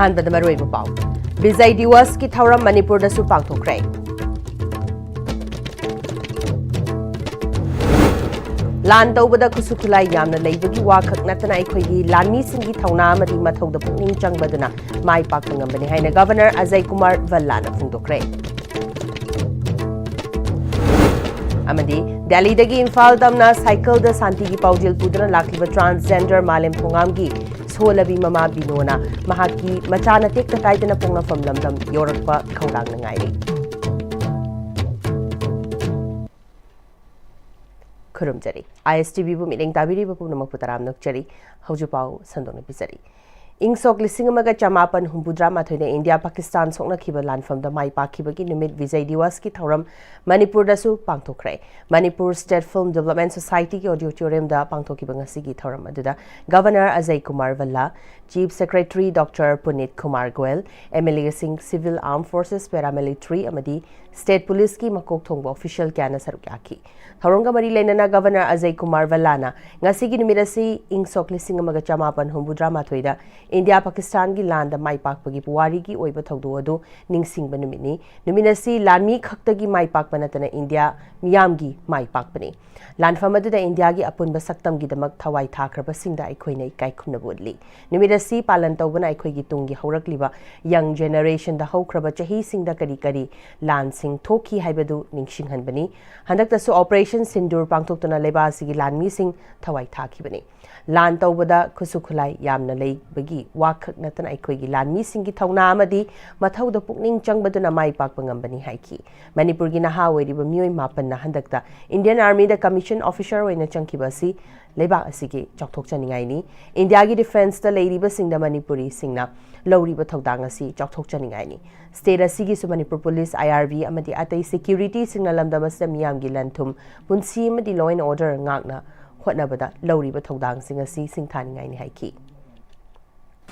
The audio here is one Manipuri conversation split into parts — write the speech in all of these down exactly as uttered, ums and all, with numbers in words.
ꯑꯍꯥꯟꯕꯗ ꯃꯔꯨꯑꯣꯏꯕ ꯄꯥꯎ꯫ ꯕꯤꯖꯩ ꯗꯤꯋꯁꯀꯤ ꯊꯧꯔꯝ ꯃꯅꯤꯄꯨꯔꯗꯁꯨ ꯄꯥꯡꯊꯣꯛꯈ꯭ꯔꯦ꯫ ꯂꯥꯟ ꯇꯧꯕꯗ ꯈꯨꯠꯁꯨ ꯈꯨꯠꯂꯥꯏ ꯌꯥꯝꯅ ꯂꯩꯕꯒꯤ ꯋꯥ ꯈꯛ ꯅꯠꯇꯅ ꯑꯩꯈꯣꯏꯒꯤ ꯂꯥꯟꯃꯤꯁꯤꯡꯒꯤ ꯊꯧꯅꯥ ꯑꯃꯗꯤ ꯃꯊꯧꯗ ꯄꯨꯛꯅꯤꯡ ꯆꯪꯕꯗꯨꯅ ꯃꯥꯏ ꯄꯥꯛꯄ ꯉꯝꯕꯅꯤ ꯍꯥꯏꯅ ꯒꯚꯔꯅꯔ ꯑꯖꯌ ꯀꯨꯃꯥꯔ ꯚꯜꯂꯥꯅ ꯐꯣꯡꯗꯣꯛꯈ꯭ꯔꯦ꯫ ꯑꯃꯗꯤ ꯗꯦꯜꯂꯤꯗꯒꯤ ꯏꯝꯐꯥꯜ ꯇꯝꯅ ꯁꯥꯏꯀꯜꯗ ꯁꯥꯟꯇꯤꯒꯤ ꯄꯥꯎꯖꯦꯜ ꯄꯨꯗꯨꯅ ꯂꯥꯛꯂꯤꯕ transgender ꯃꯥꯂꯦꯝ ꯊꯣꯉꯥꯝꯒꯤ ꯁꯣꯜꯂꯕꯤ ꯃꯃꯥ ꯕꯤꯅꯣꯅ ꯃꯍꯥꯛꯀꯤ ꯃꯆꯥꯅ ꯇꯦꯛꯇ ꯀꯥꯏꯗꯅ ꯄꯣꯛꯅꯐꯝ ꯂꯝꯗꯝ ꯌꯧꯔꯛꯄ ꯈꯧꯔꯥꯡꯅ ꯉꯥꯏꯔꯤ꯫ ꯈꯨꯔꯨꯝꯖꯔꯤ꯫ ISTVꯕꯨ ꯃꯤꯠꯌꯦꯡ ꯇꯥꯕꯤꯔꯤꯕ ꯄꯨꯝꯅꯃꯛꯄꯨ ꯇꯔꯥꯝꯅ ꯑꯣꯛꯆꯔꯤ꯫ ꯍꯧꯖꯤꯛ ꯄꯥꯎ ꯁꯟꯗꯣꯛꯅ ꯄꯤꯖꯔꯤ꯫ ꯏꯪ ꯁꯣꯛ ꯂꯤꯁꯤꯡ ꯑꯃꯒ ꯆꯃꯥꯄꯟ ꯍꯨꯝꯐꯨꯇꯔꯥ ꯃꯥꯊꯣꯏꯗ ꯏꯟꯗꯤꯌꯥ ꯄꯥꯀꯤꯁꯇꯥꯟ ꯁꯣꯛꯅꯈꯤꯕ ꯂꯥꯟꯐꯝꯗ ꯃꯥꯏ ꯄꯥꯛꯈꯤꯕꯒꯤ ꯅꯨꯃꯤꯠ ꯕꯤꯖꯩ ꯗꯤꯋꯁꯀꯤ ꯊꯧꯔꯝ ꯃꯅꯤꯄꯨꯔꯗꯁꯨ ꯄꯥꯡꯊꯣꯛꯈ꯭ꯔꯦ꯫ ꯃꯅꯤꯄꯨꯔ State Film Development Societyꯒꯤ auditoriumꯗ ꯄꯥꯡꯊꯣꯛꯈꯤꯕ ꯉꯁꯤꯒꯤ ꯊꯧꯔꯝ ꯑꯗꯨꯗ governor Ajay Kumar Bhalla, Chief Secretary Doctor Punit Kumar Goyal, MLAꯁꯤꯡ, Civil Armed Forces, Paramilitary ꯑꯃꯗꯤ State Policeꯀꯤ ꯃꯀꯣꯛ ꯊꯣꯡꯕ official ꯀꯌꯥꯅ ꯁꯔꯨꯛ ꯌꯥꯈꯤ꯫ ꯊꯧꯔꯝꯒ ꯃꯔꯤ ꯂꯩꯅꯅ ꯒꯚꯔꯅꯔ ꯑꯖꯌ ꯀꯨꯃꯥꯔ ꯚꯜꯂꯥꯅ ꯉꯁꯤꯒꯤ ꯅꯨꯃꯤꯠ ꯑꯁꯤ ꯏꯪ ꯁꯣꯛ ꯂꯤꯁꯤꯡ ꯑꯃꯒ ꯆꯃꯥꯄꯟ ꯍꯨꯝꯐꯨꯇꯔꯥ ꯃꯥꯊꯣꯏꯗ ꯏꯟꯗꯤꯌꯥ ꯄꯥꯀꯤꯁꯇꯥꯟꯒꯤ ꯂꯥꯟꯗ ꯃꯥꯏ ꯄꯥꯛꯄꯒꯤ ꯄꯨꯋꯥꯔꯤꯒꯤ ꯑꯣꯏꯕ ꯊꯧꯗꯣꯛ ꯑꯗꯨ ꯅꯤꯡꯁꯤꯡꯕ ꯅꯨꯃꯤꯠꯅꯤ꯫ ꯅꯨꯃꯤꯠ ꯑꯁꯤ ꯂꯥꯟꯃꯤ ꯈꯛꯇꯒꯤ ꯃꯥꯏ ꯄꯥꯛꯄ ꯅꯠꯇꯅ ꯏꯟꯗꯤꯌꯥ ꯃꯤꯌꯥꯝꯒꯤ ꯃꯥꯏ ꯄꯥꯛꯄꯅꯤ꯫ ꯂꯥꯟꯐꯝ ꯑꯗꯨꯗ ꯏꯟꯗꯤꯌꯥꯒꯤ ꯑꯄꯨꯟꯕ ꯁꯛꯇꯝꯒꯤꯗꯃꯛ ꯊꯋꯥꯏ ꯊꯥꯈ꯭ꯔꯕꯁꯤꯡꯗ ꯑꯩꯈꯣꯏꯅ ꯏꯀꯥꯏ ꯈꯨꯝꯅꯕ ꯎꯠꯂꯤ꯫ ꯅꯨꯃꯤꯠ ꯑꯁꯤ ꯄꯥꯂꯟ ꯇꯧꯕꯅ ꯑꯩꯈꯣꯏꯒꯤ ꯇꯨꯡꯒꯤ ꯍꯧꯔꯛꯂꯤꯕ young generationꯗ ꯍꯧꯈ꯭ꯔꯕ ꯆꯍꯤꯁꯤꯡꯗ ꯀꯔꯤ ꯀꯔꯤ ꯂꯥꯟꯁꯤꯡ ꯊꯣꯛꯈꯤ ꯍꯥꯏꯕꯗꯨ ꯅꯤꯡꯁꯤꯡꯍꯟꯕꯅꯤ꯫ ꯍꯟꯗꯛꯇꯁꯨ Operation Sindoor ꯄꯥꯡꯊꯣꯛꯇꯨꯅ ꯂꯩꯕꯥꯛ ꯑꯁꯤꯒꯤ ꯂꯥꯟꯃꯤꯁꯤꯡ ꯊꯋꯥꯏ ꯊꯥꯈꯤꯕꯅꯤ꯫ ꯂꯥꯟ ꯇꯧꯕꯗ ꯈꯨꯠꯁꯨ ꯈꯨꯠꯂꯥꯏ ꯌꯥꯝꯅ ꯂꯩꯕꯒꯤ ꯋꯥ ꯈꯛ ꯅꯠꯇꯅ ꯑꯩꯈꯣꯏꯒꯤ ꯂꯥꯟꯃꯤꯁꯤꯡꯒꯤ ꯊꯧꯅꯥ ꯑꯃꯗꯤ ꯃꯊꯧꯗ ꯄꯨꯛꯅꯤꯡ ꯆꯪꯕꯗꯨꯅ ꯃꯥꯏ ꯄꯥꯛꯄ ꯉꯝꯕꯅꯤ ꯍꯥꯏꯈꯤ꯫ ꯃꯅꯤꯄꯨꯔꯒꯤ ꯅꯍꯥ ꯑꯣꯏꯔꯤꯕ ꯃꯤꯑꯣꯏ ꯃꯥꯄꯟꯅ ꯍꯟꯗꯛꯇ Indian Armyꯗ commission officer ꯑꯣꯏꯅ ꯆꯪꯈꯤꯕ ꯑꯁꯤ ꯂꯩꯕꯥꯛ ꯑꯁꯤꯒꯤ ꯆꯥꯎꯊꯣꯛꯆꯅꯤꯡꯉꯥꯏꯅꯤ꯫ ꯏꯟꯗꯤꯌꯥꯒꯤ defenceꯇ ꯂꯩꯔꯤꯕꯁꯤꯡꯗ ꯃꯅꯤꯄꯨꯔꯤꯁꯤꯡꯅ ꯂꯧꯔꯤꯕ ꯊꯧꯗꯥꯡ ꯑꯁꯤ ꯆꯥꯎꯊꯣꯛꯆꯅꯤꯡꯉꯥꯏꯅꯤ꯫ State ꯑꯁꯤꯒꯤꯁꯨ ꯃꯅꯤꯄꯨꯔ police, IRB ꯑꯃꯗꯤ ꯑꯇꯩ securityꯁꯤꯡꯅ ꯂꯝꯗꯝ ꯑꯁꯤꯗ ꯃꯤꯌꯥꯝꯒꯤ ꯂꯟ ꯊꯨꯝ, ꯄꯨꯟꯁꯤ ꯑꯃꯗꯤ law and order ꯉꯥꯛꯅ ꯍꯣꯠꯅꯕꯗ ꯂꯧꯔꯤꯕ ꯊꯧꯗꯥꯡꯁꯤꯡ ꯑꯁꯤ ꯁꯤꯡꯊꯥꯅꯤꯡꯉꯥꯏꯅꯤ ꯍꯥꯏꯈꯤ꯫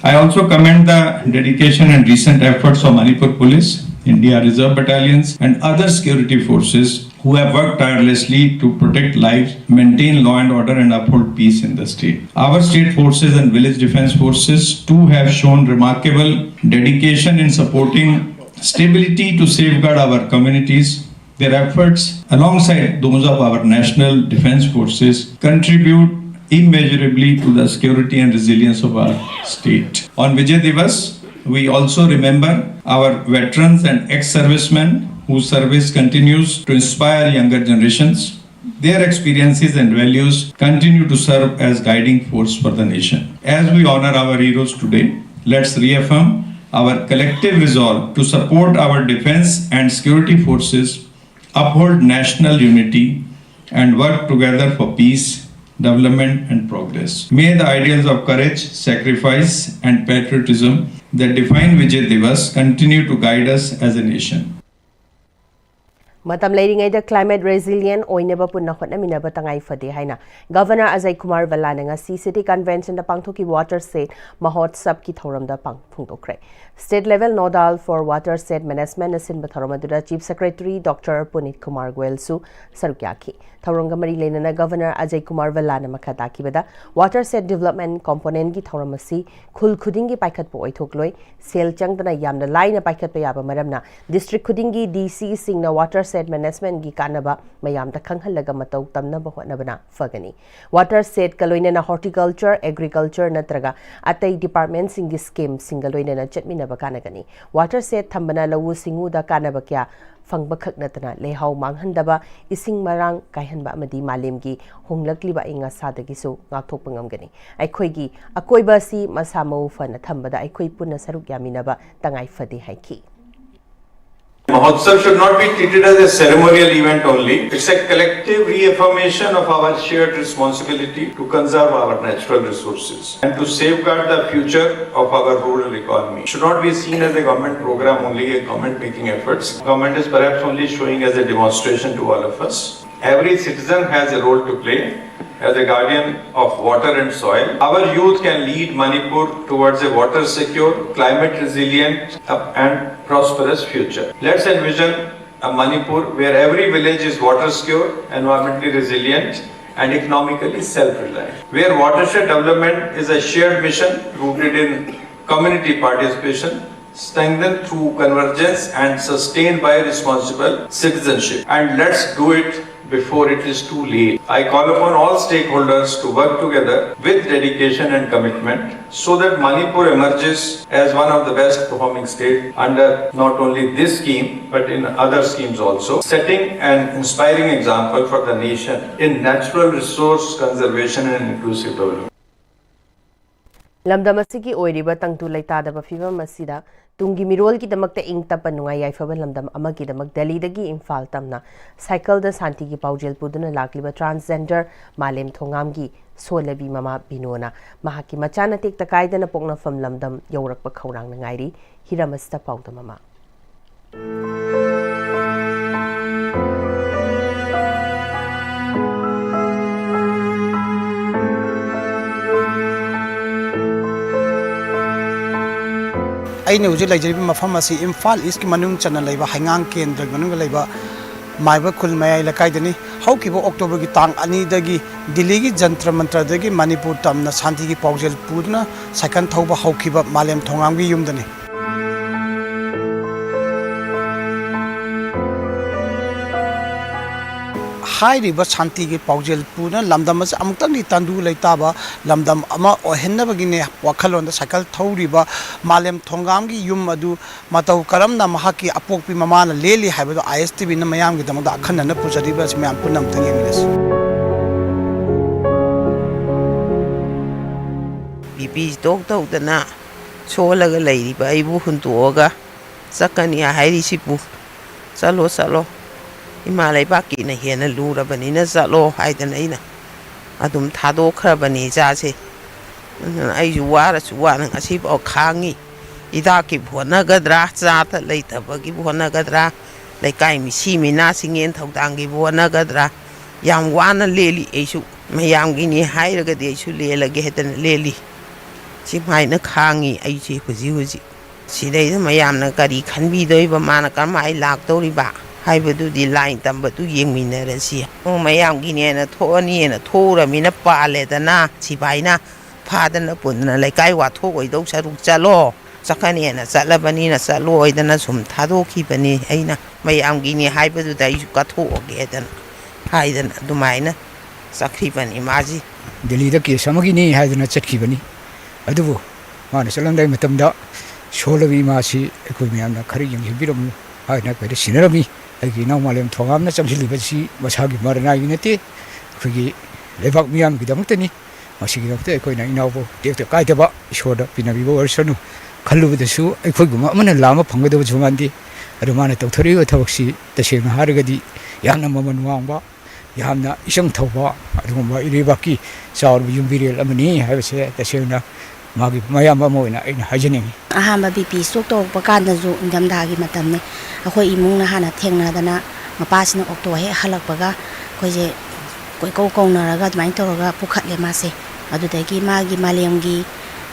I also commend the dedication and recent efforts of Manipur Police India Reserve Battalions, and other security forces who have worked tirelessly to protect lives, maintain law and order, and uphold peace in the state. Our state forces and village defense forces too have shown remarkable dedication in supporting stability to safeguard our communities. Their efforts, alongside those of our national defense forces, contribute immeasurably to the security and resilience of our state. On Vijay Diwas, we also remember our veterans and ex-servicemen whose service continues to inspire younger generations. Their experiences and values continue to serve as guiding force for the nation. As we honor our heroes today, let's reaffirm our collective resolve to support our defense and security forces, uphold national unity, and work together for peace, development, and progress. May the ideals of courage, sacrifice, and patriotism that define Vijay Diwas continue to guide us as a nation. ꯃꯇꯝ ꯂꯩꯔꯤꯉꯩꯗ climate resilient ꯑꯣꯏꯅꯕ ꯄꯨꯟꯅ ꯍꯣꯠꯅꯃꯤꯟꯅꯕ ꯇꯉꯥꯏ ꯐꯗꯦ ꯍꯥꯏꯅ Governor Ajay Kumar Bhalla ꯅ ꯉꯁꯤ City Convention ꯗ ꯄꯥꯡꯊꯣꯛꯈꯤꯕ Watershed Mahotshav ꯀꯤ ꯊꯧꯔꯝꯗ ꯄꯥꯡ-, ꯐꯣꯡꯗꯣꯛꯈ꯭ꯔꯦ꯫ State Level Nodal for Watershed Management ꯅ ꯁꯤꯟꯕ ꯊꯧꯔꯝ ꯑꯗꯨꯗ Chief Secretary Doctor Puneet Kumar Goel ꯁꯨ ꯁꯔꯨꯛ ꯌꯥꯈꯤ꯫ ꯊꯧꯔꯝꯒ ꯃꯔꯤ ꯂꯩꯅꯅ Governor Ajay Kumar Bhalla ꯅ ꯃꯈꯥ ꯇꯥꯈꯤꯕꯗ, Watershed Development Component ꯀꯤ ꯊꯧꯔꯝ ꯑꯁꯤ ꯈꯨꯜ ꯈꯨꯗꯤꯡꯒꯤ ꯄꯥꯏꯈꯠꯄ ꯑꯣꯏꯊꯣꯛꯂꯣꯏ, ꯁꯦꯜ ꯆꯪꯗꯅ ꯌꯥꯝꯅ ꯂꯥꯏꯅ ꯄꯥꯏꯈꯠꯄ ꯌꯥꯕ ꯃꯔꯝꯅ district ꯈꯨꯗꯤꯡꯒꯤ D C ꯁꯤꯡꯅ Watershed Management ꯀꯤ ꯀꯥꯟꯅꯕ ꯃꯌꯥꯝꯗ ꯈꯪꯍꯜꯂꯒ ꯃꯇꯧ ꯇꯝꯅꯕ ꯍꯣꯠꯅꯕꯅ ꯐꯒꯅꯤ꯫ Watershed ꯀ ꯂꯣꯏꯅꯅ horticulture, agriculture ꯅꯠꯇ꯭ꯔꯒ ꯑꯇꯩ department ꯁꯤꯡꯒꯤ scheme ꯁꯤꯡꯒ ꯂꯣꯏꯅꯅ ꯆꯠꯃꯤꯟꯅꯕ ꯀꯥꯟꯅꯒꯅꯤ꯫ Watershed ꯊꯝꯕꯅ ꯂꯧꯎ ꯁꯤꯡꯎꯗ ꯀꯥꯟꯅꯕ ꯀꯌꯥ ꯐꯪꯕ ꯈꯛ ꯅꯠꯇꯅ ꯂꯩꯍꯥꯎ ꯃꯥꯡꯍꯟꯗꯕ, ꯏꯁꯤꯡ ꯃꯔꯥꯡ ꯀꯥꯏꯍꯟꯕ ꯑꯃꯗꯤ ꯃꯥꯂꯦꯝꯒꯤ ꯍꯣꯡꯂꯛꯂꯤꯕ ꯑꯏꯪ ꯑꯁꯥꯗꯒꯤꯁꯨ ꯉꯥꯛꯊꯣꯛꯄ ꯉꯝꯒꯅꯤ꯫ ꯑꯩꯈꯣꯏꯒꯤ ꯑꯀꯣꯏꯕ ꯑꯁꯤ ꯃꯁꯥ ꯃꯎ ꯐꯅ ꯊꯝꯕꯗ ꯑꯩꯈꯣꯏ ꯄꯨꯟꯅ ꯁꯔꯨꯛ ꯌꯥꯃꯤꯟꯅꯕ ꯇꯉꯥꯏ ꯐꯗꯦ ꯍꯥꯏꯈꯤ꯫ Mahotsav should not be treated as a ceremonial event only. It's a collective reaffirmation of our shared responsibility to conserve our natural resources and to safeguard the future of our rural economy. It should not be seen as a government program only, a government making efforts. Government is perhaps only showing as a demonstration to all of us. Every citizen has a role to play. As a guardian of water and soil, our youth can lead Manipur towards a water secure, climate resilient, uh, and prosperous future. Let's envision a Manipur where every village is water secure, environmentally resilient, and economically self reliant, where watershed development is a shared mission rooted in community participation, strengthened through convergence, and sustained by responsible citizenship. And let's do it before it is too late. I call upon all stakeholders to work together with dedication and commitment so that Manipur emerges as one of the best performing states under not only this scheme but in other schemes also, setting an inspiring example for the nation in natural resource conservation and inclusive development. ꯂꯝꯗꯝ ꯑꯁꯤꯒꯤ ꯑꯣꯏꯔꯤꯕ ꯇꯪꯗꯨ ꯂꯩꯇꯥꯗꯕ ꯐꯤꯕꯝ ꯑꯁꯤꯗ ꯇꯨꯡꯒꯤ ꯃꯤꯔꯣꯜꯒꯤꯗꯃꯛꯇ ꯏꯪ ꯇꯞꯄ ꯅꯨꯡꯉꯥꯏ ꯌꯥꯏꯐꯕ ꯂꯝꯗꯝ ꯑꯃꯒꯤꯗꯃꯛ ꯗꯦꯜꯂꯤꯗꯒꯤ ꯏꯝꯐꯥꯜ ꯇꯝꯅ ꯁꯥꯏꯀꯜꯗ ꯁꯥꯟꯇꯤꯒꯤ ꯄꯥꯎꯖꯦꯜ ꯄꯨꯗꯨꯅ ꯂꯥꯛꯂꯤꯕ transgender ꯃꯥꯂꯦꯝ ꯊꯣꯉꯥꯝꯒꯤ ꯁꯣꯜꯂꯕꯤ ꯃꯃꯥ ꯕꯤꯅꯣꯅ ꯃꯍꯥꯛꯀꯤ ꯃꯆꯥꯅ ꯇꯦꯛꯇ ꯀꯥꯏꯗꯅ ꯄꯣꯛꯅꯐꯝ ꯂꯝꯗꯝ ꯌꯧꯔꯛꯄ ꯈꯧꯔꯥꯡꯅ ꯉꯥꯏꯔꯤ꯫ ꯍꯤꯔꯝ ꯑꯁꯤꯗ ꯄꯥꯎꯗꯝ ꯑꯃ꯫ ꯑꯩꯅ ꯍꯧꯖꯤꯛ ꯂꯩꯖꯔꯤꯕ ꯃꯐꯝ ꯑꯁꯤ ꯏꯝꯐꯥꯜ ꯏꯁꯀꯤ ꯃꯅꯨꯡ ꯆꯟꯅ ꯂꯩꯕ ꯍꯩꯉꯥꯡ ꯀꯦꯟꯗ꯭ꯔꯒꯤ ꯃꯅꯨꯡꯗ ꯂꯩꯕ ꯃꯥꯏꯕ ꯈꯨꯜ ꯃꯌꯥꯏ ꯂꯩꯀꯥꯏꯗꯅꯤ꯫ ꯍꯧꯈꯤꯕ ꯑꯣꯛꯇꯣꯕꯔꯒꯤ ꯇꯥꯡ ꯑꯅꯤꯗꯒꯤ ꯗꯤꯜꯂꯤꯒꯤ ꯖꯟꯇ꯭ꯔ ꯃꯟꯇ꯭ꯔꯗꯒꯤ ꯃꯅꯤꯄꯨꯔ ꯇꯝꯅ ꯁꯥꯟꯇꯤꯒꯤ ꯄꯥꯎꯖꯦꯜ ꯄꯨꯗꯨꯅ ꯁꯥꯏꯀꯜ ꯊꯧꯕ ꯍꯧꯈꯤꯕ ꯃꯥꯂꯦꯝ ꯊꯣꯉꯥꯝꯒꯤ ꯌꯨꯝꯗꯅꯤ꯫ ꯍꯥꯏꯔꯤꯕ ꯁꯥꯟꯇꯤꯒꯤ ꯄꯥꯎꯖꯦꯜ ꯄꯨꯅ ꯂꯝꯗꯝ ꯑꯁꯤ ꯑꯃꯨꯛꯇꯪꯗꯤ ꯇꯪꯗꯨ ꯂꯩꯇꯥꯕ ꯂꯝꯗꯝ ꯑꯃ ꯑꯣꯏꯍꯟꯅꯕꯒꯤꯅꯦ ꯋꯥꯈꯜꯂꯣꯟꯗ ꯁꯥꯏꯀꯜ ꯊꯧꯔꯤꯕ ꯃꯥꯂꯦꯝ ꯊꯣꯡꯒꯥꯝꯒꯤ ꯌꯨꯝ ꯑꯗꯨ ꯃꯇꯧ ꯀꯔꯝꯅ ꯃꯍꯥꯛꯀꯤ ꯑꯄꯣꯛꯄꯤ ꯃꯃꯥꯅ ꯂꯦꯜꯂꯤ ꯍꯥꯏꯕꯗꯨ ꯑꯥꯏ ꯑꯦꯁ ꯇꯤ ꯚꯤꯅ ꯃꯌꯥꯝꯒꯤꯗꯃꯛꯇ ꯑꯈꯟꯅꯅ ꯄꯨꯖꯔꯤꯕ ꯑꯁꯤ ꯃꯌꯥꯝ ꯄꯨꯟꯅ ꯑꯃꯨꯛꯇꯪ ꯌꯦꯡꯃꯤꯟꯅꯁꯤ꯫ ꯕꯤ ꯄꯤ ꯇꯣꯛ ꯇꯧꯗꯅ ꯁꯣꯜꯂꯒ ꯂꯩꯔꯤꯕ ꯑꯩꯕꯨ ꯍꯨꯟꯇꯣꯛꯑꯒ ꯆꯠꯀꯅꯤ ꯍꯥꯏꯔꯤꯁꯤꯕꯨ? ꯆꯠꯂꯣ, ꯆꯠꯂꯣ, ꯏꯃꯥ ꯂꯩꯕꯥꯛꯀꯤꯅ ꯍꯦꯟꯅ ꯂꯨꯔꯕꯅꯤꯅ ꯆꯠꯂꯣ ꯍꯥꯏꯗꯅ ꯑꯩꯅ ꯑꯗꯨꯝ ꯊꯥꯗꯣꯛꯈ꯭ꯔꯕꯅꯤ ꯏꯆꯥꯁꯦ꯫ ꯑꯗꯨꯅ ꯑꯩꯁꯨ ꯋꯥꯔꯁꯨ ꯋꯥꯅ ꯉꯁꯤꯐꯥꯎ ꯈꯥꯡꯉꯤ꯫ ꯍꯤꯗꯥꯛꯀꯤꯕꯨ ꯍꯣꯠꯅꯒꯗ꯭ꯔꯥ, ꯆꯥꯗ ꯂꯩꯇꯕꯒꯤꯕꯨ ꯍꯣꯠꯅꯒꯗ꯭ꯔꯥ, ꯂꯩꯀꯥꯏ ꯃꯤꯁꯤ ꯃꯤꯅꯥ ꯁꯤꯡꯌꯦꯟ ꯊꯧꯗꯥꯡꯒꯤꯕꯨ ꯍꯣꯠꯅꯒꯗ꯭ꯔꯥ, ꯌꯥꯝ ꯋꯥꯅ ꯂꯦꯜꯂꯤ ꯑꯩꯁꯨ꯫ ꯃꯌꯥꯝꯒꯤꯅꯤ ꯍꯥꯏꯔꯒꯗꯤ ꯑꯩꯁꯨ ꯂꯦꯜꯂꯒꯦ ꯍꯥꯏꯗꯅ ꯂꯦꯜꯂꯤ꯫ ꯁꯨꯃꯥꯏꯅ ꯈꯥꯡꯉꯤ ꯑꯩꯁꯦ ꯍꯧꯖꯤꯛ ꯍꯧꯖꯤꯛ꯫ ꯁꯤꯗꯩꯗ ꯃꯌꯥꯝꯅ ꯀꯔꯤ ꯈꯟꯕꯤꯗꯣꯏꯕ, ꯃꯥꯅ ꯀꯔꯝꯍꯥꯏꯅ ꯂꯥꯛꯇꯧꯔꯤꯕ ꯍꯥꯏꯕꯗꯨꯗꯤ ꯂꯥꯏꯟ ꯇꯝꯕꯗꯨ ꯌꯦꯡꯃꯤꯟꯅꯔꯁꯤ꯫ ꯑꯣ, ꯃꯌꯥꯝꯒꯤꯅꯦꯅ ꯊꯣꯛꯑꯅꯤꯅ ꯊꯣꯛꯎꯔꯃꯤꯅ ꯄꯥꯜꯂꯦꯗꯅ, ꯁꯤꯐꯥꯏꯅ ꯐꯥꯗꯅ ꯄꯨꯟꯗꯅ ꯂꯩꯀꯥꯏ ꯋꯥꯊꯣꯛ ꯑꯣꯏꯗꯧ ꯁꯔꯨꯛ ꯆꯠꯂꯣ, ꯆꯠꯀꯅꯦꯅ ꯆꯠꯂꯕꯅꯤꯅ ꯆꯠꯂꯣꯏꯗꯅ ꯁꯨꯝ ꯊꯥꯗꯣꯛꯈꯤꯕꯅꯤ꯫ ꯑꯩꯅ ꯃꯌꯥꯝꯒꯤꯅꯤ ꯍꯥꯏꯕꯗꯨꯗ ꯑꯩꯁꯨ ꯀꯠꯊꯣꯛꯑꯒꯦꯗꯅ ꯍꯥꯏꯗꯅ ꯑꯗꯨꯃꯥꯏꯅ ꯆꯠꯈ꯭ꯔꯤꯕꯅꯤ ꯃꯥꯁꯤ꯫ ꯗꯦꯜꯂꯤꯗ ꯀꯦꯁ ꯑꯃꯒꯤꯅꯤ ꯍꯥꯏꯗꯅ ꯆꯠꯈꯤꯕꯅꯤ꯫ ꯑꯗꯨꯕꯨ ꯃꯥꯅ ꯆꯠꯂꯝꯗꯥꯏ ꯃꯇꯝꯗ ꯁꯣꯜꯂꯕ ꯏꯃꯥꯁꯤ ꯑꯩꯈꯣꯏ ꯃꯌꯥꯝꯅ ꯈꯔ ꯌꯦꯡꯁꯤꯟꯕꯤꯔꯝꯃꯨ ꯍꯥꯏꯅ ꯑꯩꯈꯣꯏꯗ ꯁꯤꯟꯅꯔꯝꯃꯤ꯫ ꯑꯩꯒꯤ ꯏꯅꯥꯎ ꯃꯥꯂꯦꯝ ꯊꯣꯉꯥꯝꯅ ꯆꯪꯁꯤꯜꯂꯤꯕꯁꯤ ꯃꯁꯥꯒꯤ ꯃꯔꯅꯥꯏꯒꯤ ꯅꯠꯇꯦ, ꯑꯩꯈꯣꯏꯒꯤ ꯂꯩꯕꯥꯛ ꯃꯤꯌꯥꯝꯒꯤꯗꯃꯛꯇꯅꯤ꯫ ꯃꯁꯤꯒꯤꯗꯃꯛꯇ ꯑꯩꯈꯣꯏꯅ ꯏꯅꯥꯎꯕꯨ ꯇꯦꯛꯇ ꯀꯥꯏꯗꯕ ꯏꯁꯣꯔꯗ ꯄꯤꯅꯕꯤꯕ ꯑꯣꯏꯔꯁꯅꯨ꯫ ꯈꯜꯂꯨꯕꯗꯁꯨ ꯑꯩꯈꯣꯏꯒꯨꯝꯕ ꯑꯃꯅ ꯂꯥꯝꯕ ꯐꯪꯒꯗꯕꯁꯨ ꯃꯥꯟꯗꯦ꯫ ꯑꯗꯨ ꯃꯥꯅ ꯇꯧꯊꯣꯔꯛꯏꯕ ꯊꯕꯛꯁꯤ ꯇꯁꯦꯡꯅ ꯍꯥꯏꯔꯒꯗꯤ ꯌꯥꯝꯅ ꯃꯃꯜ ꯋꯥꯡꯕ, ꯌꯥꯝꯅ ꯏꯆꯪ ꯊꯧꯕ ꯑꯗꯨꯒꯨꯝꯕ ꯏꯔꯩꯕꯥꯛꯀꯤ ꯆꯥꯎꯔꯕ ꯌꯨꯝꯕꯤꯔꯦꯜ ꯑꯃꯅꯤ ꯍꯥꯏꯕꯁꯦ ꯇꯁꯦꯡꯅ ꯃꯥꯒꯤ ꯃꯌꯥꯝꯕ ꯑꯃ ꯑꯣꯏꯅ ꯑꯩꯅ ꯍꯥꯏꯖꯅꯤꯡꯏ꯫ ꯑꯍꯥꯟꯕ ꯕꯤ ꯄꯤ ꯁ꯭ꯇ꯭ꯔꯣꯛ ꯇꯧꯔꯛꯄ ꯀꯥꯟꯗꯁꯨ ꯏꯪꯊꯝꯊꯥꯒꯤ ꯃꯇꯝꯅꯤ꯫ ꯑꯩꯈꯣꯏ ꯏꯃꯨꯡꯅ ꯍꯥꯟꯅ ꯊꯦꯡꯅꯗꯅ ꯃꯄꯥꯁꯤꯅ ꯑꯣꯛꯇꯣ ꯍꯦꯛ ꯍꯜꯂꯛꯄꯒ ꯑꯩꯈꯣꯏꯁꯦ ꯀꯣꯏꯀꯧ ꯀꯧꯅꯔꯒ ꯑꯗꯨꯃꯥꯏꯅ ꯇꯧꯔꯒ ꯄꯨꯈꯠꯂꯦ ꯃꯥꯁꯦ꯫ ꯑꯗꯨꯗꯒꯤ ꯃꯥꯒꯤ ꯃꯥꯂꯦꯝꯒꯤ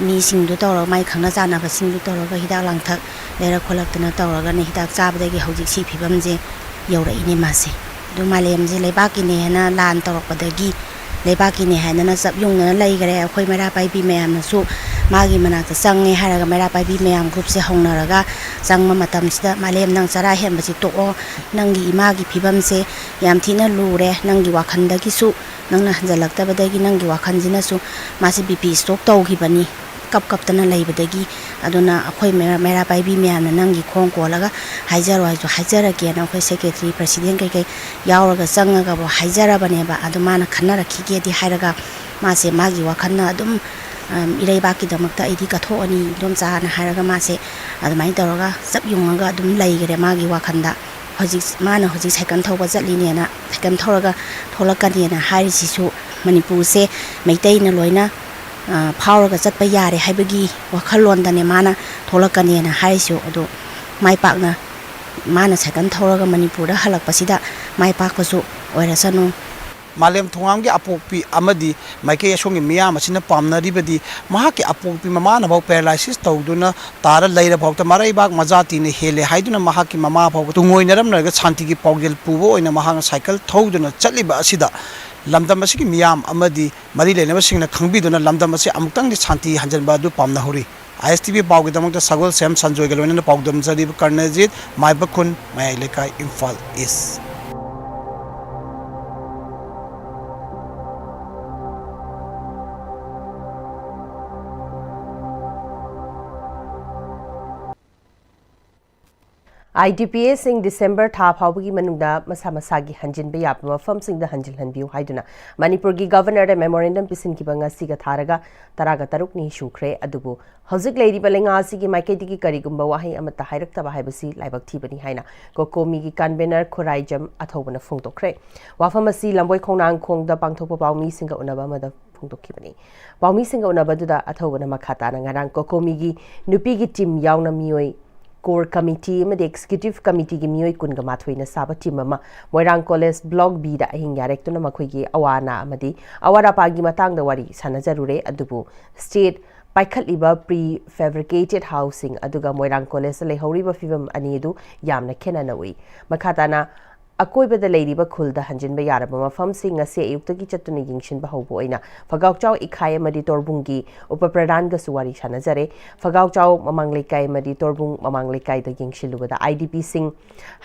ꯃꯤꯁꯤꯡꯗꯨ ꯇꯧꯔꯒ, ꯃꯥꯏ ꯈꯪꯅ ꯆꯥꯟꯅꯕꯁꯤꯡꯗꯨ ꯇꯧꯔꯒ ꯍꯤꯗꯥꯛ ꯂꯥꯡꯊꯛ ꯂꯩꯔ ꯈꯣꯠꯂꯛꯇꯅ ꯇꯧꯔꯒꯅꯦ ꯍꯤꯗꯥꯛ ꯆꯥꯕꯗꯒꯤ ꯍꯧꯖꯤꯛ ꯁꯤ ꯐꯤꯕꯝꯁꯦ ꯌꯧꯔꯛꯏꯅꯦ ꯃꯥꯁꯦ꯫ ꯑꯗꯨ ꯃꯥꯂꯦꯝꯁꯦ ꯂꯩꯕꯥꯛꯀꯤꯅꯦ ꯍꯥꯏꯅ ꯂꯥꯟ ꯇꯧꯔꯛꯄꯗꯒꯤ ꯂꯩꯕꯥꯛꯀꯤꯅꯦ ꯍꯥꯏꯗꯅ ꯆꯞ ꯌꯨꯡꯗꯅ ꯂꯩꯈꯔꯦ꯫ ꯑꯩꯈꯣꯏ ꯃꯩꯔꯥ ꯄꯥꯏꯕꯤ ꯃꯌꯥꯝꯅꯁꯨ ꯃꯥꯒꯤ ꯃꯅꯥꯛꯇ ꯆꯪꯉꯦ ꯍꯥꯏꯔꯒ ꯃꯩꯔꯥ ꯄꯥꯏꯕꯤ ꯃꯌꯥꯝ ꯒ꯭ꯔꯨꯞꯁꯦ ꯍꯧꯅꯔꯒ ꯆꯪꯕ ꯃꯇꯝꯁꯤꯗ, "ꯃꯥꯂꯦꯝ, ꯅꯪ ꯆꯔꯥ ꯍꯦꯟꯕꯁꯤ ꯇꯣꯛꯑꯣ, ꯅꯪꯒꯤ ꯏꯃꯥꯒꯤ ꯐꯤꯕꯝꯁꯦ ꯌꯥꯝ ꯊꯤꯅ ꯂꯨꯔꯦ, ꯅꯪꯒꯤ ꯋꯥꯈꯜꯗꯒꯤꯁꯨ ꯅꯪꯅ ꯍꯟꯖꯜꯂꯛꯇꯕꯗꯒꯤ ꯅꯪꯒꯤ ꯋꯥꯈꯜꯁꯤꯅꯁꯨ ꯃꯥꯁꯦ ꯕꯤ ꯄꯤ ꯁ꯭ꯇ꯭ꯔꯣꯛ ꯇꯧꯈꯤꯕꯅꯤ ꯀꯞ ꯀꯞꯇꯅ ꯂꯩꯕꯗꯒꯤ꯫ ꯑꯗꯨꯅ ꯑꯩꯈꯣꯏ ꯃꯩꯔꯥ-, ꯃꯩꯔꯥ ꯄꯥꯏꯕꯤ ꯃꯌꯥꯝꯅ ꯅꯪꯒꯤ ꯈꯣꯡ ꯀꯣꯜꯂꯒ ꯍꯥꯏꯖꯔꯣ ꯍꯥꯏꯁꯨ ꯍꯥꯏꯖꯔꯛꯀꯦꯅ ꯑꯩꯈꯣꯏ ꯁꯦꯀ꯭ꯔꯦꯇꯔꯤ, ꯄ꯭ꯔꯁꯤꯗꯦꯟ ꯀꯩꯀꯩ ꯌꯥꯎꯔꯒ ꯆꯪꯉꯒꯕꯨ ꯍꯥꯏꯖꯔꯕꯅꯦꯕ꯫ ꯑꯗꯨ ꯃꯥꯅ ꯈꯟꯅꯔꯛꯈꯤꯒꯦꯗꯤ ꯍꯥꯏꯔꯒ ꯃꯥꯁꯦ ꯃꯥꯒꯤ ꯋꯥꯈꯜꯅ ꯑꯗꯨꯝ, ꯑꯝ, ꯏꯔꯩꯕꯥꯛꯀꯤꯗꯃꯛꯇ ꯑꯩꯗꯤ ꯀꯠꯊꯣꯛꯑꯅꯤ ꯏꯗꯣꯝꯆꯥꯅ ꯍꯥꯏꯔꯒ ꯃꯥꯁꯦ ꯑꯗꯨꯃꯥꯏꯅ ꯇꯧꯔꯒ ꯆꯞ ꯌꯨꯡꯉꯒ ꯑꯗꯨꯝ ꯂꯩꯈꯔꯦ ꯃꯥꯒꯤ ꯋꯥꯈꯜꯗ꯫ ꯍꯧꯖꯤꯛ ꯃꯥꯅ ꯍꯧꯖꯤꯛ ꯁꯥꯏꯀꯜ ꯊꯧꯕ ꯆꯠꯂꯤꯅꯦꯅ, ꯁꯥꯏꯀꯜ ꯊꯧꯔꯒ ꯊꯣꯛꯂꯛꯀꯅꯦꯅ ꯍꯥꯏꯔꯤꯁꯤꯁꯨ ꯃꯅꯤꯄꯨꯔꯁꯦ ꯃꯩꯇꯩꯅ ꯂꯣꯏꯅ, ꯑ, ꯐꯥꯎꯔꯒ ꯆꯠꯄ ꯌꯥꯔꯦ ꯍꯥꯏꯕꯒꯤ ꯋꯥꯈꯜꯂꯣꯟꯗꯅꯦ ꯃꯥꯅ ꯊꯣꯛꯂꯛꯀꯅꯦꯅ ꯍꯥꯏꯔꯤꯁꯨ꯫ ꯑꯗꯨ ꯃꯥꯏ ꯄꯥꯛꯅ ꯃꯥꯅ ꯁꯥꯏꯀꯜ ꯊꯧꯔꯒ ꯃꯅꯤꯄꯨꯔꯗ ꯍꯜꯂꯛꯄꯁꯤꯗ ꯃꯥꯏ ꯄꯥꯛꯄꯁꯨ ꯑꯣꯏꯔꯁꯅꯨ꯫ ꯃꯥꯂꯦꯝ ꯊꯣꯉꯥꯝꯒꯤ ꯑꯄꯣꯛꯄꯤ ꯑꯃꯗꯤ ꯃꯥꯏꯀꯩ ꯑꯁꯣꯝꯒꯤ ꯃꯤꯌꯥꯝ ꯑꯁꯤꯅ ꯄꯥꯝꯅꯔꯤꯕꯗꯤ ꯃꯍꯥꯛꯀꯤ ꯑꯄꯣꯛꯄꯤ ꯃꯃꯥꯅꯐꯥꯎ paralysis ꯇꯧꯗꯨꯅ ꯇꯥꯔ ꯂꯩꯔꯐꯥꯎꯗ ꯃꯔꯩꯕꯥꯛ ꯃꯖꯥꯇꯤꯅ ꯍꯦꯜꯂꯦ ꯍꯥꯏꯗꯨꯅ ꯃꯍꯥꯛꯀꯤ ꯃꯃꯥ ꯐꯥꯎꯕ ꯇꯨꯡꯑꯣꯏꯅꯔꯝꯂꯒ ꯁꯥꯟꯇꯤꯒꯤ ꯄꯥꯎꯖꯦꯜ ꯄꯨꯕ ꯑꯣꯏꯅ ꯃꯍꯥꯛꯅ ꯁꯥꯏꯀꯜ ꯊꯧꯗꯨꯅ ꯆꯠꯂꯤꯕ ꯑꯁꯤꯗ ꯂꯝꯗꯝ ꯑꯁꯤꯒꯤ ꯃꯤꯌꯥꯝ ꯑꯃꯗꯤ ꯃꯔꯤ ꯂꯩꯅꯕꯁꯤꯡꯅ ꯈꯪꯕꯤꯗꯨꯅ ꯂꯝꯗꯝ ꯑꯁꯤ ꯑꯃꯨꯛꯇꯪꯗꯤ ꯁꯥꯟꯇꯤ ꯍꯟꯖꯤꯟꯕ ꯑꯗꯨ ꯄꯥꯝꯅꯍꯧꯔꯤ꯫ ISTV ꯄꯥꯎꯒꯤꯗꯃꯛꯇ ꯁꯒꯣꯜꯁꯦꯝ ꯁꯟꯖꯣꯏꯒ ꯂꯣꯏꯅꯅ ꯄꯥꯎꯗꯝꯖꯔꯤꯕ ꯀꯔꯅꯖꯤꯠ, ꯃꯥꯏꯕꯈꯨꯟ, ꯃꯌꯥꯏ ꯂꯩꯀꯥꯏ, ꯏꯝꯐꯥꯜ ꯏꯁ꯫ IDPAꯁꯤꯡ ꯗꯤꯁꯦꯝꯕꯔ ꯊꯥ ꯐꯥꯎꯕꯒꯤ ꯃꯅꯨꯡꯗ ꯃꯁꯥ ꯃꯁꯥꯒꯤ ꯍꯟꯖꯤꯟꯕ ꯌꯥꯕ ꯃꯐꯝꯁꯤꯡꯗ ꯍꯟꯖꯤꯜꯍꯟꯕꯤꯌꯨ ꯍꯥꯏꯗꯨꯅ ꯃꯅꯤꯄꯨꯔꯒꯤ ꯒꯚꯔꯅꯔꯗ memorandum ꯄꯤꯁꯤꯟꯈꯤꯕ ꯉꯁꯤꯒ ꯊꯥꯔꯒ ꯇꯔꯥꯒ ꯇꯔꯨꯛꯅꯤ ꯁꯨꯈ꯭ꯔꯦ꯫ ꯑꯗꯨꯕꯨ ꯍꯧꯖꯤꯛ ꯂꯩꯔꯤꯕ ꯂꯩꯉꯥꯛ ꯑꯁꯤꯒꯤ ꯃꯥꯏꯀꯩꯗꯒꯤ ꯀꯔꯤꯒꯨꯝꯕ ꯋꯥꯍꯩ ꯑꯃꯠꯇ ꯍꯥꯏꯔꯛꯇꯕ ꯍꯥꯏꯕꯁꯤ ꯂꯥꯏꯕꯛ ꯊꯤꯕꯅꯤ ꯍꯥꯏꯅ COCOMIꯒꯤ convener ꯈꯨꯔꯥꯏꯖꯝ ꯑꯊꯧꯕꯅ ꯐꯣꯡꯗꯣꯛꯈ꯭ꯔꯦ꯫ ꯋꯥꯐꯝ ꯑꯁꯤ ꯂꯝꯕꯣꯏ ꯈꯣꯡꯅꯥꯡꯈꯣꯡꯗ ꯄꯥꯡꯊꯣꯛꯄ ꯄꯥꯎꯃꯤꯁꯤꯡꯒ ꯎꯅꯕ ꯑꯃꯗ ꯐꯣꯡꯗꯣꯛꯈꯤꯕꯅꯤ꯫ ꯄꯥꯎꯃꯤꯁꯤꯡꯒ ꯎꯅꯕꯗꯨꯗ ꯑꯊꯧꯕꯅ ꯃꯈꯥ ꯇꯥꯅ ꯉꯔꯥꯡ COCOMIꯒꯤ ꯅꯨꯄꯤꯒꯤ team ꯌꯥꯎꯅ ꯃꯤꯑꯣꯏ core committee ꯑꯃꯗꯤ executive committeeꯒꯤ ꯃꯤꯑꯣꯏ ꯀꯨꯟꯒ ꯃꯥꯊꯣꯏꯅ ꯁꯥꯕ team ꯑꯃ ꯃꯣꯏꯔꯥꯡ college block Bꯗ ꯑꯍꯤꯡ ꯌꯥꯔꯦꯛꯇꯨꯅ ꯃꯈꯣꯏꯒꯤ ꯑꯋꯥ ꯑꯅꯥ ꯑꯃꯗꯤ ꯑꯋꯥꯠ ꯑꯄꯥꯒꯤ ꯃꯇꯥꯡꯗ ꯋꯥꯔꯤ ꯁꯥꯟꯅꯖꯔꯨꯔꯦ꯫ ꯑꯗꯨꯕꯨ state ꯄꯥꯏꯈꯠꯂꯤꯕ pre fabricated houseꯁꯤꯡ ꯑꯗꯨꯒ ꯃꯣꯏꯔꯥꯡ collegeꯇ ꯂꯩꯍꯧꯔꯤꯕ ꯐꯤꯕꯝ ꯑꯅꯤ ꯑꯗꯨ ꯌꯥꯝꯅ ꯈꯦꯠꯅꯅ ꯎꯏ꯫ ꯃꯈꯥ ꯇꯥꯅ ꯑꯀꯣꯏꯕꯗ ꯂꯩꯔꯤꯕ ꯈꯨꯜꯗ ꯍꯟꯖꯤꯟꯕ ꯌꯥꯔꯕ ꯃꯐꯝꯁꯤꯡ ꯉꯁꯤ ꯑꯌꯨꯛꯇꯒꯤ ꯆꯠꯇꯨꯅ ꯌꯦꯡꯁꯤꯟꯕ ꯍꯧꯕ ꯑꯣꯏꯅ ꯐꯒꯥꯎꯆꯥꯎ ꯏꯈꯥꯏ ꯑꯃꯗꯤ ꯇꯣꯔꯕꯨꯡꯒꯤ ꯎꯄ ꯄ꯭ꯔꯙꯥꯟꯒꯁꯨ ꯋꯥꯔꯤ ꯁꯥꯟꯅꯖꯔꯦ꯫ ꯐꯒꯥꯎꯆꯥꯎ ꯃꯃꯥꯡ ꯂꯩꯀꯥꯏ ꯑꯃꯗꯤ ꯇꯣꯔꯕꯨꯡ ꯃꯃꯥꯡ ꯂꯩꯀꯥꯏꯗ ꯌꯦꯡꯁꯤꯜꯂꯨꯕꯗ IDPꯁꯤꯡ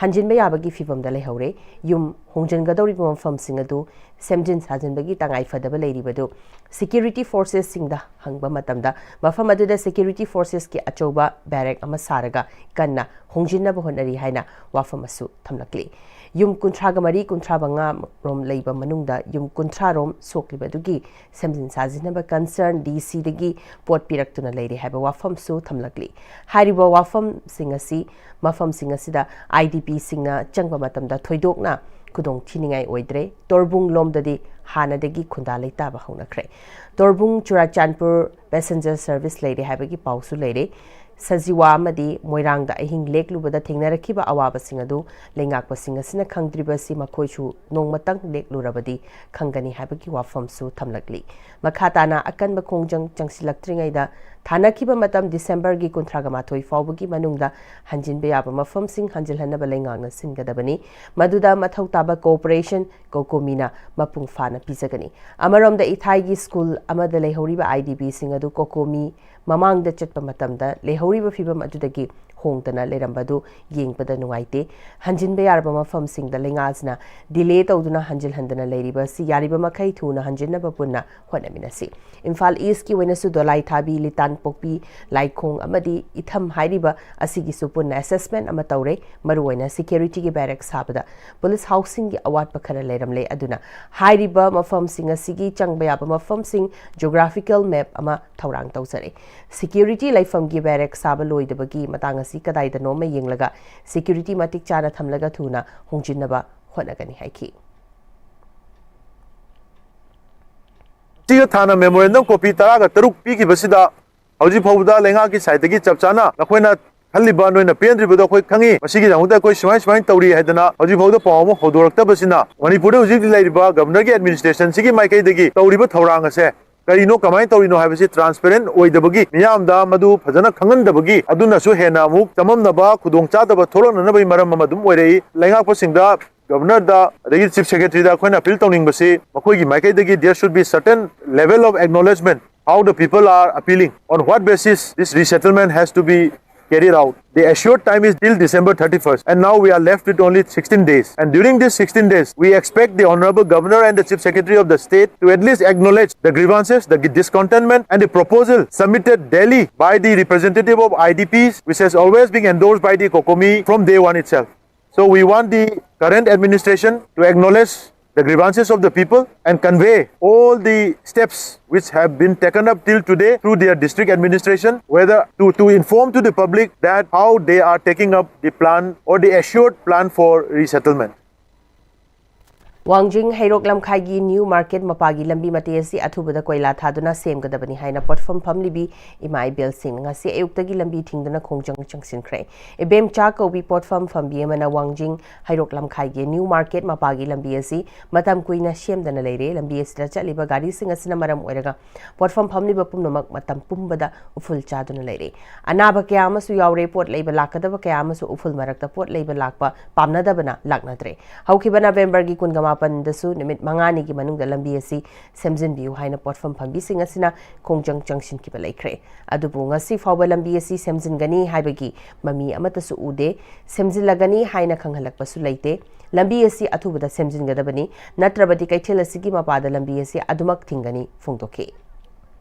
ꯍꯟꯖꯤꯟꯕ ꯌꯥꯕꯒꯤ ꯐꯤꯕꯝꯗ ꯂꯩꯍꯧꯔꯦ꯫ ꯌꯨꯝ ꯍꯣꯡꯖꯤꯟꯒꯗꯧꯔꯤꯕ ꯃꯐꯝꯁꯤꯡ ꯑꯗꯨ ꯁꯦꯝꯖꯤꯟ ꯁꯥꯖꯤꯟꯕꯒꯤ ꯇꯉꯥꯏ ꯐꯗꯕ ꯂꯩꯔꯤꯕꯗꯨ security forcesꯁꯤꯡꯗ ꯍꯪꯕ ꯃꯇꯝꯗ ꯃꯐꯝ ꯑꯗꯨꯗ security forcesꯀꯤ ꯑꯆꯧꯕ barrack ꯑꯃ ꯁꯥꯔꯒ ꯀꯟꯅ ꯍꯣꯡꯖꯤꯟꯅꯕ ꯍꯣꯠꯅꯔꯤ ꯍꯥꯏꯅ ꯋꯥꯐꯝ ꯑꯃꯁꯨ ꯊꯝꯂꯛꯂꯤ꯫ ꯌꯨꯝ ꯀꯨꯟꯊ꯭ꯔꯥꯒ ꯃꯔꯤ, ꯀꯨꯟꯊ꯭ꯔꯥ ꯃꯉꯥ ꯔꯣꯝ ꯂꯩꯕ ꯃꯅꯨꯡꯗ ꯌꯨꯝ ꯀꯨꯟꯊ꯭ꯔꯥ ꯔꯣꯝ ꯁꯣꯛꯂꯤꯕ ꯑꯗꯨꯒꯤ ꯁꯦꯝꯖꯤꯟ ꯁꯥꯖꯤꯟꯅꯕ concern DCꯗꯒꯤ ꯄꯣꯠ ꯄꯤꯔꯛꯇꯨꯅ ꯂꯩꯔꯦ ꯍꯥꯏꯕ ꯋꯥꯐꯝꯁꯨ ꯊꯝꯂꯛꯂꯤ꯫ ꯍꯥꯏꯔꯤꯕ ꯋꯥꯐꯝꯁꯤꯡ ꯑꯁꯤ, ꯃꯐꯝꯁꯤꯡ ꯑꯁꯤꯗ IDPꯁꯤꯡꯅ ꯆꯪꯕ ꯃꯇꯝꯗ ꯊꯣꯏꯗꯣꯛꯅ ꯈꯨꯗꯣꯡ ꯊꯤꯅꯤꯡꯉꯥꯏ ꯑꯣꯏꯗ꯭ꯔꯦ꯫ ꯇꯣꯔꯕꯨꯡ ꯂꯣꯝꯗꯗꯤ ꯍꯥꯟꯅꯗꯒꯤ ꯈꯨꯟꯗꯥ ꯂꯩꯇꯥꯕ ꯍꯧꯅꯈ꯭ꯔꯦ꯫ ꯇꯣꯔꯕꯨꯡ ꯆꯨꯔꯥꯆꯥꯟꯄꯨꯔ passenger service ꯂꯩꯔꯦ ꯍꯥꯏꯕꯒꯤ ꯄꯥꯎꯁꯨ ꯂꯩꯔꯦ꯫ ꯁꯖꯤꯋꯥ ꯑꯃꯗꯤ ꯃꯣꯏꯔꯥꯡꯗ ꯑꯍꯤꯡ ꯂꯦꯛꯂꯨꯕꯗ ꯊꯦꯡꯅꯔꯛꯈꯤꯕ ꯑꯋꯥꯕꯁꯤꯡ ꯑꯗꯨ ꯂꯩꯉꯥꯛꯄꯁꯤꯡ ꯑꯁꯤꯅ ꯈꯪꯗ꯭ꯔꯤꯕꯁꯤ ꯃꯈꯣꯏꯁꯨ ꯅꯣꯡꯃꯇꯪ ꯂꯦꯛꯂꯨꯔꯕꯗꯤ ꯈꯪꯒꯅꯤ ꯍꯥꯏꯕꯒꯤ ꯋꯥꯐꯝꯁꯨ ꯊꯝꯂꯛꯂꯤ꯫ ꯃꯈꯥ ꯇꯥꯅ ꯑꯀꯟꯕ ꯈꯣꯡꯖꯪ ꯆꯪꯁꯤꯜꯂꯛꯇ꯭ꯔꯤꯉꯩꯗ ꯊꯥꯅꯈꯤꯕ ꯃꯇꯝ ꯗꯤꯁꯦꯝꯕꯔꯒꯤ ꯀꯨꯟꯊ꯭ꯔꯥꯒ ꯃꯥꯊꯣꯏ ꯐꯥꯎꯕꯒꯤ ꯃꯅꯨꯡꯗ ꯍꯟꯖꯤꯟꯕ ꯌꯥꯕ ꯃꯐꯝꯁꯤꯡ ꯍꯟꯖꯤꯜꯍꯟꯅꯕ ꯂꯩꯉꯥꯛꯅ ꯁꯤꯟꯒꯗꯕꯅꯤ꯫ ꯃꯗꯨꯗ ꯃꯊꯧ ꯇꯥꯕ ꯀꯣꯑꯣꯄꯔꯦꯁꯟ ꯀꯣꯀꯣꯃꯤꯅ ꯃꯄꯨꯡ ꯐꯥꯅ ꯄꯤꯖꯒꯅꯤ꯫ ꯑꯃꯔꯣꯝꯗ ꯏꯊꯥꯏꯒꯤ ꯁ꯭ꯀꯨꯜ ꯑꯃꯗ ꯂꯩꯍꯧꯔꯤꯕ ꯑꯥꯏ ꯗꯤ ꯕꯤꯁꯤꯡ ꯑꯗꯨ ꯀꯣꯀꯣꯃꯤ ꯃꯃꯥꯡꯗ ꯆꯠꯄ ꯃꯇꯝꯗ ꯂꯩꯍꯧꯔꯤꯕ ꯐꯤꯕꯝ ꯑꯗꯨꯗꯒꯤ ꯍꯣꯡꯗꯅ ꯂꯩꯔꯝꯕꯗꯨ ꯌꯦꯡꯕꯗ ꯅꯨꯡꯉꯥꯏꯇꯦ꯫ ꯍꯟꯖꯤꯟꯕ ꯌꯥꯔꯕ ꯃꯐꯝꯁꯤꯡꯗ ꯂꯩꯉꯥꯛꯁꯤꯅ ꯗꯤꯂꯦ ꯇꯧꯗꯨꯅ ꯍꯟꯖꯤꯜꯍꯟꯗꯅ ꯂꯩꯔꯤꯕ ꯑꯁꯤ ꯌꯥꯔꯤꯕ ꯃꯈꯩ ꯊꯨꯅ ꯍꯟꯖꯤꯟꯅꯕ ꯄꯨꯟꯅ ꯍꯣꯠꯅꯃꯤꯟꯅꯁꯤ꯫ ꯏꯝꯐꯥꯜ ꯏꯁꯀꯤ ꯑꯣꯏꯅꯁꯨ ꯗꯣꯂꯥꯏꯊꯥꯕꯤ, ꯂꯤꯇꯥꯟꯄꯣꯛꯄꯤ, ꯂꯥꯏꯈꯣꯡ ꯑꯃꯗꯤ ꯏꯊꯝ ꯍꯥꯏꯔꯤꯕ ꯑꯁꯤꯒꯤꯁꯨ ꯄꯨꯟꯅ ꯑꯦꯁꯦꯁꯃꯦꯟ ꯑꯃ ꯇꯧꯔꯦ꯫ ꯃꯔꯨꯑꯣꯏꯅ ꯁꯦꯀ꯭ꯌꯨꯔꯤꯇꯤꯒꯤ ꯕꯦꯔꯦꯛ ꯁꯥꯕꯗ ꯄꯨꯂꯤꯁ ꯍꯥꯎꯁꯤꯡꯒꯤ ꯑꯋꯥꯠꯄ ꯈꯔ ꯂꯩꯔꯝꯂꯦ꯫ ꯑꯗꯨꯅ ꯍꯥꯏꯔꯤꯕ ꯃꯐꯝꯁꯤꯡ ꯑꯁꯤꯒꯤ ꯆꯪꯕ ꯌꯥꯕ ꯃꯐꯝꯁꯤꯡ ꯖꯤꯑꯣꯒ꯭ꯔꯥꯐꯤꯀꯦꯜ ꯃꯦꯞ ꯑꯃ ꯊꯧꯔꯥꯡ ꯇꯧꯖꯔꯦ꯫ ꯁꯦꯀ꯭ꯌꯨꯔꯤꯇꯤ ꯂꯩꯐꯝꯒꯤ ꯕꯦꯔꯦꯛ ꯁꯥꯕ ꯂꯣꯏꯗꯕꯒꯤ ꯃꯇꯥꯡ ꯑꯁꯤ ꯀꯗꯥꯏꯗꯅꯣ ꯑꯃ ꯌꯦꯡꯂꯒ ꯁꯦꯀ꯭ꯌꯨꯔꯤꯇꯤ ꯃꯇꯤꯛ ꯆꯥꯅ ꯊꯝꯂꯒ ꯊꯨꯅ ꯍꯣꯡꯖꯤꯟꯅꯕ ꯍꯣꯠꯅꯒꯅꯤ ꯍꯥꯏꯈꯤ꯫ ꯁꯤꯒ ꯊꯥꯅ ꯃꯦꯃꯣꯔꯦꯟꯗꯝ ꯀꯣꯄꯤ ꯇꯔꯥꯒ ꯇꯔꯨꯛ ꯄꯤꯈꯤꯕꯁꯤꯗ ꯍꯧꯖꯤꯛ ꯐꯥꯎꯕꯗ ꯂꯩꯉꯥꯛꯀꯤ ꯁꯥꯏꯠꯇꯒꯤ ꯆꯞ ꯆꯥꯅ ꯅꯈꯣꯏꯅ ꯈꯜꯂꯤꯕ, ꯅꯣꯏꯅ ꯄꯦꯟꯗ꯭ꯔꯤꯕꯗꯣ ꯑꯩꯈꯣꯏ ꯈꯪꯉꯤ, ꯃꯁꯤꯒꯤꯗꯃꯛꯇ ꯑꯩꯈꯣꯏ ꯁꯨꯃꯥꯏ ꯁꯨꯃꯥꯏꯅ ꯇꯧꯔꯤ ꯍꯥꯏꯗꯅ ꯍꯧꯖꯤꯛ ꯐꯥꯎꯗ ꯄꯥꯎ ꯑꯃ ꯍꯧꯗꯣꯔꯛꯇꯕꯁꯤꯅ ꯃꯅꯤꯄꯨꯔꯗ ꯍꯧꯖꯤꯛ ꯂꯩꯔꯤꯕ ꯒꯚꯔꯅꯔꯒꯤ ꯑꯦꯗꯃꯤꯅꯤꯁꯇ꯭ꯔꯦꯁꯟꯁꯤꯒꯤ ꯃꯥꯏꯀꯩꯗꯒꯤ ꯇꯧꯔꯤꯕ ꯊꯧꯔꯥꯡ ꯑꯁꯦ ꯀꯔꯤꯅꯣ, ꯀꯃꯥꯏꯅ ꯇꯧꯔꯤꯅꯣ ꯍꯥꯏꯕꯁꯤ ꯇ꯭ꯔꯥꯟꯁꯄꯦꯔꯦꯟ ꯑꯣꯏꯗꯕꯒꯤ, ꯃꯤꯌꯥꯝꯗ ꯃꯗꯨ ꯐꯖꯅ ꯈꯪꯍꯟꯗꯕꯒꯤ, ꯑꯗꯨꯅꯁꯨ ꯍꯦꯟꯅ ꯑꯃꯨꯛ ꯆꯃꯝꯅꯕ, ꯈꯨꯗꯣꯡꯆꯥꯗꯕ ꯊꯣꯛꯂꯛꯅꯅꯕꯒꯤ ꯃꯔꯝ ꯑꯃ ꯑꯗꯨꯝ ꯑꯣꯏꯔꯛꯏ꯫ ꯂꯩꯉꯥꯛꯄꯁꯤꯡꯗ, ꯒꯚꯔꯅꯔꯗ, ꯑꯗꯒꯤ ꯆꯤꯐ ꯁꯦꯀ꯭ꯔꯦꯇꯔꯤꯗ ꯑꯩꯈꯣꯏꯅ ꯑꯄꯤꯜ ꯇꯧꯅꯤꯡꯕꯁꯤ, ꯃꯈꯣꯏꯒꯤ ꯃꯥꯏꯀꯩꯗꯒꯤ there should be certain level of acknowledgement how the people are appealing, on what basis this resettlement has to be carried out. The assured time is till December thirty-first, and now we are left with only sixteen days. And during these sixteen days, we expect the Honorable Governor and the Chief Secretary of the state to at least acknowledge the grievances, the discontentment, and the proposal submitted daily by the representative of I D Ps, which has always been endorsed by the COCOMI from day one itself. So we want the current administration to acknowledge the grievances of the people and convey all the steps which have been taken up till today through their district administration, whether to, to inform to the public that how they are taking up the plan or the assured plan for resettlement. ꯋꯥꯡꯖꯤꯡ ꯍꯩꯔꯣꯛ ꯂꯝꯈꯥꯏꯒꯤ ꯅ꯭ꯌꯨ ꯃꯥꯔꯀꯦꯠ ꯃꯄꯥꯒꯤ ꯂꯝꯕꯤ ꯃꯇꯦꯛ ꯑꯁꯤ ꯑꯊꯨꯕꯗ ꯀꯣꯏꯂꯥ ꯊꯥꯗꯨꯅ ꯁꯦꯝꯒꯗꯕꯅꯤ ꯍꯥꯏꯅ ꯄꯣꯠꯐꯝ ꯐꯝꯂꯤꯕꯤ ꯏꯃꯥ ꯏꯕꯦꯜꯁꯤꯡꯅ ꯉꯁꯤ ꯑꯌꯨꯛꯇꯒꯤ ꯂꯝꯕꯤ ꯊꯤꯡꯗꯨꯅ ꯈꯣꯡꯖꯪ ꯆꯪꯁꯤꯟꯈ꯭ꯔꯦ꯫ ꯏꯕꯦꯝꯆꯥ ꯀꯧꯕꯤ ꯄꯣꯠꯐꯝ ꯐꯝꯕꯤ ꯑꯃꯅ ꯋꯥꯡꯖꯤꯡ ꯍꯩꯔꯣꯛ ꯂꯝꯈꯥꯏꯒꯤ ꯅ꯭ꯌꯨ ꯃꯥꯔꯀꯦꯠ ꯃꯄꯥꯒꯤ ꯂꯝꯕꯤ ꯑꯁꯤ ꯃꯇꯝ ꯀꯨꯏꯅ ꯁꯦꯝꯗꯅ ꯂꯩꯔꯦ꯫ ꯂꯝꯕꯤ ꯑꯁꯤꯗ ꯆꯠꯂꯤꯕ ꯒꯥꯔꯤꯁꯤꯡ ꯑꯁꯤꯅ ꯃꯔꯝ ꯑꯣꯏꯔꯒ ꯄꯣꯠꯐꯝ ꯐꯝꯂꯤꯕ ꯄꯨꯝꯅꯃꯛ ꯃꯇꯝ ꯄꯨꯝꯕꯗ ꯎꯐꯨꯜ ꯆꯥꯗꯨꯅ ꯂꯩꯔꯦ꯫ ꯑꯅꯥꯕ ꯀꯌꯥ ꯑꯃꯁꯨ ꯌꯥꯎꯔꯦ꯫ ꯄꯣꯠ ꯂꯩꯕ ꯂꯥꯛꯀꯗꯕ ꯀꯌꯥ ꯑꯃꯁꯨ ꯎꯐꯨꯜ ꯃꯔꯛꯇ ꯄꯣꯠ ꯂꯩꯕ ꯂꯥꯛꯄ ꯄꯥꯝꯅꯗꯕꯅ ꯂꯥꯛꯅꯗ꯭ꯔꯦ꯫ ꯍꯧꯈꯤꯕ ꯅꯕꯦꯝꯕꯔꯒꯤ ꯀꯨꯟꯒ ꯃꯥꯄꯟꯗꯁꯨ ꯅꯨꯃꯤꯠ ꯃꯉꯥꯅꯤꯒꯤ ꯃꯅꯨꯡꯗ ꯂꯝꯕꯤ ꯑꯁꯤ ꯁꯦꯝꯖꯤꯟꯕꯤꯌꯨ ꯍꯥꯏꯅ ꯄꯣꯠꯐꯝ ꯐꯝꯕꯤꯁꯤꯡ ꯑꯁꯤꯅ ꯈꯣꯡꯖꯪ ꯆꯪꯁꯤꯟꯈꯤꯕ ꯂꯩꯈ꯭ꯔꯦ꯫ ꯑꯗꯨꯕꯨ ꯉꯁꯤ ꯐꯥꯎꯕ ꯂꯝꯕꯤ ꯑꯁꯤ ꯁꯦꯝꯖꯤꯟꯒꯅꯤ ꯍꯥꯏꯕꯒꯤ ꯃꯃꯤ ꯑꯃꯠꯇꯁꯨ ꯎꯗꯦ꯫ ꯁꯦꯝꯖꯤꯜꯂꯒꯅꯤ ꯍꯥꯏꯅ ꯈꯪꯍꯜꯂꯛꯄꯁꯨ ꯂꯩꯇꯦ꯫ ꯂꯝꯕꯤ ꯑꯁꯤ ꯑꯊꯨꯕꯗ ꯁꯦꯝꯖꯤꯟꯒꯗꯕꯅꯤ, ꯅꯠꯇ꯭ꯔꯕꯗꯤ ꯀꯩꯊꯦꯜ ꯑꯁꯤꯒꯤ ꯃꯄꯥꯗ ꯂꯝꯕꯤ ꯑꯁꯤ ꯑꯗꯨꯃꯛ ꯊꯤꯡꯒꯅꯤ ꯐꯣꯡꯗꯣꯛꯈꯤ꯫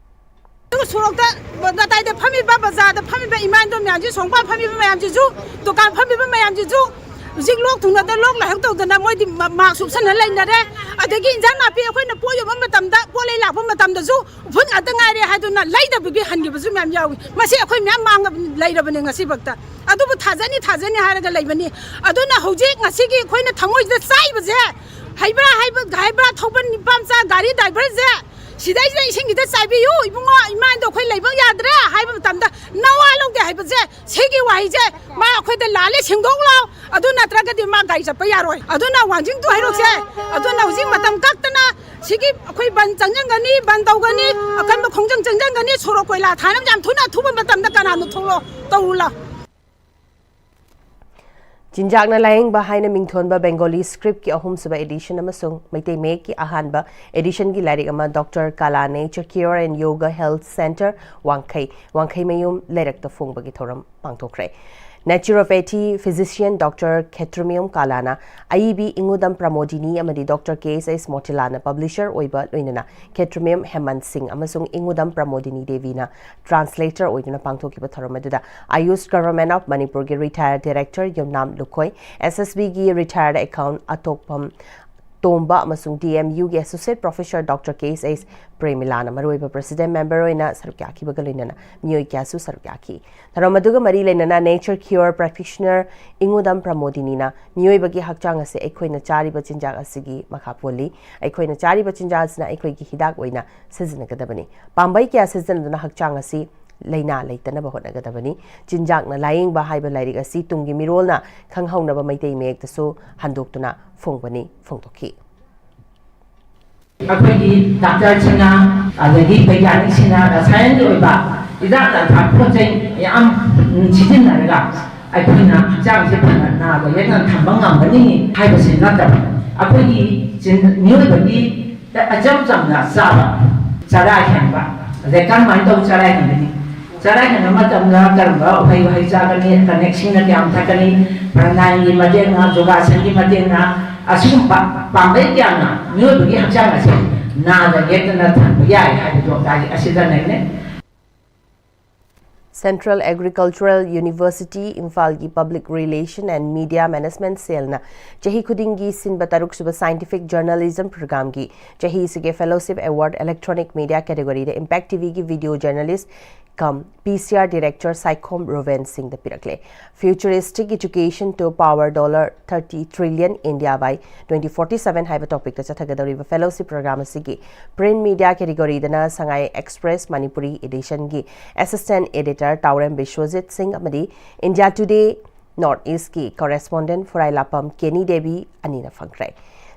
ꯑꯗꯨꯒ ꯁꯣꯔꯣꯛꯇ ꯃꯇꯥꯏꯗ ꯐꯝꯃꯤꯕ, ꯕꯖꯥꯔꯗ ꯐꯝꯃꯤꯕ ꯏꯃꯥ ꯏꯟꯗꯣ ꯃꯌꯥꯝꯁꯤ, ꯁꯣꯡꯄꯥꯟ ꯐꯝꯃꯤꯕ ꯃꯌꯥꯝꯁꯤꯁꯨ, ꯗꯨꯀꯥꯟ ꯐꯝꯃꯤꯕ ꯃꯌꯥꯝꯁꯤꯁꯨ ꯍꯧꯖꯤꯛ ꯂꯣꯛ ꯊꯨꯡꯅꯗꯅ, ꯂꯣꯛ ꯂꯥꯏꯍꯧ ꯇꯧꯗꯅ ꯃꯣꯏꯗꯤ ꯃ-, ꯃꯥꯛꯁ ꯎꯞꯁꯟꯅ ꯂꯩꯅꯔꯦ꯫ ꯑꯗꯒꯤ ꯏꯟꯖꯥꯡ ꯅꯥꯄꯤ ꯑꯩꯈꯣꯏꯅ ꯄꯣꯠ ꯌꯣꯟꯕ ꯃꯇꯝꯗ, ꯄꯣꯠ ꯂꯩ ꯂꯥꯛꯄ ꯃꯇꯝꯗꯁꯨ ꯎꯐꯨꯟ ꯉꯥꯛꯇ ꯉꯥꯏꯔꯦ ꯍꯥꯏꯗꯨꯅ ꯂꯩꯗꯕꯒꯤ ꯍꯟꯈꯤꯕꯁꯨ ꯃꯌꯥꯝ ꯌꯥꯎꯏ꯫ ꯃꯁꯤ ꯑꯩꯈꯣꯏ ꯃꯌꯥꯝ ꯃꯥꯡꯉꯕꯅꯤ, ꯂꯩꯔꯕꯅꯤ ꯉꯁꯤꯐꯥꯎꯗ꯫ ꯑꯗꯨꯕꯨ ꯊꯥꯖꯅꯤ, ꯊꯥꯖꯅꯤ ꯍꯥꯏꯔꯒ ꯂꯩꯕꯅꯤ꯫ ꯑꯗꯨꯅ ꯍꯧꯖꯤꯛ ꯉꯁꯤꯒꯤ ꯑꯩꯈꯣꯏꯅ ꯊꯃꯣꯏꯁꯤꯗ ꯆꯥꯛꯏꯕꯁꯦ, ꯍꯩꯕ꯭ꯔꯥ, ꯍꯩꯕ, ꯍꯩꯕ꯭ꯔꯥ ꯊꯧꯕ ꯅꯨꯄꯥ ꯃꯆꯥ ꯒꯥꯔꯤ ꯗ꯭ꯔꯥꯏꯚꯔꯁꯦ, ꯁꯤꯗꯩꯁꯤꯗ ꯏꯁꯤꯡꯁꯤꯗ ꯆꯥꯏꯕꯤꯌꯨ ꯏꯕꯨꯡꯉꯣ, ꯏꯃꯥ ꯏꯟꯗꯣ ꯑꯩꯈꯣꯏ ꯂꯩꯕ ꯌꯥꯗ꯭ꯔꯦ ꯍꯥꯏꯕ ꯃꯇꯝꯗ ꯅꯋꯥ ꯂꯧꯗꯦ ꯍꯥꯏꯕꯁꯦ, ꯁꯤꯒꯤ ꯋꯥꯍꯩꯁꯦ ꯃꯥ ꯑꯩꯈꯣꯏꯗ ꯂꯥꯜꯂꯦ, ꯁꯦꯡꯗꯣꯛ ꯂꯥꯎ, ꯑꯗꯨ ꯅꯠꯇ꯭ꯔꯒꯗꯤ ꯃꯥ ꯒꯥꯔꯤ ꯆꯠꯄ ꯌꯥꯔꯣꯏ꯫ ꯑꯗꯨꯅ ꯋꯥꯡꯖꯤꯡ ꯇꯨ ꯍꯩꯔꯣꯛꯁꯦ, ꯑꯗꯨꯅ ꯍꯧꯖꯤꯛ ꯃꯇꯝ ꯀꯛꯇꯅ ꯁꯤꯒꯤ ꯑꯩꯈꯣꯏ ꯕꯟ ꯆꯪꯁꯤꯟꯒꯅꯤ, ꯕꯟ ꯇꯧꯒꯅꯤ, ꯑꯀꯟꯕ ꯈꯣꯡꯖꯪ ꯆꯪꯁꯤꯟꯒꯅꯤ, ꯁꯣꯔꯣꯛ ꯀꯣꯏꯂꯥ ꯊꯥꯅꯕ ꯌꯥꯝ ꯊꯨꯅ ꯑꯊꯨꯕ ꯃꯇꯝꯗ ꯀꯅꯥꯅꯣ ꯊꯣꯛꯂꯛꯑꯣ, ꯇꯧꯔꯨ ꯂꯥꯎ꯫ ꯆꯤꯟꯖꯥꯛꯅ ꯂꯥꯌꯦꯡꯕ ꯍꯥꯏꯅ ꯃꯤꯡꯊꯣꯟꯕ ꯕꯦꯡꯒꯣꯂꯤ ꯁ꯭ꯀ꯭ꯔꯤꯞꯀꯤ ꯑꯍꯨꯝꯁꯨꯕ ꯑꯦꯗꯤꯁꯟ ꯑꯃꯁꯨꯡ ꯃꯩꯇꯩ ꯃꯌꯦꯛꯀꯤ ꯑꯍꯥꯟꯕ ꯑꯦꯗꯤꯁꯟꯒꯤ ꯂꯥꯏꯔꯤꯛ ꯑꯃ Doctor Kala Nature Cure and Yoga Health Center, ꯋꯥꯡꯈꯩ, ꯋꯥꯡꯈꯩꯃꯌꯨꯝ ꯂꯩꯔꯛꯇ ꯐꯣꯡꯕꯒꯤ ꯊꯧꯔꯝ ꯄꯥꯡꯊꯣꯛꯈ꯭ꯔꯦ꯫ Naturopathy physician Doctor ꯈꯦꯇ꯭ꯔꯤꯃꯌꯨꯝ ꯀꯥꯂꯥꯅ ꯑꯏꯕꯤ ꯏꯉꯨꯗꯝ ꯄ꯭ꯔꯃꯣꯗꯤꯅꯤ ꯑꯃꯗꯤ Doctor ꯀꯦ ꯑꯦꯁ ꯑꯦꯁ ꯃꯣꯇꯤꯂꯥꯅ ꯄꯕ꯭ꯂꯤꯁꯔ ꯑꯣꯏꯕ, ꯂꯣꯏꯅꯅ ꯈꯦꯇ꯭ꯔꯤꯃꯌꯨꯝ ꯍꯦꯃꯟ ꯁꯤꯡ ꯑꯃꯁꯨꯡ ꯏꯉꯨꯗꯝ ꯄ꯭ꯔꯃꯣꯗꯤꯅꯤ ꯗꯦꯕꯤꯅ ꯇ꯭ꯔꯥꯟꯁꯂꯦꯇꯔ ꯑꯣꯏꯗꯨꯅ ꯄꯥꯡꯊꯣꯛꯈꯤꯕ ꯊꯧꯔꯝ ꯑꯗꯨꯗ Ayush Government of ꯃꯅꯤꯄꯨꯔꯒꯤ retired director ꯌꯨꯝꯅꯥꯝ ꯂꯨꯈꯣꯏ, ꯑꯦꯁ ꯑꯦꯁ ꯕꯤꯒꯤ retired account ꯑꯇꯣꯛꯄꯝ ꯇꯣꯝꯕ ꯑꯃꯁꯨꯡ ꯗꯤ ꯑꯦꯝ ꯌꯨꯒꯤ Associate Professor Doctor ꯀꯦ ꯑꯦꯁ ꯑꯩꯆ ꯄ꯭ꯔꯦꯃꯤꯂꯥꯅ ꯃꯔꯨꯑꯣꯏꯕ President Member ꯑꯣꯏꯅ ꯁꯔꯨꯛ ꯌꯥꯈꯤꯕꯒ ꯂꯣꯏꯅꯅ ꯃꯤꯑꯣꯏ ꯀꯌꯥꯁꯨ ꯁꯔꯨꯛ ꯌꯥꯈꯤ꯫ ꯊꯧꯔꯝ ꯑꯗꯨꯒ ꯃꯔꯤ ꯂꯩꯅꯅ Nature Cure Practitioner ꯏꯉꯨꯗꯝ ꯄ꯭ꯔꯃꯣꯗꯤꯅꯤꯅ ꯃꯤꯑꯣꯏꯕꯒꯤ ꯍꯛꯆꯥꯡ ꯑꯁꯤ ꯑꯩꯈꯣꯏꯅ ꯆꯥꯔꯤꯕ ꯆꯤꯟꯖꯥꯛ ꯑꯁꯤꯒꯤ ꯃꯈꯥ ꯄꯣꯜꯂꯤ꯫ ꯑꯩꯈꯣꯏꯅ ꯆꯥꯔꯤꯕ ꯆꯤꯟꯖꯥꯛ ꯑꯁꯤꯅ ꯑꯩꯈꯣꯏꯒꯤ ꯍꯤꯗꯥꯛ ꯑꯣꯏꯅ ꯁꯤꯖꯤꯟꯅꯒꯗꯕꯅꯤ꯫ ꯄꯥꯝꯕꯩ ꯀꯌꯥ ꯁꯤꯖꯤꯟꯅꯗꯨꯅ ꯍꯛꯆꯥꯡ ꯑꯁꯤ ꯂꯥꯏꯅꯥ ꯂꯩꯇꯅꯕ ꯍꯣꯠꯅꯒꯗꯕꯅꯤ꯫ ꯆꯤꯟꯖꯥꯛꯅ ꯂꯥꯌꯦꯡꯕ ꯍꯥꯏꯕ ꯂꯥꯏꯔꯤꯛ ꯑꯁꯤ ꯇꯨꯡꯒꯤ ꯃꯤꯔꯣꯜꯅ ꯈꯪꯍꯧꯅꯕ ꯃꯩꯇꯩ ꯃꯌꯦꯛꯇꯁꯨ ꯍꯟꯗꯣꯛꯇꯨꯅ ꯐꯣꯡꯕꯅꯤ ꯐꯣꯡꯗꯣꯛꯈꯤ꯫ ꯑꯩꯈꯣꯏꯒꯤ ꯗꯥꯛꯇꯔꯁꯤꯡꯅ ꯑꯗꯒꯤ ꯕꯩꯒ꯭ꯌꯥꯅꯤꯛꯁꯤꯡꯅ ꯔꯁꯥꯌꯟꯒꯤ ꯑꯣꯏꯕ ꯍꯤꯗꯥꯛ ꯂꯥꯡꯊꯛ ꯄꯣꯠ ꯆꯩ ꯃꯌꯥꯝ ꯁꯤꯖꯤꯟꯅꯔꯒ ꯑꯩꯈꯣꯏꯅ ꯍꯛꯆꯥꯡꯁꯦ ꯐꯅ ꯅꯥꯗ ꯌꯦꯛꯅ ꯊꯝꯕ ꯉꯝꯒꯅꯤ ꯍꯥꯏꯕꯁꯤ ꯅꯠꯇꯕ, ꯑꯩꯈꯣꯏꯒꯤ ꯆꯤꯟ- ꯃꯤꯑꯣꯏꯕꯒꯤ ꯑꯆꯝ ꯆꯝꯅ ꯆꯥꯕ, ꯆꯔꯥ ꯍꯦꯟꯕ, ꯑꯗꯩ ꯀꯔꯝꯍꯥꯏꯅ ꯇꯧ ꯆꯔꯥ ꯍꯦꯟꯒꯅꯤ? ꯆꯔꯥ ꯍꯦꯟꯕ ꯃꯇꯝꯗ ꯀꯔꯝꯕ ꯎꯍꯩ ꯋꯥꯍꯩ ꯆꯥꯒꯅꯤ? ꯀꯅꯦꯛꯁꯤꯡꯅ ꯀꯌꯥꯝ ꯊꯛꯀꯅꯤ? ꯄ꯭ꯔꯥꯅꯥꯌꯝꯒꯤ ꯃꯇꯦꯡꯅ, ꯌꯣꯒꯥꯁꯟꯒꯤ ꯃꯇꯦꯡꯅ, ꯑꯁꯤꯒꯨꯝꯕ ꯄꯥꯝꯕꯩ ꯀꯌꯥꯅ ꯃꯤꯑꯣꯏꯕꯒꯤ ꯍꯛꯆꯥꯡ ꯑꯁꯦ ꯅꯥꯗ ꯌꯦꯛꯇꯅ ꯊꯝꯕ ꯌꯥꯏ ꯍꯥꯏꯕꯗꯣ ꯂꯥꯏꯔꯤꯛ ꯑꯁꯤꯗ ꯅꯩꯅꯩ꯫ Central Agricultural University ꯏꯝꯐꯥꯜꯒꯤ Public Relation and Media Management Cellꯅ ꯆꯍꯤ ꯈꯨꯗꯤꯡꯒꯤ ꯁꯤꯟꯕ ꯇꯔꯨꯛꯁꯨꯕ Scientific Journalism Programꯒꯤ ꯆꯍꯤꯁꯤꯒꯤ Fellowship Award Electronic Media categoryꯗ Impact TVꯒꯤ video journalist cum PCR director Saikhom ꯔꯣꯕꯦꯟ ꯁꯤꯡꯗ ꯄꯤꯔꯛꯂꯦ꯫ Futuristic Education to Power Dollar Thirty Trillion India by Twenty Forty Seven ꯍꯥꯏꯕ topicꯇ ꯆꯠꯊꯒꯗꯧꯔꯤꯕ fellowship program ꯑꯁꯤꯒꯤ print media categoryꯗꯅ ꯁꯉꯥꯏ Express Manipuri editionꯒꯤ assistant editor ꯇꯥꯎꯔꯦꯝ Biswajit ꯁꯤꯡ ꯑꯃꯗꯤ India Today North Eastꯀꯤ correspondent ꯐꯨꯔꯥꯏꯂꯥꯄꯝ ꯀꯦꯅꯤ Devi ꯑꯅꯤꯅ ꯐꯪꯈ꯭ꯔꯦ꯫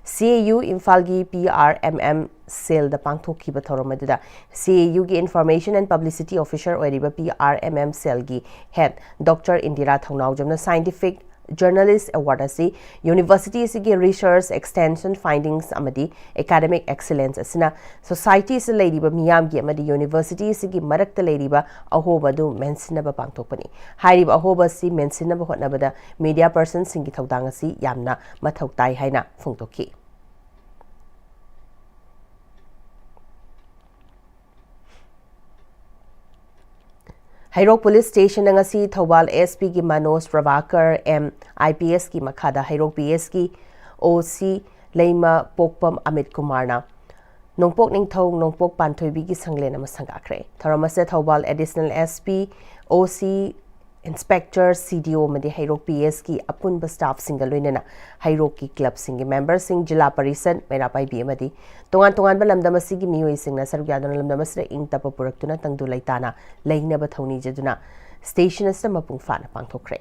CAU ꯏꯝꯐꯥꯜꯒꯤ PRMM cellꯗ ꯄꯥꯡꯊꯣꯛꯈꯤꯕ ꯊꯧꯔꯝ ꯑꯗꯨꯗ CAUꯒꯤ Information and Publicity Officer ꯑꯣꯏꯔꯤꯕ PRMM cellꯒꯤ head Doctor Indira ꯊꯧꯅꯥꯎꯖꯝꯅ Scientific Journalist Award ꯑꯁꯤ university ꯑꯁꯤꯒꯤ research, extension findings ꯑꯃꯗꯤ academic excellence ꯑꯁꯤꯅ society ꯑꯁꯤꯗ ꯂꯩꯔꯤꯕ ꯃꯤꯌꯥꯝꯒꯤ ꯑꯃꯗꯤ university ꯑꯁꯤꯒꯤ ꯃꯔꯛꯇ ꯂꯩꯔꯤꯕ ꯑꯍꯣꯕ ꯑꯗꯨ ꯃꯦꯟꯁꯤꯟꯅꯕ ꯄꯥꯡꯊꯣꯛꯄꯅꯤ꯫ ꯍꯥꯏꯔꯤꯕ ꯑꯍꯣꯕ ꯑꯁꯤ ꯃꯦꯟꯁꯤꯟꯅꯕ ꯍꯣꯠꯅꯕꯗ media personꯁꯤꯡꯒꯤ ꯊꯧꯗꯥꯡ ꯑꯁꯤ ꯌꯥꯝꯅ ꯃꯊꯧ ꯇꯥꯏ ꯍꯥꯏꯅ ꯐꯣꯡꯗꯣꯛꯈꯤ꯫ ꯍꯩꯔꯣꯛ ꯄꯨꯂꯤꯁ ꯁ꯭ꯇꯦꯁꯟꯗ ꯉꯁꯤ ꯊꯧꯕꯥꯜ ꯑꯦꯁ ꯄꯤꯒꯤ Manoj Prabhakar M I P ꯑꯦꯁꯀꯤ ꯃꯈꯥꯗ ꯍꯩꯔꯣꯛ ꯄꯤ ꯑꯦꯁꯀꯤ ꯑꯣ ꯁꯤ ꯂꯩꯃ ꯄꯣꯛꯄꯝ ꯑꯃꯤꯠ ꯀꯨꯃꯥꯔꯅ ꯅꯣꯡꯄꯣꯛ ꯅꯤꯡꯊꯧ ꯅꯣꯡꯄꯣꯛ ꯄꯥꯟꯊꯣꯏꯕꯤꯒꯤ ꯁꯪꯂꯦꯟ ꯑꯃ ꯁꯪꯒꯥꯈ꯭ꯔꯦ꯫ ꯊꯧꯔꯝ ꯑꯁꯤꯗ Thoubal Additional S P, O C, Inspector, C D O ꯑꯃꯗꯤ ꯍꯩꯔꯣꯛ P S ꯀꯤ ꯑꯄꯨꯟꯕ staffꯁꯤꯡꯒ ꯂꯣꯏꯅꯅ ꯍꯩꯔꯣꯛꯀꯤ clubꯁꯤꯡꯒꯤ memberꯁꯤꯡ, ꯖꯤꯂꯥ ꯄꯔꯤꯁꯠ, ꯃꯩꯔꯥ ꯄꯥꯏꯕꯤ ꯑꯃꯗꯤ ꯇꯣꯉꯥꯟ ꯇꯣꯉꯥꯟꯕ ꯂꯝꯗꯝ ꯑꯁꯤꯒꯤ ꯃꯤꯑꯣꯏꯁꯤꯡꯅ ꯁꯔꯨꯛ ꯌꯥꯗꯨꯅ ꯂꯝꯗꯝ ꯑꯁꯤꯗ ꯏꯪ ꯇꯞꯄ ꯄꯨꯔꯛꯇꯨꯅ ꯇꯪꯗꯨ ꯂꯩꯇꯥꯅ ꯂꯩꯅꯕ ꯊꯧꯅꯤꯖꯗꯨꯅ station ꯑꯁꯤꯗ ꯃꯄꯨꯡ ꯐꯥꯅ ꯄꯥꯡꯊꯣꯛꯈ꯭ꯔꯦ꯫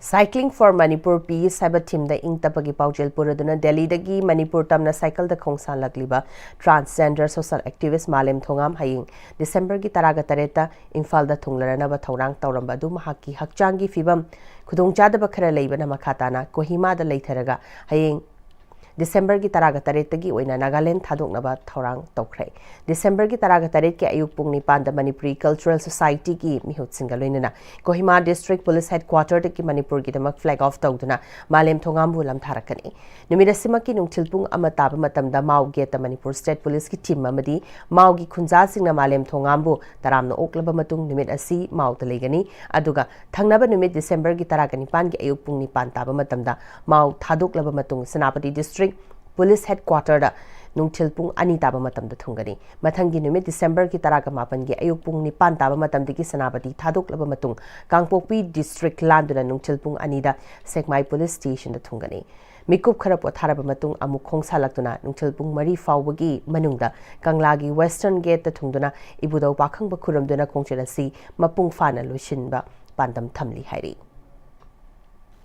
Cycling for Manipur Peace ꯍꯥꯏꯕ themeꯗ ꯏꯪ ꯇꯞꯄꯒꯤ ꯄꯥꯎꯖꯦꯜ ꯄꯨꯔꯗꯨꯅ ꯗꯦꯜꯂꯤꯗꯒꯤ ꯃꯅꯤꯄꯨꯔ ꯇꯝꯅ ꯁꯥꯏꯀꯜꯗ ꯈꯣꯡꯁꯥꯟꯂꯛꯂꯤꯕ transgender social activist ꯃꯥꯂꯦꯝ ꯊꯣꯉꯥꯝ ꯍꯌꯦꯡ ꯗꯤꯁꯦꯝꯕꯔꯒꯤ ꯇꯔꯥꯒ ꯇꯔꯦꯠꯇ ꯏꯝꯐꯥꯜꯗ ꯊꯨꯡꯂꯔꯅꯕ ꯊꯧꯔꯥꯡ ꯇꯧꯔꯝꯕ ꯑꯗꯨ ꯃꯍꯥꯛꯀꯤ ꯍꯛꯆꯥꯡꯒꯤ ꯐꯤꯕꯝ ꯈꯨꯗꯣꯡꯆꯥꯗꯕ ꯈꯔ ꯂꯩꯕꯅ ꯃꯈꯥ ꯇꯥꯅ ꯀꯣꯍꯤꯃꯥꯗ ꯂꯩꯊꯔꯒ ꯍꯌꯦꯡ ꯗꯤꯁꯦꯝꯕꯔꯒꯤ ꯇꯔꯥꯒ ꯇꯔꯦꯠꯇꯒꯤ ꯑꯣꯏꯅ ꯅꯥꯒꯥꯂꯦꯟ ꯊꯥꯗꯣꯛꯅꯕ ꯊꯧꯔꯥꯡ ꯇꯧꯈ꯭ꯔꯦ꯫ ꯗꯤꯁꯦꯝꯕꯔꯒꯤ ꯇꯔꯥꯒ ꯇꯔꯦꯠꯀꯤ ꯑꯌꯨꯛ ꯄꯨꯡ ꯅꯤꯄꯥꯟꯗ ꯃꯅꯤꯄꯨꯔꯤ Cultural Societyꯒꯤ ꯃꯤꯍꯨꯠꯁꯤꯡꯒ ꯂꯣꯏꯅꯅ Kohima District Police Headquarterꯗꯒꯤ ꯃꯅꯤꯄꯨꯔꯒꯤꯗꯃꯛ flag off ꯇꯧꯗꯨꯅ ꯃꯥꯂꯦꯝ ꯊꯣꯉꯥꯝꯕꯨ ꯂꯝꯊꯥꯔꯛꯀꯅꯤ꯫ ꯅꯨꯃꯤꯠ ꯑꯁꯤꯃꯛꯀꯤ ꯅꯨꯡꯊꯤꯜ ꯄꯨꯡ ꯑꯃ ꯇꯥꯕ ꯃꯇꯝꯗ ꯃꯥꯎ gateꯇ ꯃꯅꯤꯄꯨꯔ State Policeꯀꯤ team ꯑꯃꯗꯤ ꯃꯥꯎꯒꯤ ꯈꯨꯟꯖꯥꯁꯤꯡꯅ ꯃꯥꯂꯦꯝ ꯊꯣꯉꯥꯝꯕꯨ ꯇꯔꯥꯝꯅ ꯑꯣꯛꯂꯕ ꯃꯇꯨꯡ ꯅꯨꯃꯤꯠ ꯑꯁꯤ ꯃꯥꯎꯗ ꯂꯩꯒꯅꯤ꯫ ꯑꯗꯨꯒ ꯊꯪꯅꯕ ꯅꯨꯃꯤꯠ ꯗꯤꯁꯦꯝꯕꯔꯒꯤ ꯇꯔꯥꯒ ꯅꯤꯄꯥꯟꯒꯤ ꯑꯌꯨꯛ ꯄꯨꯡ ꯅꯤꯄꯥꯟ ꯇꯥꯕ ꯃꯇꯝꯗ ꯃꯥꯎ ꯊꯥꯗꯣꯛꯂꯕ ꯃꯇꯨꯡ ꯁꯦꯅꯥꯄꯇꯤ District Police Headquarterꯗ ꯅꯨꯡꯊꯤꯜ ꯄꯨꯡ ꯑꯅꯤ ꯇꯥꯕ ꯃꯇꯝꯗ ꯊꯨꯡꯒꯅꯤ꯫ ꯃꯊꯪꯒꯤ ꯅꯨꯃꯤꯠ ꯗꯤꯁꯦꯝꯕꯔꯒꯤ ꯇꯔꯥꯒ ꯃꯥꯄꯟꯒꯤ ꯑꯌꯨꯛ ꯄꯨꯡ ꯅꯤꯄꯥꯟ ꯇꯥꯕ ꯃꯇꯝꯗꯒꯤ ꯁꯦꯅꯥꯄꯇꯤ ꯊꯥꯗꯣꯛꯂꯕ ꯃꯇꯨꯡ ꯀꯥꯡꯄꯣꯛꯄꯤ District ꯂꯥꯟꯗꯨꯅ ꯅꯨꯡꯊꯤꯜ ꯄꯨꯡ ꯑꯅꯤꯗ ꯁꯦꯛꯃꯥꯏ Police Stationꯗ ꯊꯨꯡꯒꯅꯤ꯫ ꯃꯤꯀꯨꯞ ꯈꯔ ꯄꯣꯊꯥꯔꯕ ꯃꯇꯨꯡ ꯑꯃꯨꯛ ꯈꯣꯡꯁꯥꯜꯂꯛꯇꯨꯅ ꯅꯨꯡꯊꯤꯜ ꯄꯨꯡ ꯃꯔꯤ ꯐꯥꯎꯕꯒꯤ ꯃꯅꯨꯡꯗ ꯀꯪꯂꯥꯒꯤ Western Gateꯇ ꯊꯨꯡꯗꯨꯅ ꯏꯕꯨꯙꯧ ꯄꯥꯈꯪꯕ ꯈꯨꯔꯨꯝꯗꯨꯅ ꯈꯣꯡꯆꯠ ꯑꯁꯤ ꯃꯄꯨꯡ ꯐꯥꯅ ꯂꯣꯏꯁꯤꯟꯕ ꯄꯥꯟꯗꯝ ꯊꯝꯂꯤ ꯍꯥꯏꯔꯤ꯫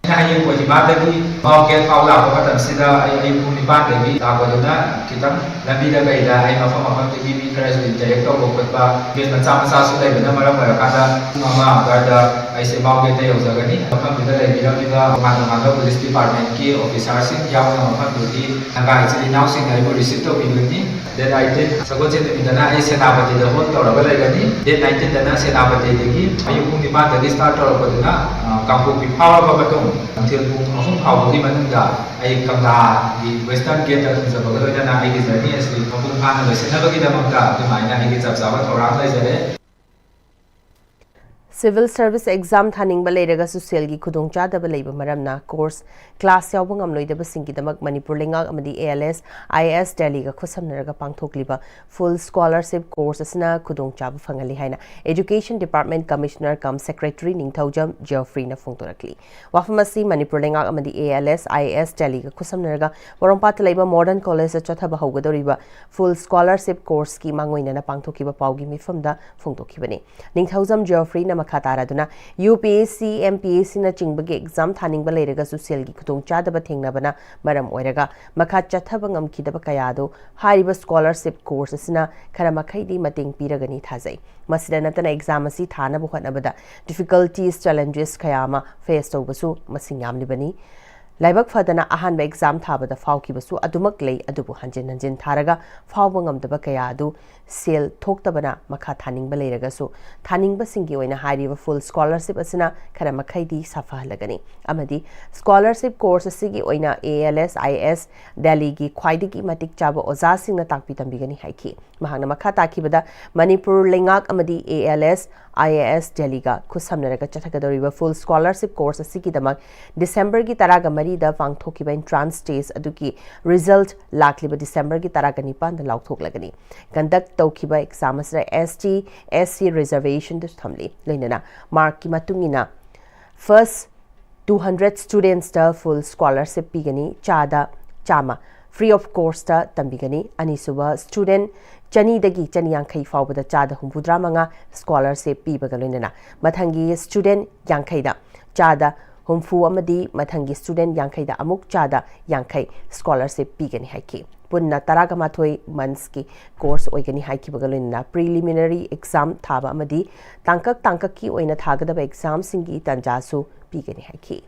ꯑꯩꯅ ꯍꯌꯦꯡ ꯀꯣꯍꯤꯃꯥꯗꯒꯤ ꯃꯥꯎ gate ꯐꯥꯎ ꯂꯥꯛꯄ ꯃꯇꯝꯁꯤꯗ ꯑꯩ ꯑꯌꯨꯛ ꯄꯨꯡ ꯅꯤꯄꯥꯟꯗꯒꯤ ꯂꯥꯛꯄꯗꯨꯅ ꯈꯤꯇꯪ ꯂꯝꯕꯤꯗ ꯀꯩꯗ ꯑꯩ ꯃꯐꯝ ꯃꯐꯝꯗꯒꯤ ꯃꯤ ꯈꯔꯁꯨ interact ꯇꯧꯕ ꯈꯣꯠꯄ, event ꯃꯆꯥ ꯃꯆꯥꯁꯨ ꯂꯩꯕꯅ ꯃꯔꯝ ꯑꯣꯏꯔꯀꯥꯟꯗ ꯄꯨꯡ ꯑꯃ ꯑꯗꯨꯋꯥꯏꯗ ꯑꯩꯁꯦ ꯃꯥꯎꯒꯦꯠꯇ ꯌꯧꯖꯒꯅꯤ꯫ ꯃꯐꯝꯗꯨꯗ ꯂꯩꯕꯤꯔꯝꯂꯤꯕ ꯇꯣꯉꯥꯟ ꯇꯣꯉꯥꯟꯕ ꯄꯨꯂꯤꯁ ꯗꯤꯄꯥꯔꯠꯃꯦꯟꯀꯤ ꯑꯣꯐꯤꯁꯥꯔꯁꯤꯡ ꯌꯥꯎꯅ ꯃꯐꯝꯗꯨꯒꯤ ꯅꯥꯒꯥ ꯏꯆꯤꯜ ꯏꯅꯥꯎꯁꯤꯡꯅ ꯑꯩꯕꯨ ꯔꯤꯁꯤꯞ ꯇꯧꯕꯤꯒꯅꯤ꯫ ꯗꯦꯠ ꯑꯩꯠꯇꯤꯟ ꯁꯒꯣꯜꯁꯦꯟ ꯅꯨꯃꯤꯠꯇꯅ ꯑꯩ ꯁꯦꯅꯥꯄꯇꯤꯗ ꯍꯣꯜ ꯇꯧꯔꯒ ꯂꯩꯒꯅꯤ꯫ ꯗꯦꯠ ꯅꯥꯏꯟꯇꯤꯟꯗꯅ ꯁꯦꯅꯥꯄꯇꯤꯗꯒꯤ ꯑꯌꯨꯛ ꯄꯨꯡ ꯅꯤꯄꯥꯟꯗꯒꯤ ꯁ꯭ꯇꯥꯔꯠ ꯇꯧꯔꯛꯄꯗꯨꯅ, ꯑ, ꯀꯥꯡꯄꯣꯛꯄꯤ ꯐꯥꯎꯔꯕ ꯃꯇꯨꯡ ꯅꯨꯡꯊꯤꯜ ꯄꯨꯡ ꯑꯍꯨꯝ ꯐꯥꯎꯕꯒꯤ ꯃꯅꯨꯡꯗ ꯑꯩ ꯀꯪꯂꯥꯒꯤ ꯋꯦꯁꯇꯔꯟ ꯒꯦꯠꯇ ꯊꯨꯡꯖꯕꯒ ꯂꯣꯏꯅꯅ ꯑꯩꯒꯤ ꯖꯔꯅꯤ ꯑꯁꯤ ꯃꯄꯨꯡ ꯐꯥꯅ ꯂꯣꯏꯁꯤꯟꯅꯕꯒꯤꯗꯃꯛꯇ ꯑꯗꯨꯃꯥꯏꯅ ꯑꯩꯒꯤ ꯆꯞ ꯆꯥꯕ ꯊꯧꯔꯥꯡ ꯂꯩꯖꯔꯦ꯫ Civil Service Exam ꯊꯥꯅꯤꯡꯕ ꯂꯩꯔꯒꯁꯨ ꯁꯦꯜꯒꯤ ꯈꯨꯗꯣꯡꯆꯥꯗꯕ ꯂꯩꯕ ꯃꯔꯝꯅ ꯀꯣꯔꯁ ꯀ꯭ꯂꯥꯁ ꯌꯥꯎꯕ ꯉꯝꯂꯣꯏꯗꯕꯁꯤꯡꯒꯤꯗꯃꯛ ꯃꯅꯤꯄꯨꯔ ꯂꯩꯉꯥꯛ ꯑꯃꯗꯤ A L S, I A S Delhiꯒ ꯈꯨꯠꯁꯝꯅꯔꯒ ꯄꯥꯡꯊꯣꯛꯂꯤꯕ Full Scholarship Course ꯑꯁꯤꯅ ꯈꯨꯗꯣꯡꯆꯥꯕ ꯐꯪꯍꯜꯂꯤ ꯍꯥꯏꯅ Education Department Commissioner cum Secretary ꯅꯤꯡꯊꯧꯖꯝ Geoffreyꯅ ꯐꯣꯡꯗꯣꯔꯛꯂꯤ꯫ ꯋꯥꯐꯝ ꯑꯁꯤ ꯃꯅꯤꯄꯨꯔ ꯂꯩꯉꯥꯛ ꯑꯃꯗꯤ A L S, I A S Delhiꯒ ꯈꯨꯠꯁꯝꯅꯔꯒ ꯄꯣꯔꯣꯝꯄꯥꯠꯇ ꯂꯩꯕ Modern Collegeꯇ ꯆꯠꯊꯕ ꯍꯧꯒꯗꯧꯔꯤꯕ Full Scholarship Courseꯀꯤ ꯃꯥꯡꯑꯣꯏꯅꯅ ꯄꯥꯡꯊꯣꯛꯈꯤꯕ ꯄꯥꯎꯒꯤ ꯃꯤꯐꯝꯗ ꯐꯣꯡꯗꯣꯛꯈꯤꯕꯅꯤ꯫ ꯅꯤꯡꯊꯧꯖꯝ Geoffreyꯅ ꯃꯈꯥ ꯇꯥꯔꯗꯨꯅ UPSC, MPSCꯅꯆꯤꯡꯕꯒꯤ exam ꯊꯥꯅꯤꯡꯕ ꯂꯩꯔꯒꯁꯨ ꯁꯦꯜꯒꯤ ꯈꯨꯗꯣꯡꯆꯥꯗꯕ ꯊꯦꯡꯅꯕꯅ ꯃꯔꯝ ꯑꯣꯏꯔꯒ ꯃꯈꯥ ꯆꯠꯊꯕ ꯉꯝꯈꯤꯗꯕ ꯀꯌꯥ ꯑꯗꯨ ꯍꯥꯏꯔꯤꯕ scholarship course ꯑꯁꯤꯅ ꯈꯔ ꯃꯈꯩꯗꯤ ꯃꯇꯦꯡ ꯄꯤꯔꯒꯅꯤ ꯊꯥꯖꯩ꯫ ꯃꯁꯤꯗ ꯅꯠꯇꯅ exam ꯑꯁꯤ ꯊꯥꯅꯕ ꯍꯣꯠꯅꯕꯗ difficulties, challenges ꯀꯌꯥ ꯑꯃ face ꯇꯧꯕꯁꯨ ꯃꯁꯤꯡ ꯌꯥꯝꯂꯤꯕꯅꯤ꯫ ꯂꯥꯏꯕꯛ ꯐꯗꯅ ꯑꯍꯥꯟꯕ exam ꯊꯥꯕꯗ ꯐꯥꯎꯈꯤꯕꯁꯨ ꯑꯗꯨꯃꯛ ꯂꯩ, ꯑꯗꯨꯕꯨ ꯍꯟꯖꯤꯟ ꯍꯟꯖꯤꯟ ꯊꯥꯔꯒ ꯐꯥꯎꯕ ꯉꯝꯗꯕ ꯀꯌꯥ ꯑꯗꯨ ꯁꯦꯜ ꯊꯣꯛꯇꯕꯅ ꯃꯈꯥ ꯊꯥꯅꯤꯡꯕ ꯂꯩꯔꯒꯁꯨ ꯊꯥꯅꯤꯡꯕꯁꯤꯡꯒꯤ ꯑꯣꯏꯅ ꯍꯥꯏꯔꯤꯕ Full Scholarship ꯑꯁꯤꯅ ꯈꯔ ꯃꯈꯩꯗꯤ ꯁꯥꯐꯍꯜꯂꯒꯅꯤ ꯑꯃꯗꯤ scholarship course ꯑꯁꯤꯒꯤ ꯑꯣꯏꯅ A L S, I A S Delhiꯒꯤ ꯈ꯭ꯋꯥꯏꯗꯒꯤ ꯃꯇꯤꯛ ꯆꯥꯕ ꯑꯣꯖꯥꯁꯤꯡꯅ ꯇꯥꯛꯄꯤ ꯇꯝꯕꯤꯒꯅꯤ ꯍꯥꯏꯈꯤ꯫ ꯃꯍꯥꯛꯅ ꯃꯈꯥ ꯇꯥꯈꯤꯕꯗ, ꯃꯅꯤꯄꯨꯔ ꯂꯩꯉꯥꯛ ꯑꯃꯗꯤ A L S, I A S Delhiꯒ ꯈꯨꯠꯁꯝꯅꯔꯒ ꯆꯠꯊꯒꯗꯧꯔꯤꯕ Full Scholarship Course ꯑꯁꯤꯒꯤꯗꯃꯛ Decemberꯒꯤ ꯇꯔꯥꯒ ꯃꯔꯤꯗ ꯄꯥꯡꯊꯣꯛꯈꯤꯕ entrance test ꯑꯗꯨꯒꯤ result ꯂꯥꯛꯂꯤꯕ Decemberꯒꯤ ꯇꯔꯥꯒ ꯅꯤꯄꯥꯟꯗ ꯂꯥꯎꯊꯣꯛꯂꯒꯅꯤ꯫ Conduct ꯇꯧꯈꯤꯕ exam ꯑꯁꯤꯗ S T, S C reservationꯗꯁꯨ ꯊꯝꯂꯤ꯫ ꯂꯣꯏꯅꯅ markꯀꯤ ꯃꯇꯨꯡ ꯏꯟꯅ first two hundred studentsꯇ full scholarship ꯄꯤꯒꯅꯤ, ꯆꯥꯗ ꯆꯥꯝꯃ free of cost ꯇꯝꯕꯤꯒꯅꯤ꯫ ꯑꯅꯤꯁꯨꯕ student ꯆꯅꯤꯗꯒꯤ ꯆꯅꯤ ꯌꯥꯡꯈꯩ ꯐꯥꯎꯕꯗ ꯆꯥꯗ ꯍꯨꯝꯐꯨꯇꯔꯥ ꯃꯉꯥ scholarship ꯄꯤꯕꯒ ꯂꯣꯏꯅꯅ ꯃꯊꯪꯒꯤ student ꯌꯥꯡꯈꯩꯗ ꯆꯥꯗ ꯍꯨꯝꯐꯨ ꯑꯃꯗꯤ ꯃꯊꯪꯒꯤ student ꯌꯥꯡꯈꯩꯗ ꯑꯃꯨꯛ ꯆꯥꯗ ꯌꯥꯡꯈꯩ scholarship ꯄꯤꯒꯅꯤ ꯍꯥꯏꯈꯤ꯫ ꯄꯨꯟꯅ ꯇꯔꯥꯒ ꯃꯥꯊꯣꯏ ꯃꯟꯁꯀꯤ ꯀꯣꯔꯁ ꯑꯣꯏꯒꯅꯤ ꯍꯥꯏꯈꯤꯕꯒ ꯂꯣꯏꯅꯅ ꯄ꯭ꯔꯤꯂꯤꯃꯤꯅꯔꯤ ꯑꯦꯛꯖꯥꯝ ꯊꯥꯕ ꯑꯃꯗꯤ ꯇꯥꯡꯀꯛ ꯇꯥꯡꯀꯛꯀꯤ ꯑꯣꯏꯅ ꯊꯥꯒꯗꯕ ꯑꯦꯛꯖꯥꯝꯁꯤꯡꯒꯤ ꯇꯥꯟꯖꯥꯁꯨ ꯄꯤꯒꯅꯤ ꯍꯥꯏꯈꯤ꯫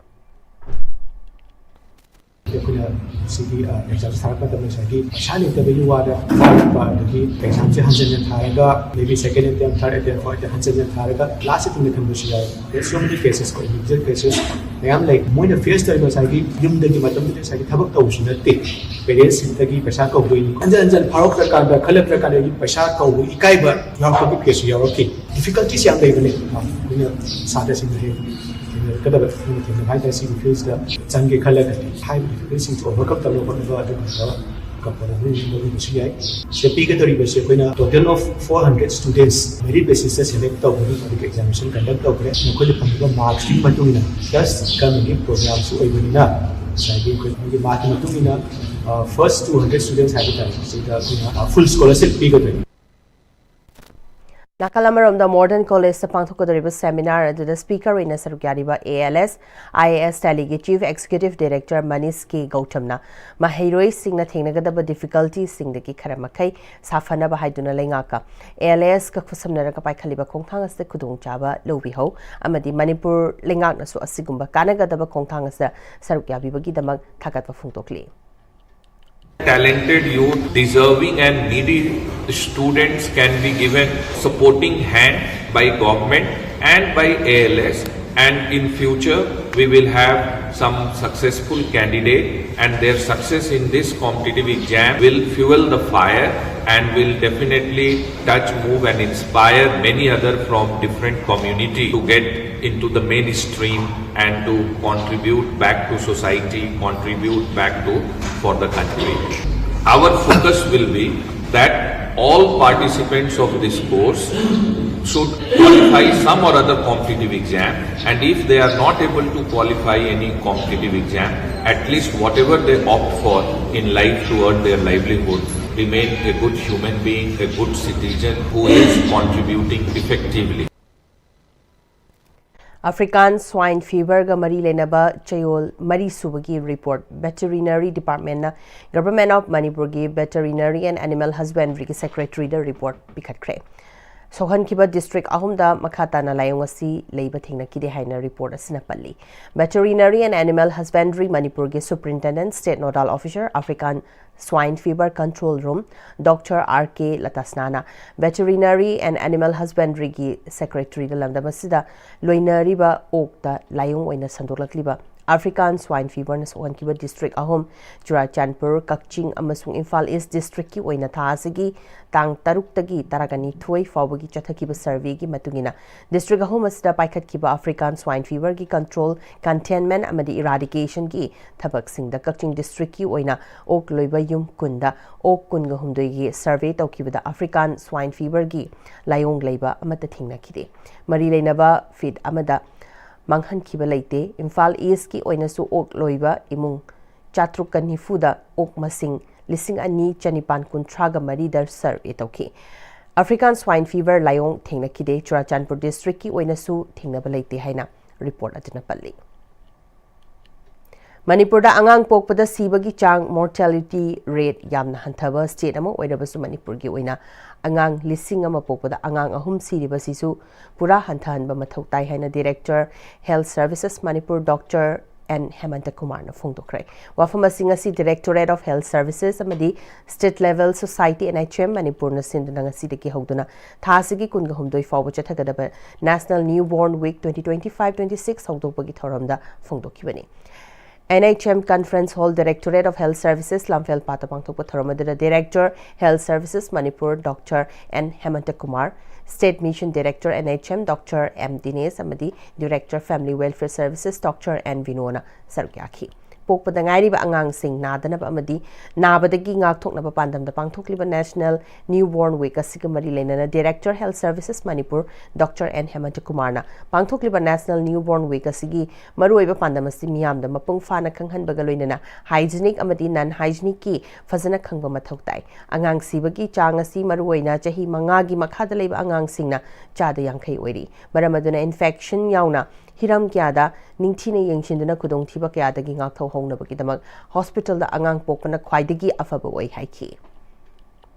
ꯑꯩꯈꯣꯏꯅ ꯁꯤꯒꯤ ꯑꯦꯛꯖꯥꯝꯁꯦ ꯊꯥꯔꯛꯄ ꯃꯇꯝꯗ ꯉꯁꯥꯏꯒꯤ ꯄꯩꯁꯥ ꯂꯩꯇꯕꯒꯤ ꯋꯥꯗ ꯊꯥꯔꯛꯄ, ꯑꯗꯒꯤ ꯑꯦꯛꯖꯥꯝꯁꯦ ꯍꯟꯖꯟꯅ ꯊꯥꯔꯒ maybe second attempt, third attempt, fourth attempt ꯍꯟꯖꯟꯅ ꯊꯥꯔꯒ ꯂꯥꯁ ꯑꯦꯇꯦꯝꯞꯇ ꯈꯟꯕꯁꯨ ꯌꯥꯎꯏ꯫ There's so many cases ꯀꯣ, individual cases ꯃꯌꯥꯝ ꯂꯩ꯫ ꯃꯣꯏꯅ ꯐꯦꯁ ꯇꯧꯔꯤꯕ ꯉꯁꯥꯏꯒꯤ ꯌꯨꯝꯗꯒꯤ ꯃꯇꯝꯗꯨꯗ ꯉꯁꯥꯏꯒꯤ ꯊꯕꯛ ꯇꯧꯕꯁꯨ ꯅꯠꯇꯦ, ꯄꯦꯔꯦꯟꯁꯁꯤꯡꯗꯒꯤ ꯄꯩꯁꯥ ꯀꯧꯗꯣꯏꯅꯤ꯫ ꯍꯟꯖꯟ ꯍꯟꯖꯟ ꯐꯥꯎꯔꯛꯇ꯭ꯔꯀꯥꯟꯗ, ꯈꯜꯂꯛꯇ꯭ꯔꯀꯥꯟꯗ ꯄꯩꯁꯥ ꯀꯧꯕ ꯏꯀꯥꯏꯕ ꯌꯥꯎꯔꯛꯄꯒꯤ ꯀꯦꯁꯁꯨ ꯌꯥꯎꯔꯛꯈꯤ꯫ ꯗꯤꯐꯤꯀꯜꯇꯤꯁ ꯌꯥꯝ ꯂꯩꯕꯅꯦ ꯑꯩꯈꯣꯏꯅ ꯁꯥꯇ꯭ꯔꯁꯤꯡꯅ ꯍꯦꯛ ꯊꯦꯡꯅꯔꯛꯀꯗꯕ, ꯑꯩꯈꯣꯏꯅ ꯊꯦꯡꯅꯕ ꯍꯥꯏꯇꯥꯔꯦ꯫ ꯁꯤꯒꯤ ꯐꯤꯜꯁꯤꯗ ꯆꯪꯒꯦ ꯈꯜꯂꯒꯗꯤ ꯍꯥꯏꯔꯤꯕ ꯗꯤꯐꯤꯀꯜꯇꯤꯁꯤꯡꯁꯦ ꯑꯣꯚꯔꯀꯝ ꯇꯧꯅꯕ ꯍꯣꯠꯅꯕ ꯑꯗꯨꯒꯨꯝꯕ ꯀꯝꯄꯣꯅꯦꯟ ꯑꯃ ꯂꯧꯕꯤꯕꯁꯨ ꯌꯥꯏ꯫ ꯁꯤꯗ ꯄꯤꯒꯗꯧꯔꯤꯕꯁꯤ ꯑꯩꯈꯣꯏꯅ total of four hundred students merit basisꯇ select ꯇꯧꯒꯅꯤ, ꯑꯗꯨꯒ examination conduct ꯇꯧꯒꯅꯤ꯫ ꯃꯈꯣꯏꯅ ꯐꯪꯕ ꯃꯥꯔꯛꯁꯀꯤ ꯃꯇꯨꯡ ꯏꯟꯅ plus governmentꯀꯤ programꯁꯨ ꯑꯣꯏꯕꯅꯤꯅ ꯉꯁꯥꯏꯒꯤ ꯑꯩꯈꯣꯏ ꯃꯣꯏꯒꯤ ꯃꯥꯔꯛꯀꯤ ꯃꯇꯨꯡ ꯏꯟꯅ first two hundred students ꯍꯥꯏꯕ ꯇꯥꯔꯦ, ꯁꯤꯗ ꯑꯩꯈꯣꯏꯅ full scholarship ꯄꯤꯒꯗꯣꯏꯅꯤ꯫ ꯅꯥꯀꯜ ꯑꯃꯔꯣꯝꯗ ꯃꯣꯗꯔꯟ ꯀꯣꯂꯦꯖꯇ ꯄꯥꯡꯊꯣꯛꯀꯗꯧꯔꯤꯕ ꯁꯦꯃꯤꯅꯥꯔ ꯑꯗꯨꯗ ꯁ꯭ꯄꯤꯀꯔ ꯑꯣꯏꯅ ꯁꯔꯨꯛ ꯌꯥꯔꯤꯕ A L S, I A S ꯇꯦꯂꯤꯒꯤ chief executive director Manish K ꯒꯧꯇꯝꯅ ꯃꯍꯩꯔꯣꯏꯁꯤꯡꯅ ꯊꯦꯡꯅꯒꯗꯕ ꯗꯤꯐꯤꯀꯜꯇꯤꯁꯤꯡꯗꯒꯤ ꯈꯔ ꯃꯈꯩ ꯁꯥꯐꯅꯕ ꯍꯥꯏꯗꯨꯅ ꯂꯩꯉꯥꯛꯀ ꯑꯦ ꯑꯦꯜ ꯑꯦꯁꯀ ꯈꯨꯠꯁꯝꯅꯔꯒ ꯄꯥꯏꯈꯠꯂꯤꯕ ꯈꯣꯡꯊꯥꯡ ꯑꯁꯤꯗ ꯈꯨꯗꯣꯡꯆꯥꯕ ꯂꯧꯕꯤꯍꯧ ꯑꯃꯗꯤ ꯃꯅꯤꯄꯨꯔ ꯂꯩꯉꯥꯛꯅꯁꯨ ꯑꯁꯤꯒꯨꯝꯕ ꯀꯥꯟꯅꯒꯗꯕ ꯈꯣꯡꯊꯥꯡ ꯑꯁꯤꯗ ꯁꯔꯨꯛ ꯌꯥꯕꯤꯕꯒꯤꯗꯃꯛ ꯊꯥꯒꯠꯄ ꯐꯣꯡꯗꯣꯛꯂꯤ꯫ Talented youth, deserving and needy students can be given supporting hand by government and by A L S, and in future we will have some successful candidate, and their success in this competitive exam will fuel the fire and will definitely touch, move and inspire many other from different community to get into the mainstream and to contribute back to society, contribute back to for the country. Our focus will be that all participants of this course should qualify some or other competitive exam, and if they are not able to qualify any competitive exam, at least whatever they opt for in life to earn their livelihood, remain a good human being, a good citizen who is contributing effectively. African Swine Feverꯒ ꯃꯔꯤ ꯂꯩꯅꯕ ꯆꯌꯣꯜ ꯃꯔꯤ ꯁꯨꯕꯒꯤ report Veterinary Departmentꯅ Government of Manipurꯒꯤ Veterinary and Animal Husbandryꯒꯤ Secretaryꯗ report ꯄꯤꯈꯠꯈ꯭ꯔꯦ꯫ ꯁꯣꯛꯍꯟꯈꯤꯕ district ꯑꯍꯨꯝꯗ ꯃꯈꯥ ꯇꯥꯅ ꯂꯥꯏꯑꯣꯡ ꯑꯁꯤ ꯂꯩꯕ ꯊꯦꯡꯅꯈꯤꯗꯦ ꯍꯥꯏꯅ report ꯑꯁꯤꯅ ꯄꯜꯂꯤ꯫ Veterinary and Animal Husbandry ꯃꯅꯤꯄꯨꯔꯒꯤ Superintendent, State Nodal Officer, African Swine Fever Control Room, Doctor R K ꯂꯇꯥꯁꯅꯥꯅ Veterinary and Animal Husbandryꯒꯤ Secretaryꯗ ꯂꯝꯗꯝ ꯑꯁꯤꯗ ꯂꯣꯏꯅꯔꯤꯕ ꯑꯣꯛꯇ ꯂꯥꯏꯑꯣꯡ ꯑꯣꯏꯅ ꯁꯟꯗꯣꯛꯂꯛꯂꯤꯕ African Swine Feverꯅ ꯁꯣꯛꯍꯟꯈꯤꯕ district ꯑꯍꯨꯝ, ꯆꯨꯔꯥꯆꯥꯟꯄꯨꯔ, ꯀꯛꯆꯤꯡ ꯑꯃꯁꯨꯡ ꯏꯝꯐꯥꯜ East districtꯀꯤ ꯑꯣꯏꯅ ꯊꯥ ꯑꯁꯤꯒꯤ ꯇꯥꯡ ꯇꯔꯨꯛꯇꯒꯤ ꯇꯔꯥꯅꯤꯊꯣꯏ ꯐꯥꯎꯕꯒꯤ ꯆꯠꯊꯈꯤꯕ surveyꯒꯤ ꯃꯇꯨꯡ ꯏꯟꯅ, district ꯑꯍꯨꯝ ꯑꯁꯤꯗ ꯄꯥꯏꯈꯠꯈꯤꯕ African Swine Feverꯒꯤ control, containment ꯑꯃꯗꯤ eradicationꯒꯤ ꯊꯕꯛꯁꯤꯡꯗ ꯀꯛꯆꯤꯡ districtꯀꯤ ꯑꯣꯏꯅ ꯑꯣꯛ ꯂꯣꯏꯕ ꯌꯨꯝ ꯀꯨꯟꯗ ꯑꯣꯛ ꯀꯨꯟꯒ ꯍꯨꯝꯗꯣꯏꯒꯤ survey ꯇꯧꯈꯤꯕꯗ African Swine Feverꯒꯤ ꯂꯥꯏꯑꯣꯡ ꯂꯩꯕ ꯑꯃꯠꯇ ꯊꯦꯡꯅꯈꯤꯗꯦ꯫ ꯃꯔꯤ ꯂꯩꯅꯕ feed ꯑꯃꯗ ꯃꯥꯡꯍꯟꯈꯤꯕ ꯂꯩꯇꯦ꯫ ꯏꯝꯐꯥꯜ Eastꯀꯤ ꯑꯣꯏꯅꯁꯨ ꯑꯣꯛ ꯂꯣꯏꯕ ꯏꯃꯨꯡ ꯆꯥꯇ꯭ꯔꯨꯛꯀ ꯅꯤꯐꯨꯗ ꯑꯣꯛ ꯃꯁꯤꯡ ꯂꯤꯁꯤꯡ ꯑꯅꯤ ꯆꯅꯤꯄꯥꯟ ꯀꯨꯟꯊ꯭ꯔꯥꯒ ꯃꯔꯤꯗ survey ꯇꯧꯈꯤ꯫ African Swine Fever ꯂꯥꯏꯑꯣꯡ ꯊꯦꯡꯅꯈꯤꯗꯦ꯫ ꯆꯨꯔꯥꯆꯥꯟꯄꯨꯔ districtꯀꯤ ꯑꯣꯏꯅꯁꯨ ꯊꯦꯡꯅꯕ ꯂꯩꯇꯦ ꯍꯥꯏꯅ report ꯑꯗꯨꯅ ꯄꯜꯂꯤ꯫ ꯃꯅꯤꯄꯨꯔꯗ ꯑꯉꯥꯡ ꯄꯣꯛꯄꯗ ꯁꯤꯕꯒꯤ ꯆꯥꯡ, mortality rate, ꯌꯥꯝꯅ ꯍꯟꯊꯕ state ꯑꯃ ꯑꯣꯏꯔꯕꯁꯨ, ꯃꯅꯤꯄꯨꯔꯒꯤ ꯑꯣꯏꯅ ꯑꯉꯥꯡ ꯂꯤꯁꯤꯡ ꯑꯃ ꯄꯣꯛꯄꯗ ꯑꯉꯥꯡ ꯑꯍꯨꯝ ꯁꯤꯔꯤꯕꯁꯤꯁꯨ ꯄꯨꯔꯥ ꯍꯟꯊꯍꯟꯕ ꯃꯊꯧ ꯇꯥꯏ ꯍꯥꯏꯅ Director, Health Services Manipur, Doctor N ꯍꯦꯃꯟꯇ ꯀꯨꯃꯥꯔꯅ ꯐꯣꯡꯗꯣꯛꯈ꯭ꯔꯦ꯫ ꯋꯥꯐꯝ ꯑꯁꯤ ꯉꯁꯤ Directorate of Health Services ꯑꯃꯗꯤ State Level Society, N H M, ꯃꯅꯤꯄꯨꯔꯅ ꯁꯤꯟꯗꯨꯅ ꯉꯁꯤꯗꯒꯤ ꯍꯧꯗꯨꯅ ꯊꯥ ꯑꯁꯤꯒꯤ ꯀꯨꯟꯒ ꯍꯨꯝꯗꯣꯏ ꯐꯥꯎꯕ ꯆꯠꯊꯒꯗꯕ National Newborn Week twenty twenty-five twenty-six ꯍꯧꯗꯣꯛꯄꯒꯤ ꯊꯧꯔꯝꯗ ꯐꯣꯡꯗꯣꯛꯈꯤꯕꯅꯤ꯫ N H M Conference Hall, Directorate of Health Services, ꯂꯝꯐꯦꯜ ꯄꯥꯠꯇ ꯄꯥꯡꯊꯣꯛꯄ ꯊꯧꯔꯝ ꯑꯗꯨꯗ Director, Health Services Manipur, Doctor N ꯍꯦꯃꯟꯇ Kumar, State Mission Director, N H M, Doctor M ꯗꯤꯅꯦꯁ ꯑꯃꯗꯤ Director, Family Welfare Services, Doctor N ꯕꯤꯅꯣꯅ ꯁꯔꯨꯛ ꯌꯥꯈꯤ꯫ ꯄꯣꯛꯄꯗ ꯉꯥꯏꯔꯤꯕ ꯑꯉꯥꯡꯁꯤꯡ ꯅꯥꯗꯅꯕ ꯑꯃꯗꯤ ꯅꯥꯕꯗꯒꯤ ꯉꯥꯛꯊꯣꯛꯅꯕ ꯄꯥꯟꯗꯝꯗ ꯄꯥꯡꯊꯣꯛꯂꯤꯕ National Newborn Week ꯑꯁꯤꯒ ꯃꯔꯤ ꯂꯩꯅꯅ Director Health Services Manipur Doctor N ꯍꯦꯃꯟꯇ ꯀꯨꯃꯥꯔꯅ ꯄꯥꯡꯊꯣꯛꯂꯤꯕ National Newborn Week ꯑꯁꯤꯒꯤ ꯃꯔꯨꯑꯣꯏꯕ ꯄꯥꯟꯗꯝ ꯑꯁꯤ ꯃꯤꯌꯥꯝꯗ ꯃꯄꯨꯡ ꯐꯥꯅ ꯈꯪꯍꯟꯕꯒ ꯂꯣꯏꯅꯅ hygienic ꯑꯃꯗꯤ non hygienic ꯀꯤ ꯐꯖꯅ ꯈꯪꯕ ꯃꯊꯧ ꯇꯥꯏ꯫ ꯑꯉꯥꯡ ꯁꯤꯕꯒꯤ ꯆꯥꯡ ꯑꯁꯤ ꯃꯔꯨꯑꯣꯏꯅ ꯆꯍꯤ ꯃꯉꯥꯒꯤ ꯃꯈꯥꯗ ꯂꯩꯕ ꯑꯉꯥꯡꯁꯤꯡꯅ ꯆꯥꯗ ꯌꯥꯡꯈꯩ ꯑꯣꯏꯔꯤ꯫ ꯃꯔꯝ ꯑꯗꯨꯅ infection ꯌꯥꯎꯅ ꯍꯤꯔꯝ ꯀꯌꯥꯗ ꯅꯤꯡꯊꯤꯅ ꯌꯦꯡꯁꯤꯟꯗꯨꯅ ꯈꯨꯗꯣꯡꯊꯤꯕ ꯀꯌꯥꯗꯒꯤ ꯉꯥꯛꯊꯣꯛꯍꯧꯅꯕꯒꯤꯗꯃꯛ hospital ꯗ ꯑꯉꯥꯡ ꯄꯣꯛꯄꯅ ꯈ꯭ꯋꯥꯏꯗꯒꯤ ꯑꯐꯕ ꯑꯣꯏ ꯍꯥꯏꯈꯤ꯫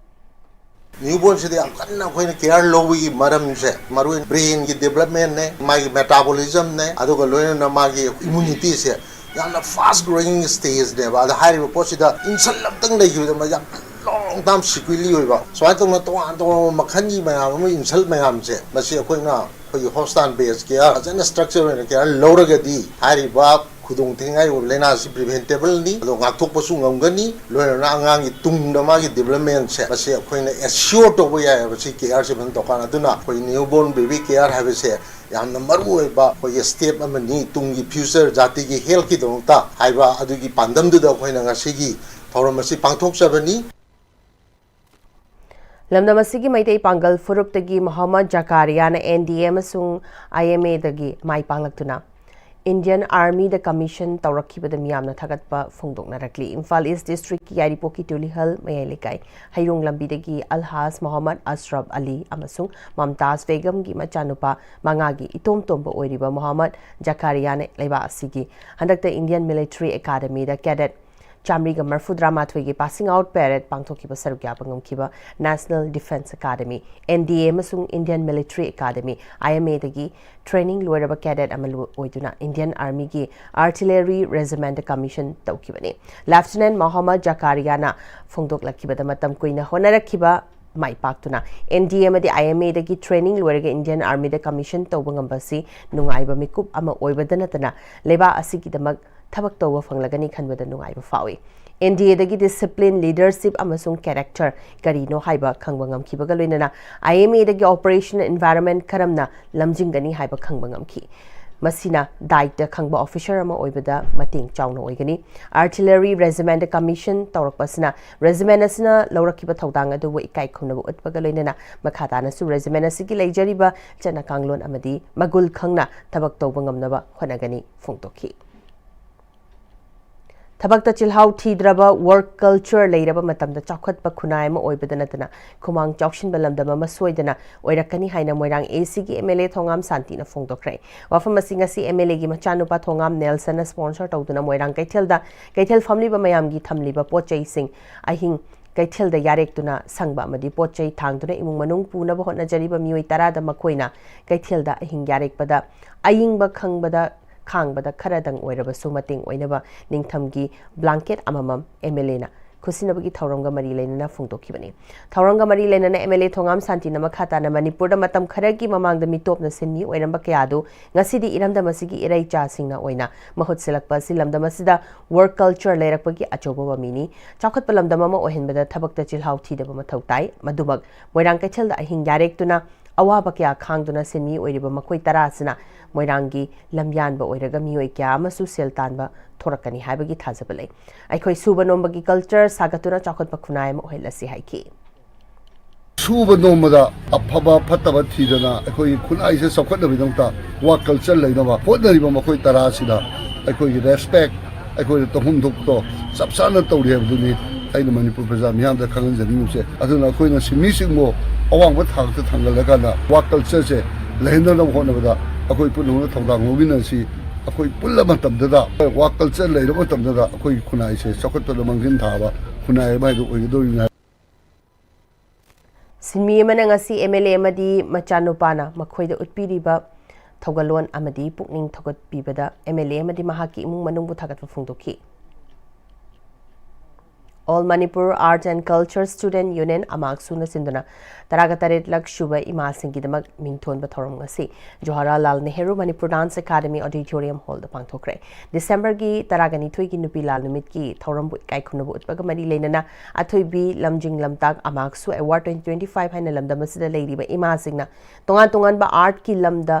Newborn ꯁꯤꯗ ꯌꯥꯝ ꯀꯟꯅ ꯑꯩꯈꯣꯏꯅ care ꯂꯧꯕꯒꯤ ꯃꯔꯝꯁꯦ ꯃꯔꯨꯑꯣꯏꯅ brain ꯒꯤ development ꯅꯦ, ꯃꯥꯒꯤ metabolism ꯅꯦ, ꯑꯗꯨꯒ ꯂꯣꯏꯅꯅ ꯃꯥꯒꯤ immunity ꯁꯦ ꯌꯥꯝꯅ fast growing stage ꯅꯦꯕ꯫ ꯑꯗ ꯍꯥꯏꯔꯤꯕ ꯄꯣꯠꯁꯤꯗ insult ꯑꯝꯇꯪ ꯂꯩꯈꯤꯕꯗ ꯃꯥ ꯌꯥꯝ long term sequelae ꯑꯣꯏꯕ, ꯁꯨꯃꯥꯏꯅ ꯇꯧꯅ ꯇꯣꯉꯥꯟ ꯇꯣꯉꯥꯟꯕ ꯃꯈꯜꯒꯤ ꯃꯌꯥꯝ ꯑꯃ insult ꯃꯌꯥꯝꯁꯦ, ꯃꯁꯤ ꯑꯩꯈꯣꯏꯅ ꯑꯩꯈꯣꯏꯒꯤ hospital based care ꯐꯖꯅ structure ꯑꯣꯏꯅ care ꯂꯧꯔꯒꯗꯤ ꯍꯥꯏꯔꯤꯕ ꯈꯨꯗꯣꯡꯊꯤꯅꯤꯡꯉꯥꯏ ꯑꯣꯏꯕ ꯂꯥꯏꯅꯥꯁꯤ preventable ꯅꯤ꯫ ꯑꯗꯣ ꯉꯥꯛꯊꯣꯛꯄꯁꯨ ꯉꯝꯒꯅꯤ꯫ ꯂꯣꯏꯅꯅ ꯑꯉꯥꯡꯒꯤ ꯇꯨꯡꯗ ꯃꯥꯒꯤ development ꯁꯦ ꯃꯁꯤ ꯑꯩꯈꯣꯏꯅ assure ꯇꯧꯕ ꯌꯥꯏꯑꯕ꯫ ꯁꯤ care ꯁꯦ ꯐꯖꯅ ꯇꯧꯔꯀꯥꯟꯗ꯫ ꯑꯗꯨꯅ ꯑꯩꯈꯣꯏ newborn baby care ꯍꯥꯏꯕꯁꯦ ꯌꯥꯝꯅ ꯃꯔꯨ ꯑꯣꯏꯕ ꯑꯩꯈꯣꯏꯒꯤ step ꯑꯃꯅꯤ꯫ ꯇꯨꯡꯒꯤ future ꯖꯥꯇꯤꯒꯤ health ꯀꯤꯗꯃꯛꯇ ꯍꯥꯏꯕ ꯑꯗꯨꯒꯤ ꯄꯥꯟꯗꯝꯗꯨꯗ ꯑꯩꯈꯣꯏꯅ ꯉꯁꯤꯒꯤ ꯊꯧꯔꯝ ꯑꯁꯤ ꯄꯥꯡꯊꯣꯛꯆꯕꯅꯤ꯫ ꯂꯝꯗꯝ ꯑꯁꯤꯒꯤ ꯃꯩꯇꯩ ꯄꯥꯡꯒꯜ ꯐꯨꯔꯨꯞꯇꯒꯤ ꯃꯣꯍꯝꯃꯗ ꯖꯀꯥꯔꯤꯌꯥꯅ N D A ꯑꯃꯁꯨꯡ I M A ꯗꯒꯤ ꯃꯥꯏ ꯄꯥꯛꯂꯛꯇꯨꯅ Indian Army ꯗ commission ꯇꯧꯔꯛꯈꯤꯕꯗ ꯃꯤꯌꯥꯝꯅ ꯊꯥꯒꯠꯄ ꯐꯣꯡꯗꯣꯛꯅꯔꯛꯂꯤ꯫ ꯏꯝꯐꯥꯜ East District ꯀꯤ ꯌꯥꯏꯔꯤꯄꯣꯛꯀꯤ ꯇꯨꯂꯤꯍꯜ ꯃꯌꯥꯏ ꯂꯩꯀꯥꯏ ꯍꯩꯔꯣꯡ ꯂꯝꯕꯤꯗꯒꯤ ꯑꯜꯍꯥꯖ ꯃꯣꯍꯝꯃꯗ ꯑꯁꯔꯐ ꯑꯂꯤ ꯑꯃꯁꯨꯡ ꯃꯝꯇꯥꯖ ꯕꯦꯒꯝꯒꯤ ꯃꯆꯥꯅꯨꯄꯥ ꯃꯉꯥꯒꯤ ꯏꯇꯣꯝ ꯇꯣꯝꯕ ꯑꯣꯏꯔꯤꯕ ꯃꯣꯍꯝꯃꯗ ꯖꯀꯥꯔꯤꯌꯥꯅ ꯂꯩꯕꯥꯛ ꯑꯁꯤꯒꯤ ꯍꯟꯗꯛꯇ Indian Military Academy ꯗ cadet ꯆꯥꯃꯔꯤꯒ ꯃꯔꯐꯨꯇꯔꯥ ꯃꯥꯊꯣꯏꯒꯤ passing out parade ꯄꯥꯡꯊꯣꯛꯈꯤꯕ ꯁꯔꯨꯛ ꯌꯥꯕ ꯉꯝꯈꯤꯕ National Defence Academy, N D A ꯑꯃꯁꯨꯡ Indian Military Academy, I M A ꯗꯒꯤ training ꯂꯣꯏꯔꯕ cadet ꯑꯃ ꯂꯣ-, ꯑꯣꯏꯗꯨꯅ Indian Army ꯒꯤ Artillery Regiment ꯗ commission ꯇꯧꯈꯤꯕꯅꯤ꯫ Lieutenant ꯃꯣꯍꯝꯃꯗ ꯖꯀꯥꯔꯤꯌꯥꯅ ꯐꯣꯡꯗꯣꯛꯂꯛꯈꯤꯕꯗ ꯃꯇꯝ ꯀꯨꯏꯅ ꯍꯣꯠꯅꯔꯛꯈꯤꯕ ꯃꯥꯏ ꯄꯥꯛꯇꯨꯅ N D A ꯑꯃꯗꯤ I M A ꯗꯒꯤ training ꯂꯣꯏꯔꯒ Indian Army ꯗ commission ꯇꯧꯕ ꯉꯝꯕ ꯑꯁꯤ ꯅꯨꯡꯉꯥꯏꯕ ꯃꯤꯀꯨꯞ ꯑꯃ ꯑꯣꯏꯕꯗ ꯅꯠꯇꯅ ꯂꯩꯕꯥꯛ ꯑꯁꯤꯒꯤꯗꯃꯛ ꯊꯕꯛ ꯇꯧꯕ ꯐꯪꯂꯒꯅꯤ ꯈꯟꯕꯗ ꯅꯨꯡꯉꯥꯏꯕ ꯐꯥꯎꯏ꯫ N D A ꯗꯒꯤ discipline, leadership ꯑꯃꯁꯨꯡ character ꯀꯔꯤꯅꯣ ꯍꯥꯏꯕ ꯈꯪꯕ ꯉꯝꯈꯤꯕꯒ ꯂꯣꯏꯅꯅ I M A ꯗꯒꯤ operation environment ꯀꯔꯝꯅ ꯂꯝꯖꯤꯡꯒꯅꯤ ꯍꯥꯏꯕ ꯈꯪꯕ ꯉꯝꯈꯤ꯫ ꯃꯁꯤꯅ ꯗꯥꯏꯠꯇ ꯈꯪꯕ ꯑꯣꯐꯤꯁꯔ ꯑꯃ ꯑꯣꯏꯕꯗ ꯃꯇꯦꯡ ꯆꯥꯎꯅ ꯑꯣꯏꯒꯅꯤ꯫ ꯑꯥꯔꯇꯤꯂꯔꯤ ꯔꯦꯖꯤꯃꯦꯟꯗ ꯀꯃꯤꯁꯟ ꯇꯧꯔꯛꯄ ꯑꯁꯤꯅ ꯔꯦꯖꯤꯃꯦꯟ ꯑꯁꯤꯅ ꯂꯧꯔꯛꯈꯤꯕ ꯊꯧꯗꯥꯡ ꯑꯗꯨꯕꯨ ꯏꯀꯥꯏ ꯈꯨꯝꯅꯕ ꯎꯠꯄꯒ ꯂꯣꯏꯅꯅ ꯃꯈꯥ ꯇꯥꯅꯁꯨ ꯔꯦꯖꯤꯃꯦꯟ ꯑꯁꯤꯒꯤ ꯂꯩꯖꯔꯤꯕ ꯆꯠꯅ ꯀꯥꯡꯂꯣꯟ ꯑꯃꯗꯤ ꯃꯒꯨꯟ ꯈꯪꯅ ꯊꯕꯛ ꯇꯧꯕ ꯉꯝꯅꯕ ꯍꯣꯠꯅꯒꯅꯤ ꯐꯣꯡꯗꯣꯛꯈꯤ꯫ ꯊꯕꯛꯇ ꯆꯤꯜꯍꯥꯎ ꯊꯤꯗ꯭ꯔꯕ ꯋꯥꯔꯛ ꯀꯜꯆꯔ ꯂꯩꯔꯕ ꯃꯇꯝꯗ ꯆꯥꯎꯈꯠꯄ ꯈꯨꯟꯅꯥꯏ ꯑꯃ ꯑꯣꯏꯕꯗ ꯅꯠꯇꯅ ꯈꯨꯃꯥꯡ ꯆꯥꯎꯁꯤꯟꯕ ꯂꯝꯗꯝ ꯑꯃ ꯁꯣꯏꯗꯅ ꯑꯣꯏꯔꯛꯀꯅꯤ ꯍꯥꯏꯅ ꯃꯣꯏꯔꯥꯡ ꯑꯦ ꯁꯤꯒꯤ ꯑꯦꯝ ꯑꯦꯜ ꯑꯦ ꯊꯣꯉꯥꯝ ꯁꯥꯟꯇꯤꯅ ꯐꯣꯡꯗꯣꯛꯈ꯭ꯔꯦ꯫ ꯋꯥꯐꯝ ꯑꯁꯤ ꯉꯁꯤ ꯑꯦꯝ ꯑꯦꯜ ꯑꯦꯒꯤ ꯃꯆꯥꯅꯨꯄꯥ ꯊꯣꯉꯥꯝ ꯅꯦꯜꯁꯟꯅ ꯁ꯭ꯄꯣꯟꯁꯔ ꯇꯧꯗꯨꯅ ꯃꯣꯏꯔꯥꯡ ꯀꯩꯊꯦꯜꯗ ꯀꯩꯊꯦꯜ ꯐꯝꯂꯤꯕ ꯃꯌꯥꯝꯒꯤ ꯊꯝꯂꯤꯕ ꯄꯣꯠ ꯆꯩꯁꯤꯡ ꯑꯍꯤꯡ ꯀꯩꯊꯦꯜꯗ ꯌꯥꯔꯦꯛꯇꯨꯅ ꯁꯪꯕ ꯑꯃꯗꯤ ꯄꯣꯠ ꯆꯩ ꯊꯥꯡꯗꯨꯅ ꯏꯃꯨꯡ ꯃꯅꯨꯡ ꯄꯨꯅꯕ ꯍꯣꯠꯅꯖꯔꯤꯕ ꯃꯤꯑꯣꯏ ꯇꯔꯥꯗ ꯃꯈꯣꯏꯅ ꯀꯩꯊꯦꯜꯗ ꯑꯍꯤꯡ ꯌꯥꯔꯦꯛꯄꯗ ꯑꯏꯪꯕ ꯈꯪꯕꯗ ꯈꯥꯡꯕꯗ ꯈꯔꯗꯪ ꯑꯣꯏꯔꯕꯁꯨ ꯃꯇꯦꯡ ꯑꯣꯏꯅꯕ ꯅꯤꯡꯊꯝꯒꯤ ꯕ꯭ꯂꯥꯡꯀꯦꯠ ꯑꯃꯃꯝ ꯑꯦꯝ ꯑꯦꯜ ꯑꯦꯅ ꯈꯨꯠꯁꯤꯟꯅꯕꯒꯤ ꯊꯧꯔꯝꯒ ꯃꯔꯤ ꯂꯩꯅꯅ ꯐꯣꯡꯗꯣꯛꯈꯤꯕꯅꯤ꯫ ꯊꯧꯔꯝꯒ ꯃꯔꯤ ꯂꯩꯅꯅ ꯑꯦꯝ ꯑꯦꯜ ꯑꯦ ꯊꯣꯉꯥꯝ ꯁꯥꯟꯇꯤꯅ ꯃꯈꯥ ꯇꯥꯅ ꯃꯅꯤꯄꯨꯔꯗ ꯃꯇꯝ ꯈꯔꯒꯤ ꯃꯃꯥꯡꯗ ꯃꯤꯇꯣꯞꯅ ꯁꯤꯟꯃꯤ ꯑꯣꯏꯔꯝꯕ ꯀꯌꯥ ꯑꯗꯨ ꯉꯁꯤꯗꯤ ꯏꯔꯝꯗꯝ ꯑꯁꯤꯒꯤ ꯏꯔꯩꯆꯥꯁꯤꯡꯅ ꯑꯣꯏꯅ ꯃꯍꯨꯠ ꯁꯤꯜꯂꯛꯄ ꯑꯁꯤ ꯂꯝꯗꯝ ꯑꯁꯤꯗ ꯋꯥꯔꯛ ꯀꯜꯆꯔ ꯂꯩꯔꯛꯄꯒꯤ ꯑꯆꯧꯕ ꯃꯃꯤꯅꯤ꯫ ꯆꯥꯎꯈꯠꯄ ꯂꯝꯗꯝ ꯑꯃ ꯑꯣꯏꯍꯟꯕꯗ ꯊꯕꯛꯇ ꯆꯤꯜꯍꯥꯎ ꯊꯤꯗꯕ ꯃꯊꯧ ꯇꯥꯏ꯫ ꯃꯗꯨꯃꯛ ꯃꯣꯏꯔꯥꯡ ꯀꯩꯊꯦꯜꯗ ꯑꯍꯤꯡ ꯌꯥꯔꯦꯛꯇꯨꯅ ꯑꯋꯥꯕ ꯀꯌꯥ ꯈꯥꯡꯗꯨꯅ ꯁꯤꯟꯃꯤ ꯑꯣꯏꯔꯤꯕ ꯃꯈꯣꯏ ꯇꯔꯥ ꯑꯁꯤꯅ ꯃꯣꯏꯔꯥꯡꯒꯤ ꯂꯝꯌꯥꯟꯕ ꯑꯣꯏꯔꯒ ꯃꯤꯑꯣꯏ ꯀꯌꯥ ꯑꯃꯁꯨ ꯁꯦꯜ ꯇꯥꯟꯕ ꯊꯣꯔꯛꯀꯅꯤ ꯍꯥꯏꯕꯒꯤ ꯊꯥꯖꯕ ꯂꯩ꯫ ꯑꯩꯈꯣꯏ ꯁꯨꯕ ꯅꯣꯝꯕꯒꯤ ꯀꯜꯆꯔ ꯁꯥꯒꯠꯇꯨꯅ ꯆꯥꯎꯈꯠꯄ ꯈꯨꯟꯅꯥꯏ ꯑꯃ ꯑꯣꯏꯍꯜꯂꯁꯤ ꯍꯥꯏꯈꯤ꯫ ꯁꯨꯕ ꯅꯣꯝꯕꯗ ꯑꯐꯕ ꯐꯠꯇꯕ ꯊꯤꯗꯅ ꯑꯩꯈꯣꯏꯒꯤ ꯈꯨꯟꯅꯥꯏꯁꯦ ꯆꯥꯎꯈꯠꯅꯕꯒꯤꯗꯃꯛꯇ ꯋꯥꯔꯛ ꯀꯜꯆꯔ ꯂꯩꯅꯕ ꯍꯣꯠꯅꯔꯤꯕ ꯃꯈꯣꯏ ꯇꯔꯥ ꯑꯁꯤꯗ ꯑꯩꯈꯣꯏꯒꯤ ꯔꯦꯁꯄꯦꯛ ꯑꯩꯈꯣꯏꯅ ꯇꯧꯐꯝ ꯊꯣꯛꯄꯗꯣ ꯆꯞ ꯆꯥꯅ ꯇꯧꯔꯤ ꯍꯥꯏꯕꯗꯨꯅꯤ ꯑꯩꯅ ꯃꯅꯤꯄꯨꯔ ꯄ꯭ꯔꯖꯥ ꯃꯤꯌꯥꯝꯗ ꯈꯪꯍꯟꯖꯅꯤꯡꯉꯤꯕꯁꯦ꯫ ꯑꯗꯨꯅ ꯑꯩꯈꯣꯏꯅ ꯁꯤꯟꯃꯤꯁꯤꯡꯕꯨ ꯑꯋꯥꯡꯕ ꯊꯥꯛꯇ ꯊꯥꯡꯒꯠꯂꯀꯥꯟꯗ ꯋꯥꯔꯛ ꯀꯜꯆꯔꯁꯦ ꯂꯩꯍꯟꯅꯅꯕ ꯍꯣꯠꯅꯕꯗ ꯑꯩꯈꯣꯏ ꯄꯨꯝꯅꯃꯛꯅ ꯊꯧꯗꯥꯡ ꯂꯧꯃꯤꯟꯅꯁꯤ꯫ ꯑꯩꯈꯣꯏ ꯄꯨꯜꯂ ꯃꯇꯝꯗꯨꯗ ꯋꯥꯔꯛ ꯀꯜꯆꯔ ꯂꯩꯔꯕ ꯃꯇꯝꯗꯨꯗ ꯑꯩꯈꯣꯏꯒꯤ ꯈꯨꯟꯅꯥꯏꯁꯦ ꯆꯥꯎꯈꯠꯄꯗ ꯃꯥꯡꯖꯤꯟ ꯊꯥꯕ ꯈꯨꯟꯅꯥꯏ ꯑꯃ ꯍꯥꯏꯗꯨ ꯑꯣꯏꯒꯗꯧꯔꯤꯕꯅꯤ ꯍꯥꯏ꯫ ꯁꯤꯟꯃꯤ ꯑꯃꯅ ꯉꯁꯤ ꯑꯦꯝ ꯑꯦꯜ ꯑꯦ ꯑꯃꯗꯤ ꯃꯆꯥꯅꯨꯄꯥꯅ ꯃꯈꯣꯏꯗ ꯎꯠꯄꯤꯔꯤꯕ ꯊꯧꯒꯜꯂꯣꯟ ꯑꯃꯗꯤ ꯄꯨꯛꯅꯤꯡ ꯊꯧꯒꯠꯄꯤꯕꯗ ꯑꯦꯝ ꯑꯦꯜ ꯑꯦ ꯑꯃꯗꯤ ꯃꯍꯥꯛꯀꯤ ꯏꯃꯨꯡ ꯃꯅꯨꯡꯕꯨ ꯊꯥꯒꯠꯄ ꯐꯣꯡꯗꯣꯛꯈꯤ꯫ All Manipur Art and Culture Student Union, ꯑꯃꯥꯛꯁꯨꯅ ꯁꯤꯟꯗꯨꯅ ꯇꯔꯥꯒ ꯇꯔꯦꯠꯂꯛ ꯁꯨꯕ ꯏꯃꯥꯁꯤꯡꯒꯤꯗꯃꯛ ꯃꯤꯡꯊꯣꯟꯕ ꯊꯧꯔꯝ ꯉꯁꯤ Jawaharlal Nehru Manipur dance academy auditorium ꯍꯣꯜꯗ ꯄꯥꯡꯊꯣꯛꯈ꯭ꯔꯦ꯫ ꯗꯤꯁꯦꯝꯕꯔꯒꯤ ꯇꯔꯥꯒ ꯅꯤꯊꯣꯏꯒꯤ ꯅꯨꯄꯤ ꯂꯥꯜ ꯅꯨꯃꯤꯠꯀꯤ ꯊꯧꯔꯝꯕꯨ ꯏꯀꯥꯏ ꯈꯨꯝꯅꯕ ꯎꯠꯄꯒ ꯃꯔꯤ ꯂꯩꯅꯅ ꯑꯊꯣꯏꯕꯤ ꯂꯝꯖꯤꯡ ꯂꯝꯇꯥꯛ ꯑꯃꯥꯛꯁꯨ ꯑꯦꯋꯥꯔꯗ twenty twenty five ꯍꯥꯏꯅ ꯂꯝꯗꯝ ꯑꯁꯤꯗ ꯂꯩꯔꯤꯕ ꯏꯃꯥꯁꯤꯡꯅ ꯇꯣꯉꯥꯟ ꯇꯣꯉꯥꯟꯕ ꯑꯥꯔꯠꯀꯤ ꯂꯝꯗ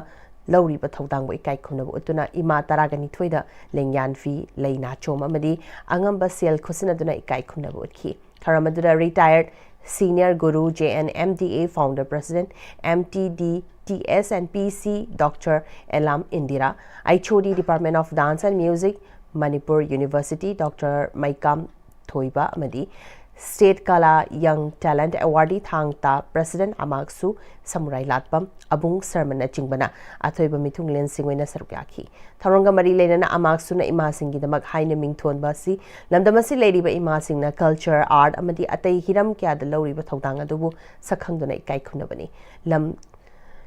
ꯂꯧꯔꯤꯕ ꯊꯧꯗꯥꯡꯕꯨ ꯏꯀꯥꯏ ꯈꯨꯝꯅꯕ ꯎꯠꯇꯨꯅ ꯏꯃꯥ ꯇꯔꯥꯒ ꯅꯤꯊꯣꯏꯗ ꯂꯦꯡꯌꯥꯟ ꯐꯤ, ꯂꯩ ꯅꯥꯆꯣꯝ ꯑꯃꯗꯤ ꯑꯉꯝꯕ ꯁꯦꯜ ꯈꯨꯠꯁꯤꯟꯅꯗꯨꯅ ꯏꯀꯥꯏ ꯈꯨꯝꯅꯕ ꯎꯠꯈꯤ꯫ ꯊꯧꯔꯝ ꯑꯗꯨꯗ retired senior guru, J N M D A founder president, M T D T S and P C, Doctor Elam Indira, H O D, Department of Dance and Music, Manipur University, Doctor Maikam Thoiba ꯑꯃꯗꯤ State Kala Young Talent Awardee ꯊꯥꯡ ꯇꯥ president ꯑꯃꯥꯛꯁꯨ ꯁꯃꯨꯔꯥꯏ ꯂꯥꯠꯄꯝ ꯑꯕꯨꯡ ꯁꯔꯃꯅꯆꯤꯡꯕꯅ ꯑꯊꯣꯏꯕ ꯃꯤꯊꯨꯡꯂꯦꯟꯁꯤꯡ ꯑꯣꯏꯅ ꯁꯔꯨꯛ ꯌꯥꯈꯤ꯫ ꯊꯧꯔꯝꯒ ꯃꯔꯤ ꯂꯩꯅꯅ ꯑꯃꯥꯛꯁꯨꯅ ꯏꯃꯥꯁꯤꯡꯒꯤꯗꯃꯛ ꯍꯥꯏꯅ ꯃꯤꯡꯊꯣꯟꯕ ꯑꯁꯤ ꯂꯝꯗꯝ ꯑꯁꯤ ꯂꯩꯔꯤꯕ ꯏꯃꯥꯁꯤꯡꯅ culture, art ꯑꯃꯗꯤ ꯑꯇꯩ ꯍꯤꯔꯝ ꯀꯌꯥꯗ ꯂꯧꯔꯤꯕ ꯊꯧꯗꯥꯡ ꯑꯗꯨꯕꯨ ꯁꯛꯈꯪꯗꯨꯅ ꯏꯀꯥꯏ ꯈꯨꯝꯅꯕꯅꯤ꯫ ꯂꯝ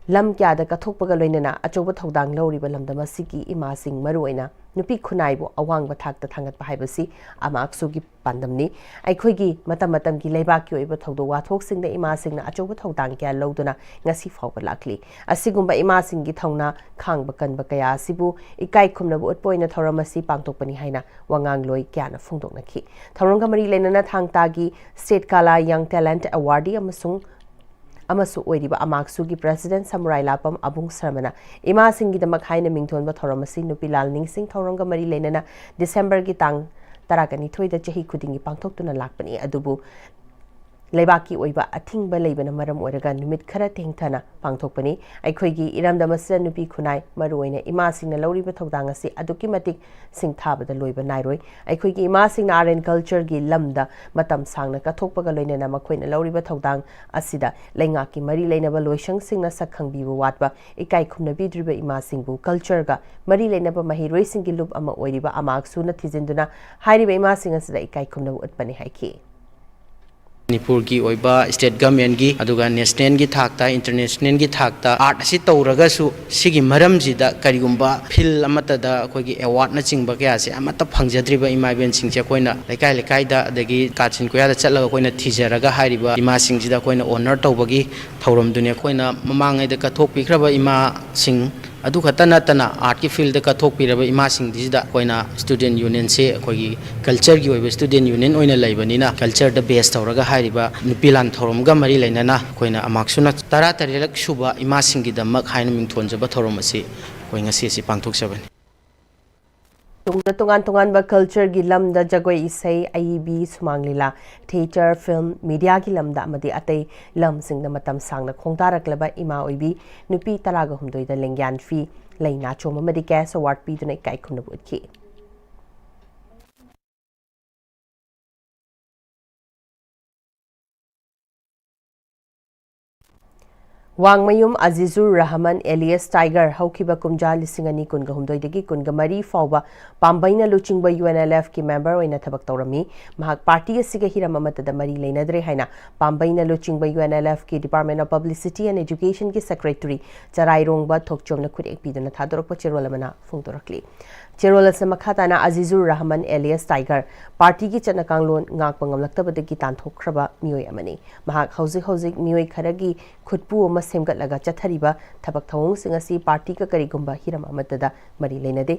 ꯂꯝ ꯀꯌꯥꯗ ꯀꯠꯊꯣꯛꯄꯒ ꯂꯣꯏꯅꯅ ꯑꯆꯧꯕ ꯊꯧꯗꯥꯡ ꯂꯧꯔꯤꯕ ꯂꯝꯗꯝ ꯑꯁꯤꯒꯤ ꯏꯃꯥꯁꯤꯡ, ꯃꯔꯨꯑꯣꯏꯅ ꯅꯨꯄꯤ ꯈꯨꯟꯅꯥꯏꯕꯨ ꯑꯋꯥꯡꯕ ꯊꯥꯛꯇ ꯊꯥꯡꯒꯠꯄ ꯍꯥꯏꯕꯁꯤ ꯑꯃꯥꯛꯁꯨꯒꯤ ꯄꯥꯟꯗꯝꯅꯤ꯫ ꯑꯩꯈꯣꯏꯒꯤ ꯃꯇꯝ ꯃꯇꯝꯒꯤ ꯂꯩꯕꯥꯛꯀꯤ ꯑꯣꯏꯕ ꯊꯧꯗꯣꯛ ꯋꯥꯊꯣꯛꯁꯤꯡꯗ ꯏꯃꯥꯁꯤꯡꯅ ꯑꯆꯧꯕ ꯊꯧꯗꯥꯡ ꯀꯌꯥ ꯂꯧꯗꯨꯅ ꯉꯁꯤ ꯐꯥꯎꯕ ꯂꯥꯛꯂꯤ꯫ ꯑꯁꯤꯒꯨꯝꯕ ꯏꯃꯥꯁꯤꯡꯒꯤ ꯊꯧꯅꯥ ꯈꯥꯡꯕ ꯀꯟꯕ ꯀꯌꯥ ꯑꯁꯤꯕꯨ ꯏꯀꯥꯏ ꯈꯨꯝꯅꯕ ꯎꯠꯄ ꯑꯣꯏꯅ ꯊꯧꯔꯝ ꯑꯁꯤ ꯄꯥꯡꯊꯣꯛꯄꯅꯤ ꯍꯥꯏꯅ ꯋꯥꯉꯥꯡꯂꯣꯏ ꯀꯌꯥꯅ ꯐꯣꯡꯗꯣꯛꯅꯈꯤ꯫ ꯊꯧꯔꯝꯒ ꯃꯔꯤ ꯂꯩꯅꯅ ꯊꯥꯡ ꯇꯥꯒꯤ State Kala Young Talent Awardee ꯑꯃꯁꯨꯡ ꯑꯃꯁꯨ ꯑꯣꯏꯔꯤꯕ ꯑꯃꯥꯛꯁꯨꯒꯤ president ꯁꯃꯨꯔꯥꯏ ꯂꯥꯄꯝ ꯑꯕꯨꯡ ꯁꯔꯃꯅ ꯏꯃꯥꯁꯤꯡꯒꯤꯗꯃꯛ ꯍꯥꯏꯅ ꯃꯤꯡꯊꯣꯟꯕ ꯊꯧꯔꯝ ꯑꯁꯤ ꯅꯨꯄꯤ ꯂꯥꯜ ꯅꯤꯡꯁꯤꯡ ꯊꯧꯔꯝꯒ ꯃꯔꯤ ꯂꯩꯅꯅ ꯗꯤꯁꯦꯝꯕꯔꯒꯤ ꯇꯥꯡ ꯇꯔꯥꯒ ꯅꯤꯊꯣꯏꯗ ꯆꯍꯤ ꯈꯨꯗꯤꯡꯒꯤ ꯄꯥꯡꯊꯣꯛꯇꯨꯅ ꯂꯥꯛꯄꯅꯤ꯫ ꯑꯗꯨꯕꯨ ꯂꯩꯕꯥꯛꯀꯤ ꯑꯣꯏꯕ ꯑꯊꯤꯡꯕ ꯂꯩꯕꯅ ꯃꯔꯝ ꯑꯣꯏꯔꯒ ꯅꯨꯃꯤꯠ ꯈꯔ ꯊꯦꯡꯊꯅ ꯄꯥꯡꯊꯣꯛꯄꯅꯤ꯫ ꯑꯩꯈꯣꯏꯒꯤ ꯏꯔꯝꯗꯝ ꯑꯁꯤꯗ ꯅꯨꯄꯤ ꯈꯨꯟꯅꯥꯏ, ꯃꯔꯨꯑꯣꯏꯅ ꯏꯃꯥꯁꯤꯡꯅ ꯂꯧꯔꯤꯕ ꯊꯧꯗꯥꯡ ꯑꯁꯤ ꯑꯗꯨꯛꯀꯤ ꯃꯇꯤꯛ ꯁꯤꯡꯊꯥꯕꯗ ꯂꯣꯏꯕ ꯅꯥꯏꯔꯣꯏ꯫ ꯑꯩꯈꯣꯏꯒꯤ ꯏꯃꯥꯁꯤꯡꯅ art and cultureꯒꯤ ꯂꯝꯗ ꯃꯇꯝ ꯁꯥꯡꯅ ꯀꯠꯊꯣꯛꯄꯒ ꯂꯣꯏꯅꯅ ꯃꯈꯣꯏꯅ ꯂꯧꯔꯤꯕ ꯊꯧꯗꯥꯡ ꯑꯁꯤꯗ ꯂꯩꯉꯥꯛꯀꯤ ꯃꯔꯤ ꯂꯩꯅꯕ ꯂꯣꯏꯁꯪꯁꯤꯡꯅ ꯁꯛ ꯈꯪꯕꯤꯕ ꯋꯥꯠꯄ, ꯏꯀꯥꯏ ꯈꯨꯝꯅꯕꯤꯗ꯭ꯔꯤꯕ ꯏꯃꯥꯁꯤꯡꯕꯨ cultureꯒ ꯃꯔꯤ ꯂꯩꯅꯕ ꯃꯍꯩꯔꯣꯏꯁꯤꯡꯒꯤ ꯂꯨꯞ ꯑꯃ ꯑꯣꯏꯔꯤꯕ ꯑꯃꯥꯛꯁꯨꯅ ꯊꯤꯖꯤꯟꯗꯨꯅ ꯍꯥꯏꯔꯤꯕ ꯏꯃꯥꯁꯤꯡ ꯑꯁꯤꯗ ꯏꯀꯥꯏ ꯈꯨꯝꯅꯕ ꯎꯠꯄꯅꯤ ꯍꯥꯏꯈꯤ꯫ ꯃꯅꯤꯄꯨꯔꯒꯤ ꯑꯣꯏꯕ state governmentꯀꯤ ꯑꯗꯨꯒ nationalꯒꯤ ꯊꯥꯛꯇ, internationalꯒꯤ ꯊꯥꯛꯇ art ꯑꯁꯤ ꯇꯧꯔꯒꯁꯨ ꯁꯤꯒꯤ ꯃꯔꯝꯁꯤꯗ ꯀꯔꯤꯒꯨꯝꯕ field ꯑꯃꯠꯇꯗ ꯑꯩꯈꯣꯏꯒꯤ awardꯅꯆꯤꯡꯕ ꯀꯌꯥꯁꯦ ꯑꯃꯠꯇ ꯐꯪꯖꯗ꯭ꯔꯤꯕ ꯏꯃꯥ ꯏꯕꯦꯟꯁꯤꯡꯁꯦ ꯑꯩꯈꯣꯏꯅ ꯂꯩꯀꯥꯏ ꯂꯩꯀꯥꯏꯗ ꯑꯗꯒꯤ ꯀꯥꯆꯤꯟ ꯀꯣꯌꯥꯗ ꯆꯠꯂꯒ ꯑꯩꯈꯣꯏꯅ ꯊꯤꯖꯔꯒ ꯍꯥꯏꯔꯤꯕ ꯏꯃꯥꯁꯤꯡꯁꯤꯗ ꯑꯩꯈꯣꯏꯅ honour ꯇꯧꯕꯒꯤ ꯊꯧꯔꯝꯗꯨꯅꯤ꯫ ꯑꯩꯈꯣꯏꯅ ꯃꯃꯥꯡꯉꯩꯗ ꯀꯠꯊꯣꯛꯄꯤꯈ꯭ꯔꯕ ꯏꯃꯥꯁꯤꯡ ꯑꯗꯨ ꯈꯛꯇ ꯅꯠꯇꯅ ꯑꯥꯔꯠꯀꯤ ꯐꯤꯜꯗ ꯀꯠꯊꯣꯛꯄꯤꯔꯕ ꯏꯃꯥꯁꯤꯡꯁꯤꯗ ꯑꯩꯈꯣꯏꯅ ꯁ꯭ꯇꯨꯗꯦꯟꯠ ꯌꯨꯅꯤꯌꯟꯁꯦ ꯑꯩꯈꯣꯏꯒꯤ ꯀꯜꯆꯔꯒꯤ ꯑꯣꯏꯕ ꯁ꯭ꯇꯨꯗꯦꯟꯠ ꯌꯨꯅꯤꯌꯟ ꯑꯣꯏꯅ ꯂꯩꯕꯅꯤꯅ, ꯀꯜꯆꯔꯗ ꯕꯦꯁ ꯇꯧꯔꯒ ꯍꯥꯏꯔꯤꯕ ꯅꯨꯄꯤ ꯂꯥꯟ ꯊꯧꯔꯝꯒ ꯃꯔꯤ ꯂꯩꯅꯅ ꯑꯩꯈꯣꯏꯅ ꯑꯃꯥꯛꯁꯨꯅ ꯇꯔꯥꯇꯔꯦꯠꯂꯛ ꯁꯨꯕ ꯏꯃꯥꯁꯤꯡꯒꯤꯗꯃꯛ ꯍꯥꯏꯅ ꯃꯤꯡꯊꯣꯟꯖꯕ ꯊꯧꯔꯝ ꯑꯁꯤ ꯑꯩꯈꯣꯏ ꯉꯁꯤ ꯑꯁꯤ ꯄꯥꯡꯊꯣꯛꯆꯕꯅꯤ꯫ ꯇꯨꯡꯗ ꯇꯣꯉꯥꯟ ꯇꯣꯉꯥꯟꯕ ꯀꯜꯆꯔꯒꯤ ꯂꯝꯗ ꯖꯒꯣꯏ ꯏꯁꯩ, ꯑꯏꯕꯤ, ꯁꯨꯃꯥꯡ ꯂꯤꯂꯥ, ꯊꯤꯌꯦꯇꯔ, ꯐꯤꯜꯝ, ꯃꯤꯗꯤꯌꯥꯒꯤ ꯂꯝꯗ ꯑꯃꯗꯤ ꯑꯇꯩ ꯂꯝꯁꯤꯡꯗ ꯃꯇꯝ ꯁꯥꯡꯅ ꯈꯣꯡꯗꯥꯔꯛꯂꯕ ꯏꯃꯥ ꯑꯣꯏꯕꯤ ꯅꯨꯄꯤ ꯇꯔꯥꯒ ꯍꯨꯝꯗꯣꯏꯗ ꯂꯦꯡꯌꯥꯟ ꯐꯤ, ꯂꯩ ꯅꯥꯆꯣꯝ ꯑꯃꯗꯤ ꯀꯦꯁ ꯑꯦꯋꯥꯔꯗ ꯄꯤꯗꯨꯅ ꯏꯀꯥꯏ ꯈꯨꯝꯅꯕ ꯎꯠꯈꯤ꯫ ꯋꯥꯡꯃꯌꯨꯝ ꯑꯖꯤꯖꯨꯔ ꯔꯍꯃꯟ alias ꯇꯥꯏꯒꯔ ꯍꯧꯈꯤꯕ ꯀꯨꯝꯖꯥ ꯂꯤꯁꯤꯡ ꯑꯅꯤ ꯀꯨꯟꯒ ꯍꯨꯝꯗꯣꯏꯗꯒꯤ ꯀꯨꯟꯒ ꯃꯔꯤ ꯐꯥꯎꯕ ꯄꯥꯝꯕꯩꯅ ꯂꯨꯆꯤꯡꯕ UNLFꯀꯤ ꯃꯦꯝꯕꯔ ꯑꯣꯏꯅ ꯊꯕꯛ ꯇꯧꯔꯝꯃꯤ꯫ ꯃꯍꯥꯛ ꯄꯥꯔꯇꯤ ꯑꯁꯤꯒ ꯍꯤꯔꯝ ꯑꯃꯠꯇꯗ ꯃꯔꯤ ꯂꯩꯅꯗ꯭ꯔꯦ ꯍꯥꯏꯅ ꯄꯥꯝꯕꯩꯅ ꯂꯨꯆꯤꯡꯕ UNLFꯀꯤ Department of Publicity and Educationꯒꯤ ꯁꯦꯀ꯭ꯔꯦꯇꯔꯤ ꯆꯔꯥꯏꯔꯣꯡꯕ ꯊꯣꯛꯆꯣꯝꯅ ꯈꯨꯠꯌꯦꯛ ꯄꯤꯗꯨꯅ ꯊꯥꯗꯣꯔꯛꯄ ꯆꯦꯔꯣꯜ ꯑꯃꯅ ꯐꯣꯡꯗꯣꯔꯛꯂꯤ꯫ ꯆꯦꯔꯣꯜ ꯑꯁꯤ ꯃꯈꯥ ꯇꯥꯅ ꯑꯖꯤꯖꯨꯔ ꯔꯍꯃꯟ alias ꯇꯥꯏꯒꯔ ꯄꯥꯔꯇꯤꯒꯤ ꯆꯠꯅ ꯀꯥꯡꯂꯣꯟ ꯉꯥꯛꯄ ꯉꯝꯂꯛꯇꯕꯗꯒꯤ ꯇꯥꯟꯊꯣꯛꯈ꯭ꯔꯕ ꯃꯤꯑꯣꯏ ꯑꯃꯅꯤ꯫ ꯃꯍꯥꯛ ꯍꯧꯖꯤꯛ ꯍꯧꯖꯤꯛ ꯃꯤꯑꯣꯏ ꯈꯔꯒꯤ ꯈꯨꯠꯄꯨ ꯑꯃ ꯁꯦꯝꯒꯠꯂꯒ ꯆꯠꯊꯔꯤꯕ ꯊꯕꯛ ꯊꯧꯑꯣꯡꯁꯤꯡ ꯑꯁꯤ ꯄꯥꯔꯇꯤꯒ ꯀꯔꯤꯒꯨꯝꯕ ꯍꯤꯔꯝ ꯑꯃꯠꯇꯗ ꯃꯔꯤ ꯂꯩꯅꯗꯦ꯫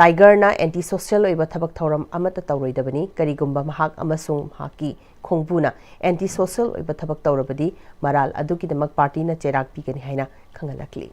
ꯇꯥꯏꯒꯔꯅ anti social ꯑꯣꯏꯕ ꯊꯕꯛ ꯊꯧꯔꯝ ꯑꯃꯠꯇ ꯇꯧꯔꯣꯏꯗꯕꯅꯤ꯫ ꯀꯔꯤꯒꯨꯝꯕ ꯃꯍꯥꯛ ꯑꯃꯁꯨꯡ ꯃꯍꯥꯛꯀꯤ ꯈꯣꯡꯕꯨꯅ anti social ꯑꯣꯏꯕ ꯊꯕꯛ ꯇꯧꯔꯕꯗꯤ ꯃꯔꯥꯜ ꯑꯗꯨꯒꯤꯗꯃꯛ ꯄꯥꯔꯇꯤꯅ ꯆꯩꯔꯥꯛ ꯄꯤꯒꯅꯤ ꯍꯥꯏꯅ ꯈꯪꯍꯜꯂꯛꯂꯤ꯫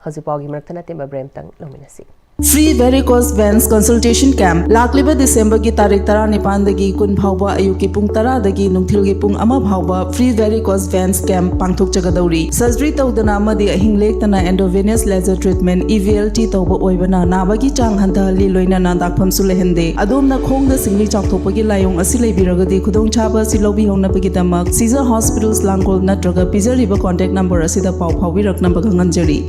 ꯍꯧꯖꯤꯛ ꯄꯥꯎꯒꯤ ꯃꯔꯛꯇ ꯅꯇꯦꯝꯕ ꯕ꯭ꯔꯦꯝꯇꯪ ꯂꯧꯃꯤꯟꯅꯁꯤ꯫ Free Varicose Veins Consultation Camp ꯂꯥꯛꯂꯤꯕ ꯗꯤꯁꯦꯝꯕꯔꯒꯤ ꯇꯥꯔꯤꯛ ꯇꯔꯥꯅꯤꯄꯥꯟꯗꯒꯤ ꯀꯨꯟ ꯐꯥꯎꯕ ꯑꯌꯨꯛꯀꯤ ꯄꯨꯡ ꯇꯔꯥꯗꯒꯤ ꯅꯨꯡꯊꯤꯜꯒꯤ ꯄꯨꯡ ꯑꯃ ꯐꯥꯎꯕ Free Varicose Veins Camp ꯄꯥꯡꯊꯣꯛꯆꯒꯗꯧꯔꯤ꯫ ꯁꯔꯖꯔꯤ ꯇꯧꯗꯅ ꯑꯃꯗꯤ ꯑꯍꯤꯡ ꯂꯦꯛꯇꯅ endovenous laser treatment, EVLT, ꯇꯧꯕ ꯑꯣꯏꯕꯅ ꯅꯥꯕꯒꯤ ꯆꯥꯡ ꯍꯟꯊꯍꯜꯂꯤ, ꯂꯣꯏꯅꯅ ꯗꯥꯛꯐꯝꯁꯨ ꯂꯩꯍꯟꯗꯦ꯫ ꯑꯗꯣꯝꯅ ꯈꯣꯡꯗ ꯁꯤꯡꯂꯤ ꯆꯥꯎꯊꯣꯛꯄꯒꯤ ꯂꯥꯏꯑꯣꯡ ꯑꯁꯤ ꯂꯩꯕꯤꯔꯒꯗꯤ ꯈꯨꯗꯣꯡꯆꯥꯕ ꯑꯁꯤ ꯂꯧꯕꯤꯍꯧꯅꯕꯒꯤꯗꯃꯛ ꯁꯤꯖꯔ ꯍꯣꯁꯄꯤꯇꯥꯜꯁ ꯂꯥꯡꯒꯣꯜ ꯅꯠꯇ꯭ꯔꯒ ꯄꯤꯖꯔꯤꯕ contact number ꯑꯁꯤꯗ ꯄꯥꯎ ꯐꯥꯎꯕꯤꯔꯛꯅꯕ ꯈꯪꯍꯟꯖꯔꯤ꯫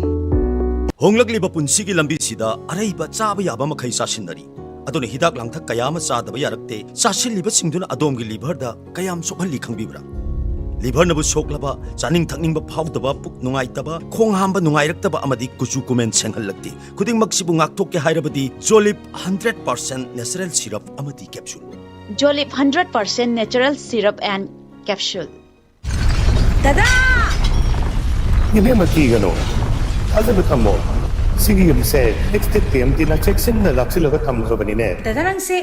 ꯍꯣꯡꯂꯛꯂꯤꯕ ꯄꯨꯟꯁꯤꯒꯤ ꯂꯝꯕꯤꯁꯤꯗ ꯑꯔꯩꯕ ꯆꯥꯕ ꯌꯥꯕ ꯃꯈꯩ ꯆꯥꯁꯤꯟꯅꯔꯤ꯫ ꯑꯗꯨꯅ ꯍꯤꯗꯥꯛ ꯂꯥꯡꯊꯛ ꯀꯌꯥ ꯑꯃ ꯆꯥꯗꯕ ꯌꯥꯔꯛꯇꯦ꯫ ꯆꯥꯁꯤꯜꯂꯤꯕꯁꯤꯡꯗꯨꯅ ꯑꯗꯣꯝꯒꯤ ꯂꯤꯚꯔꯗ ꯀꯌꯥꯝ ꯁꯣꯛꯍꯜꯂꯤ ꯈꯪꯕꯤꯕ꯭ꯔꯥ? ꯂꯤꯚꯔꯅꯕꯨ ꯁꯣꯛꯂꯕ, ꯆꯥꯅꯤꯡ ꯊꯛꯅꯤꯡꯕ ꯐꯥꯎꯗꯕ, ꯄꯨꯛ ꯅꯨꯡꯉꯥꯏꯇꯕ, ꯈꯣꯡ ꯍꯥꯝꯕ ꯅꯨꯡꯉꯥꯏꯔꯛꯇꯕ ꯑꯃꯗꯤ ꯀꯨꯆꯨ ꯀꯨꯃꯦꯟ ꯁꯦꯡꯍꯜꯂꯛꯇꯦ꯫ ꯈꯨꯗꯤꯡꯃꯛꯁꯤꯕꯨ ꯉꯥꯛꯊꯣꯛꯀꯦ ꯍꯥꯏꯔꯕꯗꯤ ꯖꯣꯂꯤꯞ ꯍꯟꯗ꯭ꯔꯦꯠ ꯄꯥꯔꯁꯦꯟ natural syrup ꯑꯃꯗꯤ capsule꯫ Jolip hundred percent natural syrup and capsule. ꯗꯗꯥ! ꯏꯕꯦꯝꯃ, ꯀꯤꯒꯅꯨ꯫ ꯊꯥꯖꯕ ꯊꯝꯃꯣ, ꯁꯤꯒꯤ ꯌꯨꯝꯁꯦ ꯑꯦꯛꯁꯇꯦꯛ ꯇꯤ ꯑꯦꯝ ꯇꯤꯅ ꯆꯦꯛꯁꯤꯟꯅ ꯂꯥꯛꯁꯤꯜꯂꯒ ꯊꯝꯈ꯭ꯔꯕꯅꯤꯅꯦ꯫ ꯗꯗꯥ, ꯅꯪꯁꯦ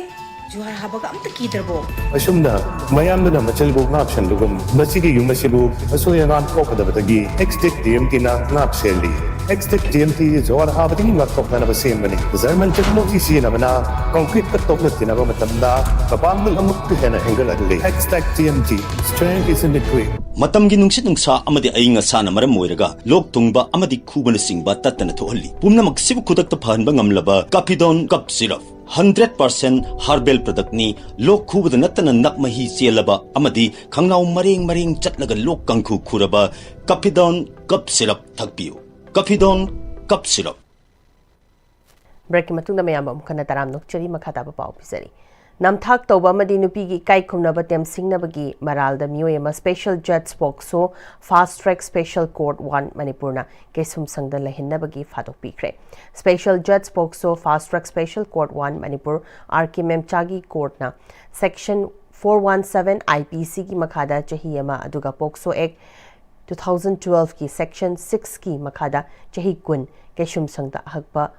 ꯖꯨꯍꯥꯔ ꯍꯥꯕꯒ ꯑꯝꯇ ꯀꯤꯗ꯭ꯔꯕꯣ? ꯑꯁꯨꯝꯅ ꯃꯌꯥꯝꯗꯨꯅ ꯃꯆꯜꯕꯨ ꯉꯥꯛ ꯁꯦꯟꯕꯒꯨꯝ, ꯃꯁꯤꯒꯤ ꯌꯨꯝ ꯑꯁꯤꯕꯨ ꯑꯁꯣꯏ ꯑꯉꯥꯝ ꯊꯣꯛꯀꯗꯕꯗꯒꯤ ꯑꯦꯛꯁꯇꯦꯛ ꯇꯤ ꯑꯦꯝ ꯇꯤꯅ ꯉꯥꯛ ꯁꯦꯜꯂꯤ꯫ ꯑꯦꯛꯁꯇꯦꯛ ꯇꯤ ꯑꯦꯝ ꯇꯤ ꯖꯨꯍꯥꯔ ꯍꯥꯕꯗꯒꯤ ꯉꯥꯛꯊꯣꯛꯅꯅꯕ ꯁꯦꯝꯕꯅꯤ꯫ ꯖꯔꯃꯟ ꯇꯦꯛꯅꯣꯂꯣꯖꯤ ꯁꯤꯖꯤꯟꯅꯕꯅ ꯀꯪꯀ꯭ꯔꯤꯠꯀ ꯇꯣꯛꯅ ꯇꯤꯟꯅꯕ ꯃꯇꯝꯗ ꯃꯄꯥꯡꯒꯜ ꯑꯃꯨꯛꯀ ꯍꯦꯟꯅ ꯍꯦꯟꯒꯠꯍꯜꯂꯤ꯫ Extech T M T, strength is in the grit. ꯃꯇꯝꯒꯤ ꯅꯨꯡꯁꯤꯠ ꯅꯨꯡꯁꯥ ꯑꯃꯗꯤ ꯑꯏꯪ ꯑꯁꯥꯅ ꯃꯔꯝ ꯑꯣꯏꯔꯒ ꯂꯣꯛ ꯊꯨꯡꯕ ꯑꯃꯗꯤ ꯈꯨꯕꯅꯆꯤꯡꯕ ꯇꯠꯇꯅ ꯊꯣꯛꯍꯜꯂꯤ꯫ ꯄꯨꯝꯅꯃꯛꯁꯤꯕꯨ ꯈꯨꯗꯛꯇ ꯐꯍꯟꯕ ꯉꯝꯂꯕ ꯀꯥꯐꯤꯗꯣꯟ ꯀꯞ ꯁꯤꯔꯞ, ꯍꯟꯗ꯭ꯔꯦꯠ ꯄꯥꯔꯁꯦꯟ ꯍꯥꯔꯕꯦꯜ ꯄ꯭ꯔꯗꯛꯅꯤ꯫ ꯂꯣꯛ ꯈꯨꯕꯗ ꯅꯠꯇꯅ ꯅꯛ ꯃꯍꯤ ꯆꯦꯜꯂꯕ ꯑꯃꯗꯤ ꯈꯪꯅꯥꯎ ꯃꯔꯦꯡ ꯃꯔꯦꯡ ꯆꯠꯂꯒ ꯂꯣꯛ ꯀꯥꯡꯈꯨ ꯈꯨꯔꯕ ꯀꯥꯐꯤꯗꯣꯟ ꯀꯞ ꯁꯤꯔꯞ ꯊꯛꯄꯤꯌꯨ꯫ ꯀꯥꯐꯤꯗꯣꯟ ꯀꯞ ꯁꯤꯔꯞ꯫ ꯕ꯭ꯔꯦꯛꯀꯤ ꯃꯇꯨꯡꯗ ꯃꯌꯥꯝꯕꯨ ꯑꯃꯨꯛ ꯍꯟꯅ ꯇꯔꯥꯝꯅ ꯑꯣꯛꯆꯔꯤ꯫ ꯃꯈꯥ ꯇꯥꯕ ꯄꯥꯎ ꯄꯤꯖꯔꯤ꯫ ꯅꯝꯊꯥꯛ ꯇꯧꯕ ꯑꯃꯗꯤ ꯅꯨꯄꯤꯒꯤ ꯏꯀꯥꯏ ꯈꯨꯝꯅꯕ ꯇꯦꯝꯁꯤꯡꯅꯕꯒꯤ ꯃꯔꯥꯜꯗ ꯃꯤꯑꯣꯏ ꯑꯃ Special Judge POCSO Fast Track Special Court one ꯃꯅꯤꯄꯨꯔꯅ ꯀꯩꯁꯨꯝꯁꯪꯗ ꯂꯩꯍꯟꯅꯕꯒꯤ ꯐꯥꯗꯣꯛꯄꯤꯈ꯭ꯔꯦ꯫ Special Judge POCSO Fast Track Special Court one Manipur, R K ꯃꯦꯝꯆꯥꯒꯤ ꯀꯣꯔꯠꯅ Section four one seven I P C ꯒꯤ ꯃꯈꯥꯗ ꯆꯍꯤ ꯑꯃ, ꯑꯗꯨꯒ POCSO Act two thousand twelve ꯀꯤ Section six ꯀꯤ ꯃꯈꯥꯗ ꯆꯍꯤ ꯀꯨꯟ ꯀꯩꯁꯨꯝꯁꯪꯗ ꯑꯍꯛꯄ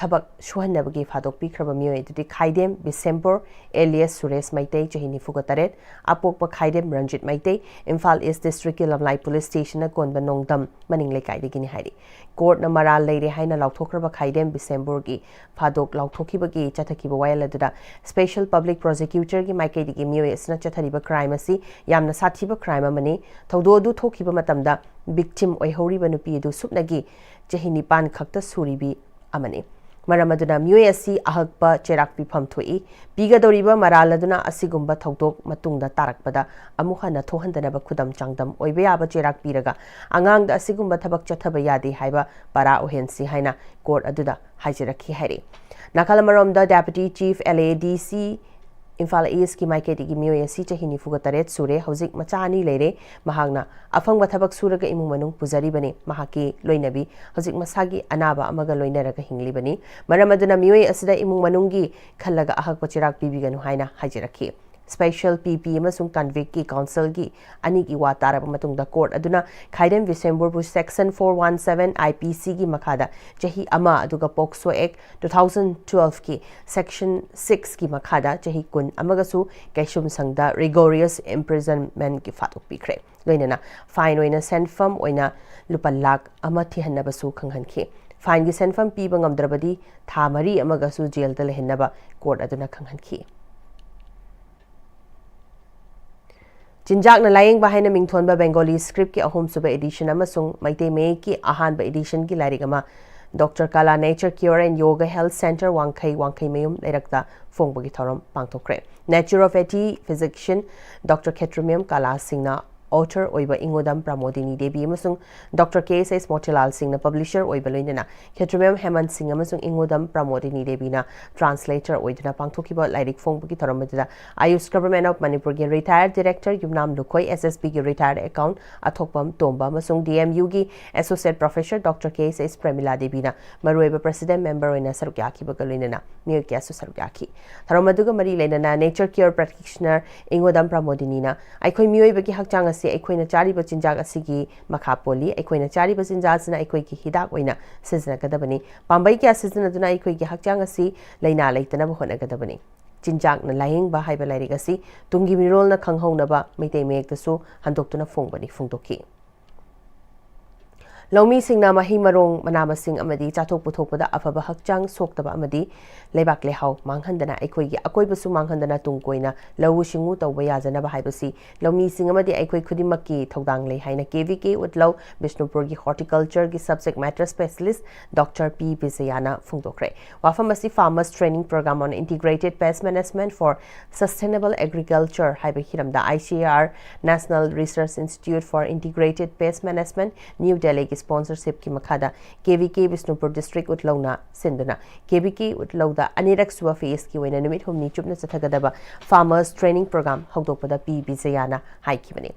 ꯊꯕꯛ ꯁꯨꯍꯟꯅꯕꯒꯤ ꯐꯥꯗꯣꯛꯄꯤꯈ꯭ꯔꯕ ꯃꯤꯑꯣꯏ ꯑꯗꯨꯗꯤ ꯈꯥꯏꯗꯦꯝ ꯕꯤꯁꯦꯝꯄꯨꯔ alias ꯁꯨꯔꯦꯁ ꯃꯩꯇꯩ, ꯆꯍꯤ ꯅꯤꯐꯨꯒ ꯇꯔꯦꯠ, ꯑꯄꯣꯛꯄ ꯈꯥꯏꯗꯦꯝ ꯔꯟꯖꯤꯠ ꯃꯩꯇꯩ, ꯏꯝꯐꯥꯜ East District ꯀꯤ ꯂꯝꯂꯥꯏ Police Station ꯅ ꯀꯣꯟꯕ ꯅꯣꯡꯗꯝ ꯃꯅꯤꯡ ꯂꯩꯀꯥꯏꯗꯒꯤꯅꯤ ꯍꯥꯏꯔꯤ꯫ ꯀꯣꯔꯠꯅ ꯃꯔꯥꯜ ꯂꯩꯔꯦ ꯍꯥꯏꯅ ꯂꯥꯎꯊꯣꯛꯈ꯭ꯔꯕ ꯈꯥꯏꯗꯦꯝ ꯕꯤꯁꯦꯝꯄꯨꯔꯒꯤ ꯐꯥꯗꯣꯛ ꯂꯥꯎꯊꯣꯛꯈꯤꯕꯒꯤ ꯆꯠꯊꯈꯤꯕ ꯋꯥꯌꯦꯜ ꯑꯗꯨꯗ Special Public Prosecutor ꯒꯤ ꯃꯥꯏꯀꯩꯗꯒꯤ ꯃꯤꯑꯣꯏ ꯑꯁꯤꯅ ꯆꯠꯊꯔꯤꯕ crime ꯑꯁꯤ ꯌꯥꯝꯅ ꯁꯥꯊꯤꯕ crime ꯑꯃꯅꯤ꯫ ꯊꯧꯗꯣꯛ ꯑꯗꯨ ꯊꯣꯛꯈꯤꯕ ꯃꯇꯝꯗ victim ꯑꯣꯏꯍꯧꯔꯤꯕ ꯅꯨꯄꯤ ꯑꯗꯨ ꯁꯨꯞꯅꯒꯤ ꯆꯍꯤ ꯅꯤꯄꯥꯟ ꯈꯛꯇ ꯁꯨꯔꯤꯕꯤ ꯑꯃꯅꯤ꯫ ꯃꯔꯝ ꯑꯗꯨꯅ ꯃꯤꯑꯣꯏ ꯑꯁꯤ ꯑꯍꯛꯄ ꯆꯩꯔꯥꯛ ꯄꯤꯐꯝ ꯊꯣꯛꯏ꯫ ꯄꯤꯒꯗꯧꯔꯤꯕ ꯃꯔꯥꯜ ꯑꯗꯨꯅ ꯑꯁꯤꯒꯨꯝꯕ ꯊꯧꯗꯣꯛ ꯃꯇꯨꯡꯗ ꯇꯥꯔꯛꯄꯗ ꯑꯃꯨꯛ ꯍꯟꯅ ꯊꯣꯛꯍꯟꯗꯅꯕ ꯈꯨꯗꯝ ꯆꯥꯡꯗꯝ ꯑꯣꯏꯕ ꯌꯥꯕ ꯆꯩꯔꯥꯛ ꯄꯤꯔꯒ ꯑꯉꯥꯡꯗ ꯑꯁꯤꯒꯨꯝꯕ ꯊꯕꯛ ꯆꯠꯊꯕ ꯌꯥꯗꯦ ꯍꯥꯏꯕ ꯄꯥꯔꯥ ꯑꯣꯏꯍꯟꯁꯤ ꯍꯥꯏꯅ ꯀꯣꯔꯠ ꯑꯗꯨꯗ ꯍꯥꯏꯖꯔꯛꯈꯤ ꯍꯥꯏꯔꯤ꯫ ꯅꯥꯀꯜ ꯑꯃꯔꯣꯝꯗ Deputy Chief L A D C Imphal East ꯀꯤ ꯃꯥꯏꯀꯩꯗꯒꯤ ꯃꯤꯑꯣꯏ ꯑꯁꯤ ꯆꯍꯤ ꯅꯤꯐꯨꯒ ꯇꯔꯦꯠ ꯁꯨꯔꯦ, ꯍꯧꯖꯤꯛ ꯃꯆꯥ ꯑꯅꯤ ꯂꯩꯔꯦ꯫ ꯃꯍꯥꯛꯅ ꯑꯐꯪꯕ ꯊꯕꯛ ꯁꯨꯔꯒ ꯏꯃꯨꯡ ꯃꯅꯨꯡ ꯄꯨꯖꯔꯤꯕꯅꯤ꯫ ꯃꯍꯥꯛꯀꯤ ꯂꯣꯏꯅꯕꯤ ꯍꯧꯖꯤꯛ ꯃꯁꯥꯒꯤ ꯑꯅꯥꯕ ꯑꯃꯒ ꯂꯣꯏꯅꯔꯒ ꯍꯤꯡꯂꯤꯕꯅꯤ꯫ ꯃꯔꯝ ꯑꯗꯨꯅ ꯃꯤꯑꯣꯏ ꯑꯁꯤꯗ ꯏꯃꯨꯡ ꯃꯅꯨꯡꯒꯤ ꯈꯜꯂꯒ ꯑꯍꯛꯄ ꯆꯩꯔꯥꯛ ꯄꯤꯕꯤꯒꯅꯨ ꯍꯥꯏꯅ ꯍꯥꯏꯖꯔꯛꯈꯤ꯫ Special P P ꯑꯃꯁꯨꯡ Convictꯀꯤ Counselꯒꯤ ꯑꯅꯤꯒꯤ ꯋꯥ ꯇꯥꯔꯕ ꯃꯇꯨꯡꯗ court ꯑꯗꯨꯅ ꯈꯥꯏꯔꯦꯝ ꯕꯤꯁꯦꯝꯕꯨꯔꯕꯨ Section four one seven I P Cꯒꯤ ꯃꯈꯥꯗ ꯆꯍꯤ ꯑꯃ ꯑꯗꯨꯒ POCSO Act two thousand twelveꯀꯤ Section sixꯀꯤ ꯃꯈꯥꯗ ꯆꯍꯤ ꯀꯨꯟ ꯑꯃꯒꯁꯨ ꯀꯩꯁꯨꯝꯁꯪꯗ rigorous imprisonmentꯀꯤ ꯐꯥꯗꯣꯛꯄꯤꯈ꯭ꯔꯦ꯫ ꯂꯣꯏꯅꯅ fine ꯑꯣꯏꯅ ꯁꯦꯟꯐꯝ ꯑꯣꯏꯅ ꯂꯨꯄꯥ ꯂꯥꯈ ꯑꯃ ꯊꯤꯍꯟꯅꯕꯁꯨ ꯈꯪꯍꯟꯈꯤ꯫ Fineꯒꯤ ꯁꯦꯟꯐꯝ ꯄꯤꯕ ꯉꯝꯗ꯭ꯔꯕꯗꯤ ꯊꯥ ꯃꯔꯤ ꯑꯃꯒꯁꯨ jailꯗ ꯂꯩꯍꯟꯅꯕ court ꯑꯗꯨꯅ ꯈꯪꯍꯟꯈꯤ꯫ ꯆꯤꯟꯖꯥꯛꯅ ꯂꯥꯌꯦꯡꯕ ꯍꯥꯏꯅ ꯃꯤꯡꯊꯣꯟꯕ Bengali scriptꯀꯤ ꯑꯍꯨꯝꯁꯨꯕ edition ꯑꯃꯁꯨꯡ ꯃꯩꯇꯩ ꯃꯌꯦꯛꯀꯤ ꯑꯍꯥꯟꯕ editionꯒꯤ ꯂꯥꯏꯔꯤꯛ ꯑꯃ Doctor Kala Nature Cure and Yoga Health Centre ꯋꯥꯡꯈꯩ, ꯋꯥꯡꯈꯩꯃꯌꯨꯝ ꯂꯩꯔꯛꯇ ꯐꯣꯡꯕꯒꯤ ꯊꯧꯔꯝ ꯄꯥꯡꯊꯣꯛꯈ꯭ꯔꯦ꯫ Naturopathy physician Doctor ꯈꯦꯇ꯭ꯔꯤꯃꯌꯨꯝ ꯀꯂꯥ ꯁꯤꯡꯅ author ꯑꯣꯏꯕ ꯏꯉꯣꯗꯝ ꯄ꯭ꯔꯃꯣꯗꯤꯅꯤ ꯗꯦꯕꯤ ꯑꯃꯁꯨꯡ Doctor K S S Motilal ꯁꯤꯡꯅ publisher ꯑꯣꯏꯕ ꯂꯣꯏꯅꯅ ꯈꯦꯇ꯭ꯔꯤꯃꯌꯨꯝ ꯍꯦꯃꯟ ꯁꯤꯡ ꯑꯃꯁꯨꯡ ꯏꯉꯣꯗꯝ ꯄ꯭ꯔꯃꯣꯗꯤꯅꯤ ꯗꯦꯕꯤꯅ translator ꯑꯣꯏꯗꯨꯅ ꯄꯥꯡꯊꯣꯛꯈꯤꯕ ꯂꯥꯏꯔꯤꯛ ꯐꯣꯡꯕꯒꯤ ꯊꯧꯔꯝ ꯑꯗꯨꯗ Ayush Government of ꯃꯅꯤꯄꯨꯔꯒꯤ retired director ꯌꯨꯝꯅꯥꯝ Lukhoi, S S Bꯒꯤ retired account ꯑꯊꯣꯛꯄꯝ ꯇꯣꯝꯕ ꯑꯃꯁꯨꯡ D M Uꯒꯤ associate professor Doctor K S S ꯄ꯭ꯔꯦꯃꯤꯂꯥ ꯗꯦꯕꯤꯅ ꯃꯔꯨꯑꯣꯏꯕ president member ꯑꯣꯏꯅ ꯁꯔꯨꯛ ꯌꯥꯈꯤꯕꯒ ꯂꯣꯏꯅꯅ ꯃꯤꯑꯣꯏ ꯀꯌꯥꯁꯨ ꯁꯔꯨꯛ ꯌꯥꯈꯤ꯫ ꯊꯧꯔꯝ ꯑꯗꯨꯒ ꯃꯔꯤ ꯂꯩꯅꯅ nature cure practitioner ꯏꯉꯣꯗꯝ ꯄ꯭ꯔꯃꯣꯗꯤꯅꯤꯅ ꯑꯩꯈꯣꯏ ꯃꯤꯑꯣꯏꯕꯒꯤ ꯍꯛꯆꯥꯡ ꯑꯁꯤ ꯑꯩꯈꯣꯏꯅ ꯆꯥꯔꯤꯕ ꯆꯤꯟꯖꯥꯛ ꯑꯁꯤꯒꯤ ꯃꯈꯥ ꯄꯣꯜꯂꯤ꯫ ꯑꯩꯈꯣꯏꯅ ꯆꯥꯔꯤꯕ ꯆꯤꯟꯖꯥꯛ ꯑꯁꯤꯅ ꯑꯩꯈꯣꯏꯒꯤ ꯍꯤꯗꯥꯛ ꯑꯣꯏꯅ ꯁꯤꯖꯤꯟꯅꯒꯗꯕꯅꯤ꯫ ꯄꯥꯝꯕꯩ ꯀꯌꯥ ꯁꯤꯖꯤꯟꯅꯗꯨꯅ ꯑꯩꯈꯣꯏꯒꯤ ꯍꯛꯆꯥꯡ ꯑꯁꯤ ꯂꯥꯏꯅꯥ ꯂꯩꯇꯅꯕ ꯍꯣꯠꯅꯒꯗꯕꯅꯤ꯫ ꯆꯤꯟꯖꯥꯛꯅ ꯂꯥꯌꯦꯡꯕ ꯍꯥꯏꯕ ꯂꯥꯏꯔꯤꯛ ꯑꯁꯤ ꯇꯨꯡꯒꯤ ꯃꯤꯔꯣꯜꯅ ꯈꯪꯍꯧꯅꯕ ꯃꯩꯇꯩ ꯃꯌꯦꯛꯇꯁꯨ ꯍꯟꯗꯣꯛꯇꯨꯅ ꯐꯣꯡꯕꯅꯤ ꯐꯣꯡꯗꯣꯛꯈꯤ꯫ ꯂꯧꯃꯤꯁꯤꯡꯅ ꯃꯍꯩ ꯃꯔꯣꯡ, ꯃꯅꯥ ꯃꯁꯤꯡ ꯑꯃꯗꯤ ꯆꯥꯊꯣꯛ ꯄꯨꯊꯣꯛꯄꯗ ꯑꯐꯕ ꯍꯛꯆꯥꯡ ꯁꯣꯛꯇꯕ ꯑꯃꯗꯤ ꯂꯩꯕꯥꯛ ꯂꯩꯍꯥꯎ ꯃꯥꯡꯍꯟꯗꯅ ꯑꯩꯈꯣꯏꯒꯤ ꯑꯀꯣꯏꯕꯁꯨ ꯃꯥꯡꯍꯟꯗꯅ ꯇꯨꯡ ꯀꯣꯏꯅ ꯂꯧꯎ ꯁꯤꯡꯎ ꯇꯧꯕ ꯌꯥꯖꯅꯕ ꯍꯥꯏꯕꯁꯤ ꯂꯧꯃꯤꯁꯤꯡ ꯑꯃꯗꯤ ꯑꯩꯈꯣꯏ ꯈꯨꯗꯤꯡꯃꯛꯀꯤ ꯊꯧꯗꯥꯡ ꯂꯩ ꯍꯥꯏꯅ K V K ꯎꯠꯂꯧ ꯕꯤꯁꯅꯨꯄꯨꯔꯒꯤ horticultureꯒꯤ subject matter specialist Doctor P ꯕꯤꯖꯌꯥꯅ ꯐꯣꯡꯗꯣꯛꯈ꯭ꯔꯦ꯫ ꯋꯥꯐꯝ ꯑꯁꯤ Farmers Training Program on Integrated Pest Management for Sustainable Agriculture ꯍꯥꯏꯕ ꯍꯤꯔꯝꯗ I C A R National Research Institute for Integrated Pest Management, New Delhiꯒꯤ sponsorshipꯀꯤ ꯃꯈꯥꯗ K V K Bishnupur district ꯎꯠꯂꯧꯅ ꯁꯤꯟꯗꯨꯅ K V K ꯎꯠꯂꯧꯗ ꯑꯅꯤꯔꯛ ꯁꯨꯕ phaseꯀꯤ ꯑꯣꯏꯅ ꯅꯨꯃꯤꯠ ꯍꯨꯝꯅꯤ ꯆꯨꯞꯅ ꯆꯠꯊꯒꯗꯕ Farmers Training Program ꯍꯧꯗꯣꯛꯄꯗ P ꯕꯤꯖꯌꯥꯅ ꯍꯥꯏꯈꯤꯕꯅꯤ꯫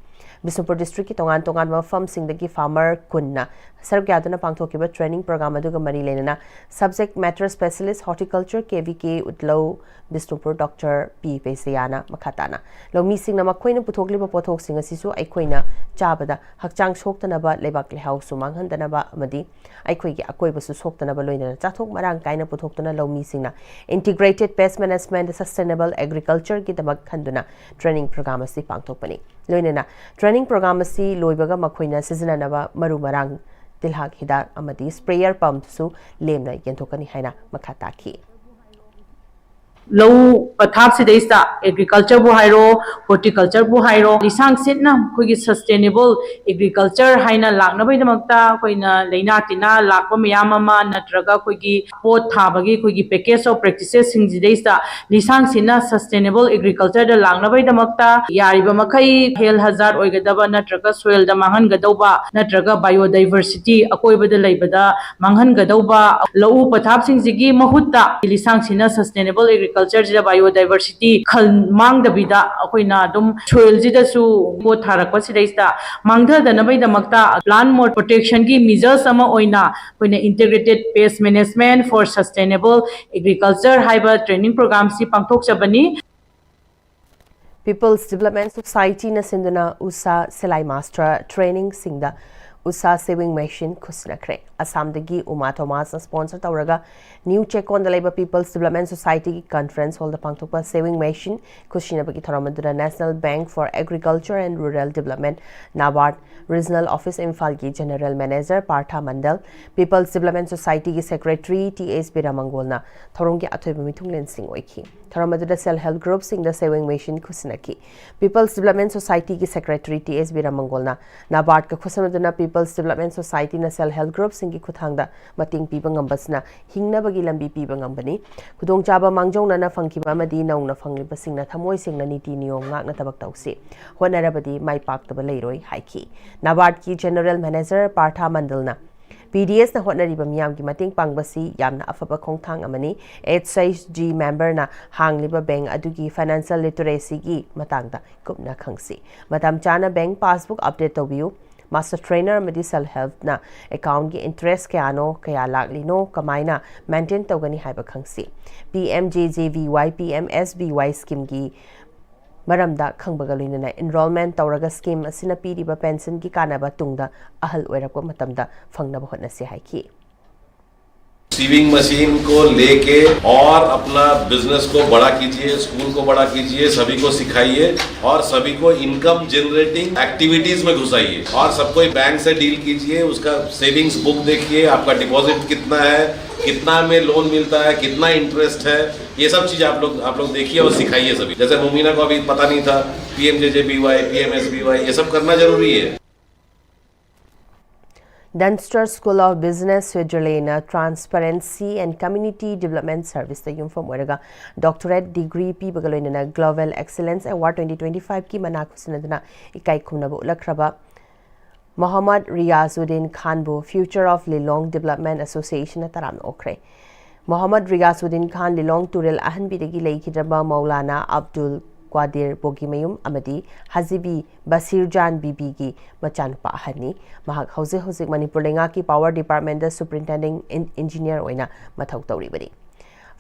Bishnupur ꯗꯤꯁꯇ꯭ꯔꯤꯛꯀꯤ ꯇꯣꯉꯥꯟ ꯇꯣꯉꯥꯟꯕ ꯃꯐꯝꯁꯤꯡꯗꯒꯤ ꯐꯥꯔꯃꯔ ꯀꯨꯟꯅ ꯁꯔꯨꯛ ꯌꯥꯗꯨꯅ ꯄꯥꯡꯊꯣꯛꯈꯤꯕ ꯇ꯭ꯔꯦꯅꯤꯡ ꯄ꯭ꯔꯣꯒ꯭ꯔꯥꯝ ꯑꯗꯨꯒ ꯃꯔꯤ ꯂꯩꯅꯅ ꯁꯕꯖꯦꯛ ꯃꯦꯇꯔ ꯁ꯭ꯄꯦꯁꯤꯌꯦꯂꯤꯁ ꯍꯣꯔꯇꯤꯀꯜꯆꯔ ꯀꯦ ꯚꯤ ꯀꯦ ꯎꯠꯂꯧ ꯕꯤꯁꯅꯨꯄꯨꯔ ꯗꯣꯛꯇꯔ ꯄꯤ ꯄꯦꯖꯌꯥꯅ ꯃꯈꯥ ꯇꯥꯅ ꯂꯧꯃꯤꯁꯤꯡꯅ ꯃꯈꯣꯏꯅ ꯄꯨꯊꯣꯛꯂꯤꯕ ꯄꯣꯠꯊꯣꯛꯁꯤꯡ ꯑꯁꯤꯁꯨ ꯑꯩꯈꯣꯏꯅ ꯆꯥꯕꯗ ꯍꯛꯆꯥꯡ ꯁꯣꯛꯇꯅꯕ, ꯂꯩꯕꯥꯛ ꯂꯩꯍꯥꯎꯁꯨ ꯃꯥꯡꯍꯟꯗꯅꯕ ꯑꯃꯗꯤ ꯑꯩꯈꯣꯏꯒꯤ ꯑꯀꯣꯏꯕꯁꯨ ꯁꯣꯛꯇꯅꯕ ꯂꯣꯏꯅꯅ ꯆꯥꯊꯣꯛ ꯃꯔꯥꯡ ꯀꯥꯏꯅ ꯄꯨꯊꯣꯛꯇꯨꯅ ꯂꯧꯃꯤꯁꯤꯡꯅ Integrated Pest Management Sustainable Agricultureꯒꯤꯗꯃꯛ ꯈꯟꯗꯨꯅ ꯇ꯭ꯔꯦꯅꯤꯡ ꯄ꯭ꯔꯣꯒ꯭ꯔꯥꯝ ꯑꯁꯤ ꯄꯥꯡꯊꯣꯛꯄꯅꯤ꯫ ꯂꯣꯏꯅꯅ ꯇ꯭ꯔꯦꯅꯤꯡ ꯄ꯭ꯔꯣꯒ꯭ꯔꯥꯝ ꯑꯁꯤ ꯂꯣꯏꯕꯒ ꯃꯈꯣꯏꯅ ꯁꯤꯖꯤꯟꯅꯅꯕ ꯃꯔꯨ ꯃꯔꯥꯡ, ꯇꯤꯜꯍꯥꯠ ꯍꯤꯗꯥꯛ ꯑꯃꯗꯤ ꯁ꯭ꯄ꯭ꯔꯦꯌꯔ ꯄꯝꯞꯁꯨ ꯂꯦꯝꯅ ꯌꯦꯟꯊꯣꯛꯀꯅꯤ ꯍꯥꯏꯅ ꯃꯈꯥ ꯇꯥꯈꯤ꯫ ꯂꯧ ꯄꯊꯥꯞꯁꯤꯗꯩꯁꯤꯗ ꯑꯦꯒ꯭ꯔꯤꯀꯜꯆꯔꯕꯨ ꯍꯥꯏꯔꯣ, ꯍꯣꯔꯇꯤꯀꯜꯆꯔꯕꯨ ꯍꯥꯏꯔꯣ, ꯂꯤꯁꯥꯡ ꯁꯤꯠꯅ ꯑꯩꯈꯣꯏꯒꯤ ꯁꯁꯇꯦꯅꯦꯕꯜ ꯑꯦꯒ꯭ꯔꯤꯀꯜꯆꯔ ꯍꯥꯏꯅ ꯂꯥꯛꯅꯕꯒꯤꯗꯃꯛꯇ ꯑꯩꯈꯣꯏꯅ ꯂꯥꯏꯅꯥ ꯇꯤꯟꯅꯥ ꯂꯥꯛꯄ ꯃꯌꯥꯝ ꯑꯃ ꯅꯠꯇ꯭ꯔꯒ ꯑꯩꯈꯣꯏꯒꯤ ꯄꯣꯠ ꯊꯥꯕꯒꯤ ꯑꯩꯈꯣꯏꯒꯤ package of practicesꯁꯤꯡꯁꯤꯗꯩꯁꯤꯗ ꯂꯤꯁꯥꯡ ꯁꯤꯠꯅ ꯁꯁꯇꯦꯅꯦꯕꯜ ꯑꯦꯒ꯭ꯔꯤꯀꯜꯆꯔꯗ ꯂꯥꯛꯅꯕꯒꯤꯗꯃꯛꯇ ꯌꯥꯔꯤꯕ ꯃꯈꯩ health hazard ꯑꯣꯏꯒꯗꯕ ꯅꯠꯇ꯭ꯔꯒ soilꯗ ꯃꯥꯡꯍꯟꯒꯗꯧꯕ ꯅꯠꯇ꯭ꯔꯒ biodiversity ꯑꯀꯣꯏꯕꯗ ꯂꯩꯕꯗ ꯃꯥꯡꯍꯟꯒꯗꯧꯕ ꯂꯧꯎ ꯄꯊꯥꯞꯁꯤꯡꯁꯤꯒꯤ ꯃꯍꯨꯠꯇ ꯂꯤꯁꯥꯡ ꯁꯤꯠꯅ sustainable agricultureꯁꯤꯗ biodiversity ꯈꯜ ꯃꯥꯡꯗꯕꯤꯗ ꯑꯩꯈꯣꯏꯅ ꯑꯗꯨꯝ soilꯁꯤꯗꯁꯨ ꯄꯣꯠ ꯊꯥꯔꯛꯄꯁꯤꯗꯩꯁꯤꯗ ꯃꯥꯡꯊꯗꯅꯕꯒꯤꯗꯃꯛꯇ plant mold protectionꯒꯤ measures ꯑꯃ ꯑꯣꯏꯅ ꯑꯩꯈꯣꯏꯅ Integrated Pest Management for Sustainable Agriculture ꯍꯥꯏꯕ training programꯁꯤ ꯄꯥꯡꯊꯣꯛꯆꯕꯅꯤ꯫ People's Development Societyꯅ ꯁꯤꯟꯗꯨꯅ ꯎꯁꯥ ꯁꯤꯂꯥꯏ ꯃꯥꯁꯇꯔ ꯇ꯭ꯔꯦꯅꯤꯡꯁꯤꯡꯗ ꯎꯁꯥ sewing machine ꯈꯨꯠꯁꯤꯟꯅꯈ꯭ꯔꯦ꯫ ꯑꯁꯥꯝꯗꯒꯤ ꯎꯃꯥ ꯊꯣꯃꯥꯁꯅ sponsor ꯇꯧꯔꯒ ꯅ꯭ꯌꯨ ꯆꯦꯛꯀꯣꯟꯗ ꯂꯩꯕ People's Development Societyꯒꯤ conference hallꯗ ꯄꯥꯡꯊꯣꯛꯄ sewing machine ꯈꯨꯠꯁꯤꯟꯅꯕꯒꯤ ꯊꯧꯔꯝ ꯑꯗꯨꯗ National Bank for Agriculture and Rural Development, NABARD, Regional Office ꯏꯝꯐꯥꯜꯒꯤ General Manager Partha Mondal, People's Development Societyꯒꯤ Secretary ꯇꯤ ꯑꯦꯁ ꯕꯤꯔꯥꯃꯪꯒꯣꯜꯅ ꯊꯧꯔꯝꯒꯤ ꯑꯊꯣꯏꯕ ꯃꯤꯊꯨꯡꯂꯦꯟꯁꯤꯡ ꯑꯣꯏꯈꯤ꯫ ꯊꯧꯔꯝ ꯑꯗꯨꯗ self help groupꯁꯤꯡꯗ sewing machine ꯈꯨꯠꯁꯤꯟꯅꯈꯤ꯫ People's Development Societyꯒꯤ Secretary ꯇꯤ ꯑꯦꯁ ꯕꯤꯔꯥꯃꯪꯒꯣꯜꯅ NABARDꯀ ꯈꯨꯠꯁꯝꯅꯗꯨꯅ People's Development Societyꯅ self help groupꯁꯤꯡꯒꯤ ꯈꯨꯠꯊꯥꯡꯗ ꯃꯇꯦꯡ ꯄꯤꯕ ꯉꯝꯕꯁꯤꯅ ꯍꯤꯡꯅꯕꯒꯤ ꯂꯝꯕꯤ ꯄꯤꯕ ꯉꯝꯕꯅꯤ꯫ ꯈꯨꯗꯣꯡꯆꯥꯕ ꯃꯥꯡꯖꯧꯅꯅ ꯐꯪꯈꯤꯕ ꯑꯃꯗꯤ ꯅꯧꯅ ꯐꯪꯂꯤꯕꯁꯤꯡꯅ ꯊꯃꯣꯏ ꯁꯦꯡꯅ ꯅꯤꯇꯤ ꯅꯤꯌꯣꯝ ꯉꯥꯛꯅ ꯊꯕꯛ ꯇꯧꯁꯤ꯫ ꯍꯣꯠꯅꯔꯕꯗꯤ ꯃꯥꯏ ꯄꯥꯛꯇꯕ ꯂꯩꯔꯣꯏ ꯍꯥꯏꯈꯤ꯫ NABARDꯀꯤ General Manager ꯄꯥꯔꯊ ꯃꯟꯗꯜꯅ ꯄꯤ ꯗꯤ ꯑꯦꯁꯅ ꯍꯣꯠꯅꯔꯤꯕ ꯃꯤꯌꯥꯝꯒꯤ ꯃꯇꯦꯡ ꯄꯥꯡꯕꯁꯤ ꯌꯥꯝꯅ ꯑꯐꯕ ꯈꯣꯡꯊꯥꯡ ꯑꯃꯅꯤ꯫ ꯑꯩꯆ ꯑꯥꯏ ꯖꯤ ꯃꯦꯝꯕꯔꯅ ꯍꯥꯡꯂꯤꯕ ꯕꯦꯡ ꯑꯗꯨꯒꯤ ꯐꯥꯏꯅꯥꯟꯁꯤꯌꯦꯜ ꯂꯤꯇꯔꯦꯁꯤꯒꯤ ꯃꯇꯥꯡꯗ ꯀꯨꯞꯅ ꯈꯪꯁꯤ꯫ ꯃꯇꯝ ꯆꯥꯅ ꯕꯦꯡ ꯄꯥꯁꯕꯨꯛ ꯑꯞꯗꯦꯠ ꯇꯧꯕꯤꯌꯨ꯫ ꯃꯥꯁꯇꯔ ꯇ꯭ꯔꯦꯅꯔ ꯑꯃꯗꯤ ꯁꯦꯜꯐ ꯍꯦꯜꯞꯅ ꯑꯦꯀꯥꯎꯟꯒꯤ ꯏꯟꯇꯔꯦꯁ ꯀꯌꯥꯅꯣ, ꯀꯌꯥ ꯂꯥꯛꯂꯤꯅꯣ, ꯀꯃꯥꯏꯅ ꯃꯦꯟꯇꯦꯟ ꯇꯧꯒꯅꯤ ꯍꯥꯏꯕ ꯈꯪꯁꯤ꯫ P M J J B Y, P M S B Y ꯁ꯭ꯀꯤꯝꯒꯤ ꯃꯔꯝꯗ ꯈꯪꯕꯒ ꯂꯣꯏꯅꯅ ꯏꯟꯔꯣꯜꯃꯦꯟ ꯇꯧꯔꯒ ꯁ꯭ꯀꯤꯝ ꯑꯁꯤꯅ ꯄꯤꯔꯤꯕ ꯄꯦꯟꯁꯟꯒꯤ ꯀꯥꯟꯅꯕ ꯇꯨꯡꯗ ꯑꯍꯜ ꯑꯣꯏꯔꯛꯄ ꯃꯇꯝꯗ ꯐꯪꯅꯕ ꯍꯣꯠꯅꯁꯤ ꯍꯥꯏꯈꯤ꯫ सीविंग मशीन को लेके और अपना बिजनेस को बड़ा कीजिए, स्कूल को बड़ा कीजिए, सभी को सिखाइए और सभी को इनकम जनरेटिंग एक्टिविटीज में घुसाइए और सब कोई बैंक से डील कीजिए। उसका सेविंग्स बुक देखिए, आपका डिपॉजिट कितना है, कितना में लोन मिलता है, कितना इंटरेस्ट है, ये सब चीज आप लोग आप लोग देखिए और सिखाइए सभी। जैसे मुमीना को अभी पता नहीं था, P M J J B Y, P M S B Y, ये सब करना जरूरी है। Dentster School of Business Switzerlandꯅ Transparency and Community Development Serviceꯇ ꯌꯨꯝꯐꯝ ꯑꯣꯏꯔꯒ doctorate degree ꯄꯤꯕꯒ ꯂꯣꯏꯅꯅ Global Excellence Award twenty twenty fiveꯀꯤ ꯃꯅꯥ ꯈꯨꯠꯁꯤꯟꯅꯗꯨꯅ ꯏꯀꯥꯏ ꯈꯨꯝꯅꯕ ꯎꯠꯂꯛꯈ꯭ꯔꯕ Mohammad Riyazuddin ꯈꯥꯟꯕꯨ Future of Lilong Development Associationꯅ ꯇꯔꯥꯝꯅ ꯑꯣꯛꯈ꯭ꯔꯦ꯫ ꯃꯣꯍꯝꯃꯗ ꯔꯤꯌꯥꯖꯨꯗꯤꯟ ꯈꯥꯟ ꯂꯤꯂꯣꯡ ꯇꯨꯔꯦꯜ ꯑꯍꯟꯕꯤꯗꯒꯤ ꯂꯩꯈꯤꯗ꯭ꯔꯕ ꯃꯧꯂꯥꯅꯥ ꯑꯕꯗꯨꯜ ꯀ꯭ꯋꯥꯗꯤꯔ ꯕꯣꯒꯤꯃꯌꯨꯝ ꯑꯃꯗꯤ ꯍꯖꯤꯕꯤ ꯕꯁꯤꯔꯖꯥꯟ ꯕꯤꯕꯤꯒꯤ ꯃꯆꯥꯅꯨꯄꯥ ꯑꯍꯟꯅꯤ꯫ ꯃꯍꯥꯛ ꯍꯧꯖꯤꯛ ꯍꯧꯖꯤꯛ ꯃꯅꯤꯄꯨꯔ ꯂꯩꯉꯥꯛꯀꯤ ꯄꯥꯋꯔ ꯗꯤꯄꯥꯔꯠꯃꯦꯟꯗ ꯁꯨꯄꯔꯤꯟꯇꯦꯟꯗꯤꯡ ꯏꯟ- ꯏꯟꯖꯤꯅꯤꯌꯔ ꯑꯣꯏꯅ ꯃꯊꯧ ꯇꯧꯔꯤꯕꯅꯤ꯫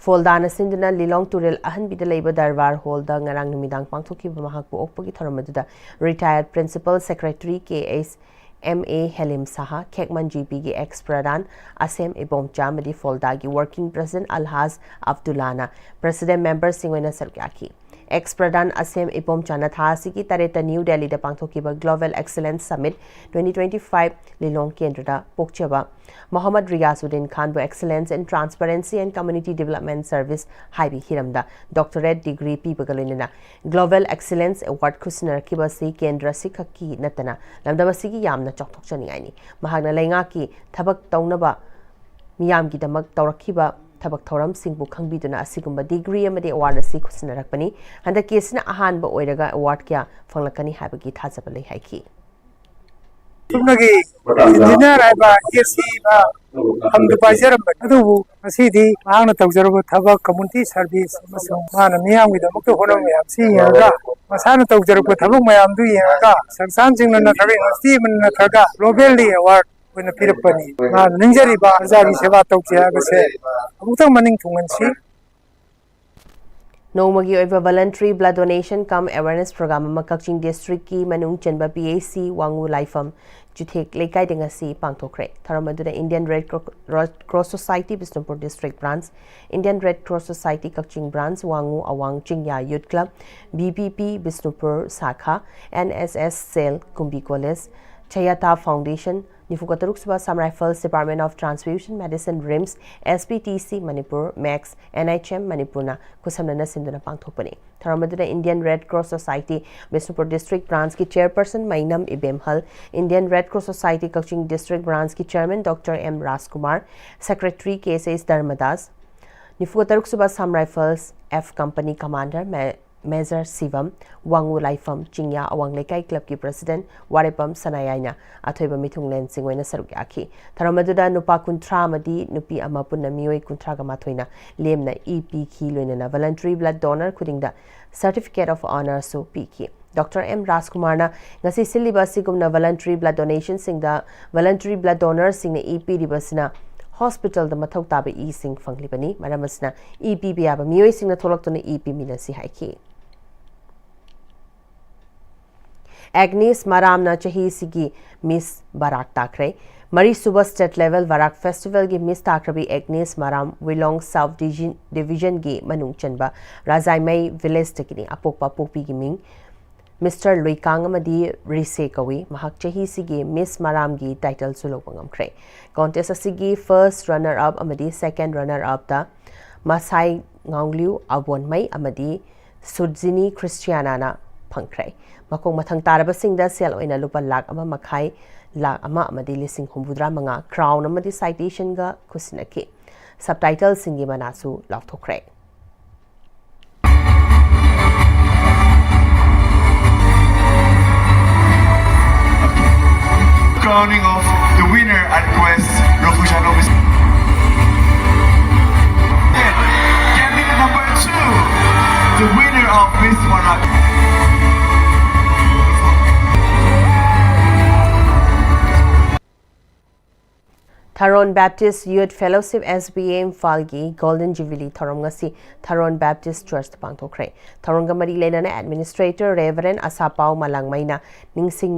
ꯐꯣꯜꯗꯥꯅ ꯁꯤꯟꯗꯨꯅ ꯂꯤꯂꯣꯡ ꯇꯨꯔꯦꯜ ꯑꯍꯟꯕꯤꯗ ꯂꯩꯕ ꯗꯔꯕꯥꯔ ꯍꯣꯜꯗ ꯉꯔꯥꯡ ꯅꯨꯃꯤꯗꯥꯡ ꯄꯥꯡꯊꯣꯛꯈꯤꯕ ꯃꯍꯥꯛꯄꯨ ꯑꯣꯛꯄꯒꯤ ꯊꯧꯔꯝ ꯑꯗꯨꯗ ꯔꯤꯇꯥꯌꯔꯗ principal secretary K S M A Helim Shah, Khekman G ꯄꯤꯒꯤ ꯑꯦꯛꯁ ꯄ꯭ꯔꯙꯥꯟ ꯑꯁꯦꯝ ꯏꯕꯣꯝꯆꯥ ꯑꯃꯗꯤ ꯐꯣꯜꯗꯥꯒꯤ ꯋꯥꯔꯀꯤꯡ ꯄ꯭ꯔꯦꯁꯤꯗꯦꯟꯠ ꯑꯜꯍꯥꯖ ꯑꯕꯗꯨꯜꯂꯥꯅ ꯄ꯭ꯔꯦꯁꯤꯗꯦꯟꯠ ꯃꯦꯝꯕꯔꯁꯤꯡ ꯑꯣꯏꯅ ꯁꯔꯨꯛ ꯌꯥꯈꯤ꯫ ꯑꯦꯛꯁ ꯄ꯭ꯔꯙꯥꯟ ꯑꯁꯦꯝ ꯏꯕꯣꯝꯆꯥꯅ ꯊꯥ ꯑꯁꯤꯒꯤ ꯇꯔꯦꯠꯇ ꯅ꯭ꯌꯨ ꯗꯦꯜꯂꯤꯗ ꯄꯥꯡꯊꯣꯛꯈꯤꯕ Global Excellence Summit twenty twenty five ꯂꯤꯂꯣꯡ ꯀꯦꯟꯗ꯭ꯔꯗ ꯄꯣꯛꯆꯕ Mohammad Riyazuddin ꯈꯥꯟꯕꯨ Excellence in Transparency and Community Development Service ꯍꯥꯏꯕ ꯍꯤꯔꯝꯗ doctorate degree ꯄꯤꯕꯒ ꯂꯣꯏꯅꯅ Global Excellence Award ꯈꯨꯠꯁꯤꯟꯅꯔꯛꯈꯤꯕ ꯑꯁꯤ ꯀꯦꯟꯗ꯭ꯔ ꯑꯁꯤꯈꯛꯀꯤ ꯅꯠꯇꯅ ꯂꯝꯗꯝ ꯑꯁꯤꯒꯤ ꯌꯥꯝꯅ ꯆꯥꯎꯊꯣꯛꯆꯅꯤꯡꯉꯥꯏꯅꯤ꯫ ꯃꯍꯥꯛꯅ ꯂꯩꯉꯥꯛꯀꯤ ꯊꯕꯛ ꯇꯧꯅꯕ ꯃꯤꯌꯥꯝꯒꯤꯗꯃꯛ ꯇꯧꯔꯛꯈꯤꯕ ꯊꯕꯛ ꯊꯧꯔꯝꯁꯤꯡꯕꯨ ꯈꯪꯕꯤꯗꯨꯅ ꯑꯁꯤꯒꯨꯝꯕ degree ꯑꯃꯗꯤ award ꯑꯁꯤ ꯈꯨꯠꯁꯤꯟꯅꯔꯛꯄꯅꯤ꯫ ꯍꯟꯗꯛꯀꯤ ꯑꯁꯤꯅ ꯑꯍꯥꯟꯕ ꯑꯣꯏꯔꯒ award ꯀꯌꯥ ꯐꯪꯂꯛꯀꯅꯤ ꯍꯥꯏꯕꯒꯤ ꯊꯥꯖꯕ ꯂꯩ ꯍꯥꯏꯈꯤ꯫ ꯆꯨꯝꯅꯒꯤ ꯏꯟꯖꯤꯅꯤꯌꯥꯔ ꯍꯥꯏꯕ ꯑꯦ ꯁꯤ ꯐꯝꯗꯨ ꯄꯥꯏꯖꯔꯝꯕꯅꯤ, ꯑꯗꯨꯕꯨ ꯉꯁꯤꯗꯤ ꯃꯍꯥꯛꯅ ꯇꯧꯖꯔꯕ ꯊꯕꯛ, ꯀꯝꯃꯨꯅꯤꯇꯤ ꯁꯥꯔꯚꯤꯁ ꯑꯃꯁꯨꯡ ꯃꯥꯅ ꯃꯤꯌꯥꯝꯒꯤꯗꯃꯛꯇ ꯍꯣꯠꯅꯕ ꯃꯌꯥꯝꯁꯤ ꯌꯦꯡꯉꯒ, ꯃꯁꯥꯅ ꯇꯧꯖꯔꯛꯄ ꯊꯕꯛ ꯃꯌꯥꯝꯗꯨ ꯌꯦꯡꯉꯒ, ꯁꯪꯁꯥꯟꯁꯤꯡꯅ ꯅꯠꯇ꯭ꯔꯒ ꯌꯨꯅꯤꯚꯔꯁꯤꯇꯤ ꯑꯃꯅ ꯅꯠꯇ꯭ꯔꯒ ꯒ꯭ꯂꯣꯕꯦꯜꯂꯤ ꯑꯦꯋꯥꯔꯗ ꯑꯣꯏꯅ ꯄꯤꯔꯛꯄꯅꯤ꯫ ꯃꯥꯅ ꯅꯤꯡꯖꯔꯤꯕ ꯄ꯭ꯔꯖꯥꯒꯤ ꯁꯦꯕꯥ ꯇꯧꯁꯦ ꯍꯥꯏꯕꯁꯦ ꯑꯃꯨꯛꯇꯪ ꯃꯅꯤꯡ ꯊꯨꯡꯍꯟꯁꯤ꯫ ꯅꯣꯡꯃꯒꯤ ꯑꯣꯏꯕ voluntary blood donation cum awareness program ꯑꯃ ꯀꯛꯆꯤꯡ district ꯀꯤ ꯃꯅꯨꯡ ꯆꯟꯕ P H C ꯋꯥꯉꯨ ꯂꯥꯏꯐꯝ ꯆꯨꯊꯦꯛ ꯂꯩꯀꯥꯏꯗ ꯉꯁꯤ ꯄꯥꯡꯊꯣꯛꯈ꯭ꯔꯦ꯫ ꯊꯧꯔꯝ ꯑꯗꯨꯗ Indian Red Cro-, Red Cross Society Bishnupur District Branch, Indian Red Cross Society ꯀꯛꯆꯤꯡ Branch, ꯋꯥꯉꯨ ꯑꯋꯥꯡ ꯆꯤꯡꯌꯥ Youth Club, B P P Bishnupur Sakha, N S S Cell, Kumbi College, Chayata Foundation, ꯅꯤꯐꯨꯒ ꯇꯔꯨꯛ ꯁꯨꯕ Assam Rifles, Department of Transfusion Medicine, RIMS, S P T C Manipur, MACS, N H M Manipurꯅ ꯈꯨꯠꯁꯝꯅꯅ ꯁꯤꯟꯗꯨꯅ ꯄꯥꯡꯊꯣꯛꯄꯅꯤ꯫ ꯊꯧꯔꯝ ꯑꯗꯨꯗ Indian Red Cross Society Bishnupur District Branch ꯀꯤ Chairperson ꯃꯩꯅꯝ ꯏꯕꯦꯝꯍꯜ, Indian Red Cross Society ꯀꯛꯆꯤꯡ District Branch ꯀꯤ Chairman Doctor M ꯔꯥꯖꯀꯨꯃꯥꯔ, Secretary K S H ꯙꯔꯃꯗꯥꯁ, ꯅꯤꯐꯨꯒ ꯇꯔꯨꯛ ꯁꯨꯕ Assam Rifles F Company Commander ꯃꯦ-, Major ꯁꯤꯕꯝ, ꯋꯥꯉꯨ ꯂꯥꯏꯐꯝ ꯆꯤꯡꯌꯥ ꯑꯋꯥꯡ ꯂꯩꯀꯥꯏ club ꯀꯤ President ꯋꯥꯔꯦꯄꯝ ꯁꯅꯥꯌꯥꯏꯅ ꯑꯊꯣꯏꯕ ꯃꯤꯊꯨꯡꯂꯦꯟꯁꯤꯡ ꯑꯣꯏꯅ ꯁꯔꯨꯛ ꯌꯥꯈꯤ꯫ ꯊꯧꯔꯝ ꯑꯗꯨꯗ ꯅꯨꯄꯥ ꯀꯨꯟꯊ꯭ꯔꯥ ꯑꯃꯗꯤ ꯅꯨꯄꯤ ꯑꯃ, ꯄꯨꯟꯅ ꯃꯤꯑꯣꯏ ꯀꯨꯟꯊ꯭ꯔꯥꯒ ꯃꯥꯊꯣꯏꯅ ꯂꯦꯝꯅ ꯏ ꯄꯤꯈꯤ꯫ ꯂꯣꯏꯅꯅ voluntary blood donor ꯈꯨꯗꯤꯡꯗ Certificate of Honour ꯁꯨ ꯄꯤꯈꯤ꯫ Doctor M ꯔꯥꯖꯀꯨꯃꯥꯔꯅ ꯉꯁꯤ ꯁꯤꯜꯂꯤꯕ ꯑꯁꯤꯒꯨꯝꯅ voluntary blood donation ꯁꯤꯡꯗ voluntary blood donor ꯁꯤꯡꯅ ꯏ ꯄꯤꯔꯤꯕꯁꯤꯅ hospital ꯗ ꯃꯊꯧ ꯇꯥꯕ ꯏꯁꯤꯡ ꯐꯪꯂꯤꯕꯅꯤ꯫ ꯃꯔꯝ ꯑꯁꯤꯅ ꯏ ꯄꯤꯕ ꯌꯥꯕ ꯃꯤꯑꯣꯏꯁꯤꯡꯅ ꯊꯣꯛꯂꯛꯇꯨꯅ ꯏ ꯄꯤꯃꯤꯟꯅꯁꯤ ꯍꯥꯏꯈꯤ꯫ ꯑꯦꯒꯅꯦꯁ ꯃꯔꯥꯝꯅ ꯆꯍꯤꯁꯤꯒꯤ Miss ꯕꯔꯥꯛ ꯇꯥꯈ꯭ꯔꯦ꯫ ꯃꯔꯤꯁꯨꯕ State Level ꯕꯔꯥꯛ Festival ꯒꯤ Miss ꯇꯥꯈ꯭ꯔꯕꯤ ꯑꯦꯒꯅꯦꯁ ꯃꯔꯥꯝ ꯋꯤꯂꯣꯡ South Division, Division ꯒꯤ ꯃꯅꯨꯡ ꯆꯟꯕ ꯔꯥꯖꯥꯏꯃꯩ Village ꯇꯒꯤꯅꯤ꯫ ꯑꯄꯣꯛꯄ ꯑꯄꯣꯛꯄꯤꯒꯤ ꯃꯤꯡ Mister ꯂꯨꯏꯀꯥꯡ ꯑꯃꯗꯤ ꯔꯤꯁꯦ ꯀꯧꯏ꯫ ꯃꯍꯥꯛ ꯆꯍꯤꯁꯤꯒꯤ Miss ꯃꯔꯥꯝꯒꯤ title ꯁꯨ ꯂꯧꯕ ꯉꯝꯈ꯭ꯔꯦ꯫ Contest ꯑꯁꯤꯒꯤ first runner up ꯑꯃꯗꯤ second runner up ꯇ ꯃꯁꯥꯏ ꯉꯥꯡꯂꯤꯎ ꯑꯕꯣꯟꯃꯩ ꯑꯃꯗꯤ ꯁꯨꯖꯤꯅꯤ ꯈ꯭ꯔꯤꯁꯇꯤꯌꯥꯅꯥꯅ ꯐꯪꯈ꯭ꯔꯦ꯫ ꯃꯈꯣꯡ ꯃꯊꯪ ꯇꯥꯔꯕꯁꯤꯡꯗ ꯁꯦꯜ ꯑꯣꯏꯅ ꯂꯨꯄꯥ ꯂꯥꯈ ꯑꯃ ꯃꯈꯥꯏ, ꯂꯥꯈ ꯑꯃ ꯑꯃꯗꯤ ꯂꯤꯁꯤꯡ ꯍꯨꯝꯐꯨꯇꯔꯥ ꯃꯉꯥ, crown ꯑꯃꯗꯤ citation ꯒ ꯈꯨꯠꯁꯤꯟꯅꯈꯤ꯫ Subtitle ꯁꯤꯡꯒꯤ ꯃꯅꯥꯁꯨ ꯂꯥꯎꯊꯣꯛꯈ꯭ꯔꯦ꯫ Crowning of the winner at Quest Rofujano Miss. Candidate number two, the winner of Miss Marak. Tharon Baptist Youth Fellowship, S B A, ꯏꯝꯐꯥꯜꯒꯤ Golden Jubilee ꯊꯧꯔꯝ ꯉꯁꯤ Tharon Baptist Churchꯇ ꯄꯥꯡꯊꯣꯛꯈ꯭ꯔꯦ꯫ ꯊꯧꯔꯝꯒ ꯃꯔꯤ ꯂꯩꯅꯅ Administrator Reverend ꯑꯁꯥꯄꯥꯎ ꯃꯂꯥꯡꯃꯩꯅ ꯅꯤꯡꯁꯤꯡ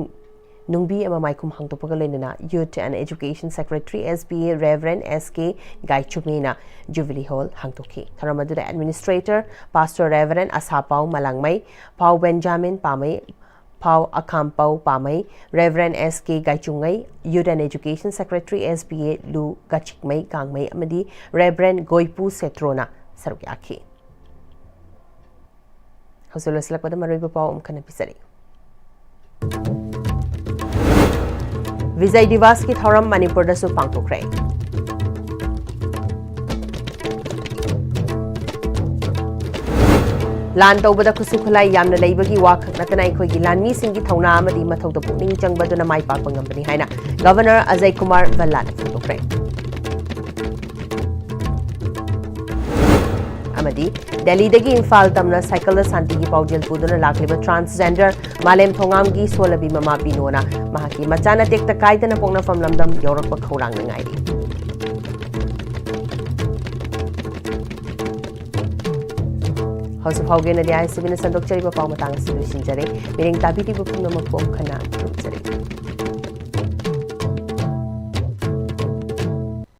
ꯅꯨꯡꯕꯤ ꯑꯃ ꯃꯥꯏꯈꯨꯝ ꯍꯥꯡꯗꯣꯛꯄꯒ ꯂꯣꯏꯅꯅ Youth and Education Secretary, S B A, Reverend S K ꯒꯥꯏꯆꯨꯃꯤꯅ Jubilee Hall ꯍꯥꯡꯗꯣꯛꯈꯤ꯫ ꯊꯧꯔꯝ ꯑꯗꯨꯗ Administrator Pastor Reverend ꯑꯁꯥꯄꯥꯎ ꯃꯂꯥꯡꯃꯩ, ꯄꯥꯎ ꯕꯦꯟꯖꯥꯃꯤꯟ ꯄꯥꯃꯩ, ꯄꯥꯎ ꯑꯈꯥꯝꯄꯥꯎ ꯄꯥꯃꯩ, Reverend S K ꯒꯥꯏꯆꯨꯡꯉꯩ, Youth and Education Secretary, S B A, ꯂꯨ ꯒꯥꯆꯤꯛꯃꯩ ꯒꯥꯡꯃꯩ ꯑꯃꯗꯤ Reverend ꯒꯣꯏꯄꯨ ꯁꯦꯇ꯭ꯔꯣꯅ ꯁꯔꯨꯛ ꯌꯥꯈꯤ꯫ ꯍꯧꯖꯤꯛ ꯂꯣꯏꯁꯤꯜꯂꯛꯄꯗ ꯃꯔꯨꯑꯣꯏꯕ ꯄꯥꯎ ꯑꯃꯨꯛ ꯍꯟꯅ ꯄꯤꯖꯔꯤ꯫ ꯕꯤꯖꯌ ꯗꯤꯕꯁꯀꯤ ꯊꯧꯔꯝ ꯃꯅꯤꯄꯨꯔꯗꯁꯨ ꯄꯥꯡꯊꯣꯛꯈ꯭ꯔꯦ꯫ ꯂꯥꯟ ꯇꯧꯕꯗ ꯈꯨꯠꯁꯨ ꯈꯨꯠꯂꯥꯏ ꯌꯥꯝꯅ ꯂꯩꯕꯒꯤ ꯋꯥ ꯈꯛ ꯅꯠꯇꯅ ꯑꯩꯈꯣꯏꯒꯤ ꯂꯥꯟꯃꯤꯁꯤꯡꯒꯤ ꯊꯧꯅꯥ ꯑꯃꯗꯤ ꯃꯊꯧꯗ ꯄꯨꯛꯅꯤꯡ ꯆꯪꯕꯗꯨꯅ ꯃꯥꯏ ꯄꯥꯛꯄ ꯉꯝꯕꯅꯤ ꯍꯥꯏꯅ Governor ꯑꯖꯌ ꯀꯨꯃꯥꯔ ꯚꯜꯂꯥꯅ ꯐꯣꯡꯗꯣꯛꯈ꯭ꯔꯦ꯫ ꯑꯃꯗꯤ ꯗꯦꯜꯂꯤꯗꯒꯤ ꯏꯝꯐꯥꯜ ꯇꯝꯅ ꯁꯥꯏꯀꯜꯗ ꯁꯥꯟꯇꯤꯒꯤ ꯄꯥꯎꯖꯦꯜ ꯄꯨꯗꯨꯅ ꯂꯥꯛꯂꯤꯕ transgender ꯃꯥꯂꯦꯝ ꯊꯣꯉꯥꯝꯒꯤ ꯁꯣꯜꯂꯕꯤ ꯃꯃꯥ ꯕꯤꯅꯣꯅ ꯃꯍꯥꯛꯀꯤ ꯃꯆꯥꯅ ꯇꯦꯛꯇ ꯀꯥꯏꯗꯅ ꯄꯣꯛꯅꯐꯝ ꯂꯝꯗꯝ ꯌꯧꯔꯛꯄ ꯈꯧꯔꯥꯡꯅ ꯉꯥꯏꯔꯤ꯫ ꯍꯧꯖꯤꯛ ꯐꯥꯎꯒꯤ ꯑꯣꯏꯅꯗꯤ ISTVꯅ ꯁꯟꯗꯣꯛꯆꯔꯤꯕ ꯄꯥꯎ ꯃꯇꯥꯡ ꯑꯁꯤ ꯂꯣꯏꯁꯤꯟꯖꯔꯦ꯫ ꯃꯤꯔꯦꯡ ꯇꯥꯕꯤꯔꯤꯕ ꯄꯨꯝꯅꯃꯛꯄꯨ ꯑꯃꯨꯛ ꯍꯟꯅ ꯈꯨꯔꯨꯝꯖꯔꯤ꯫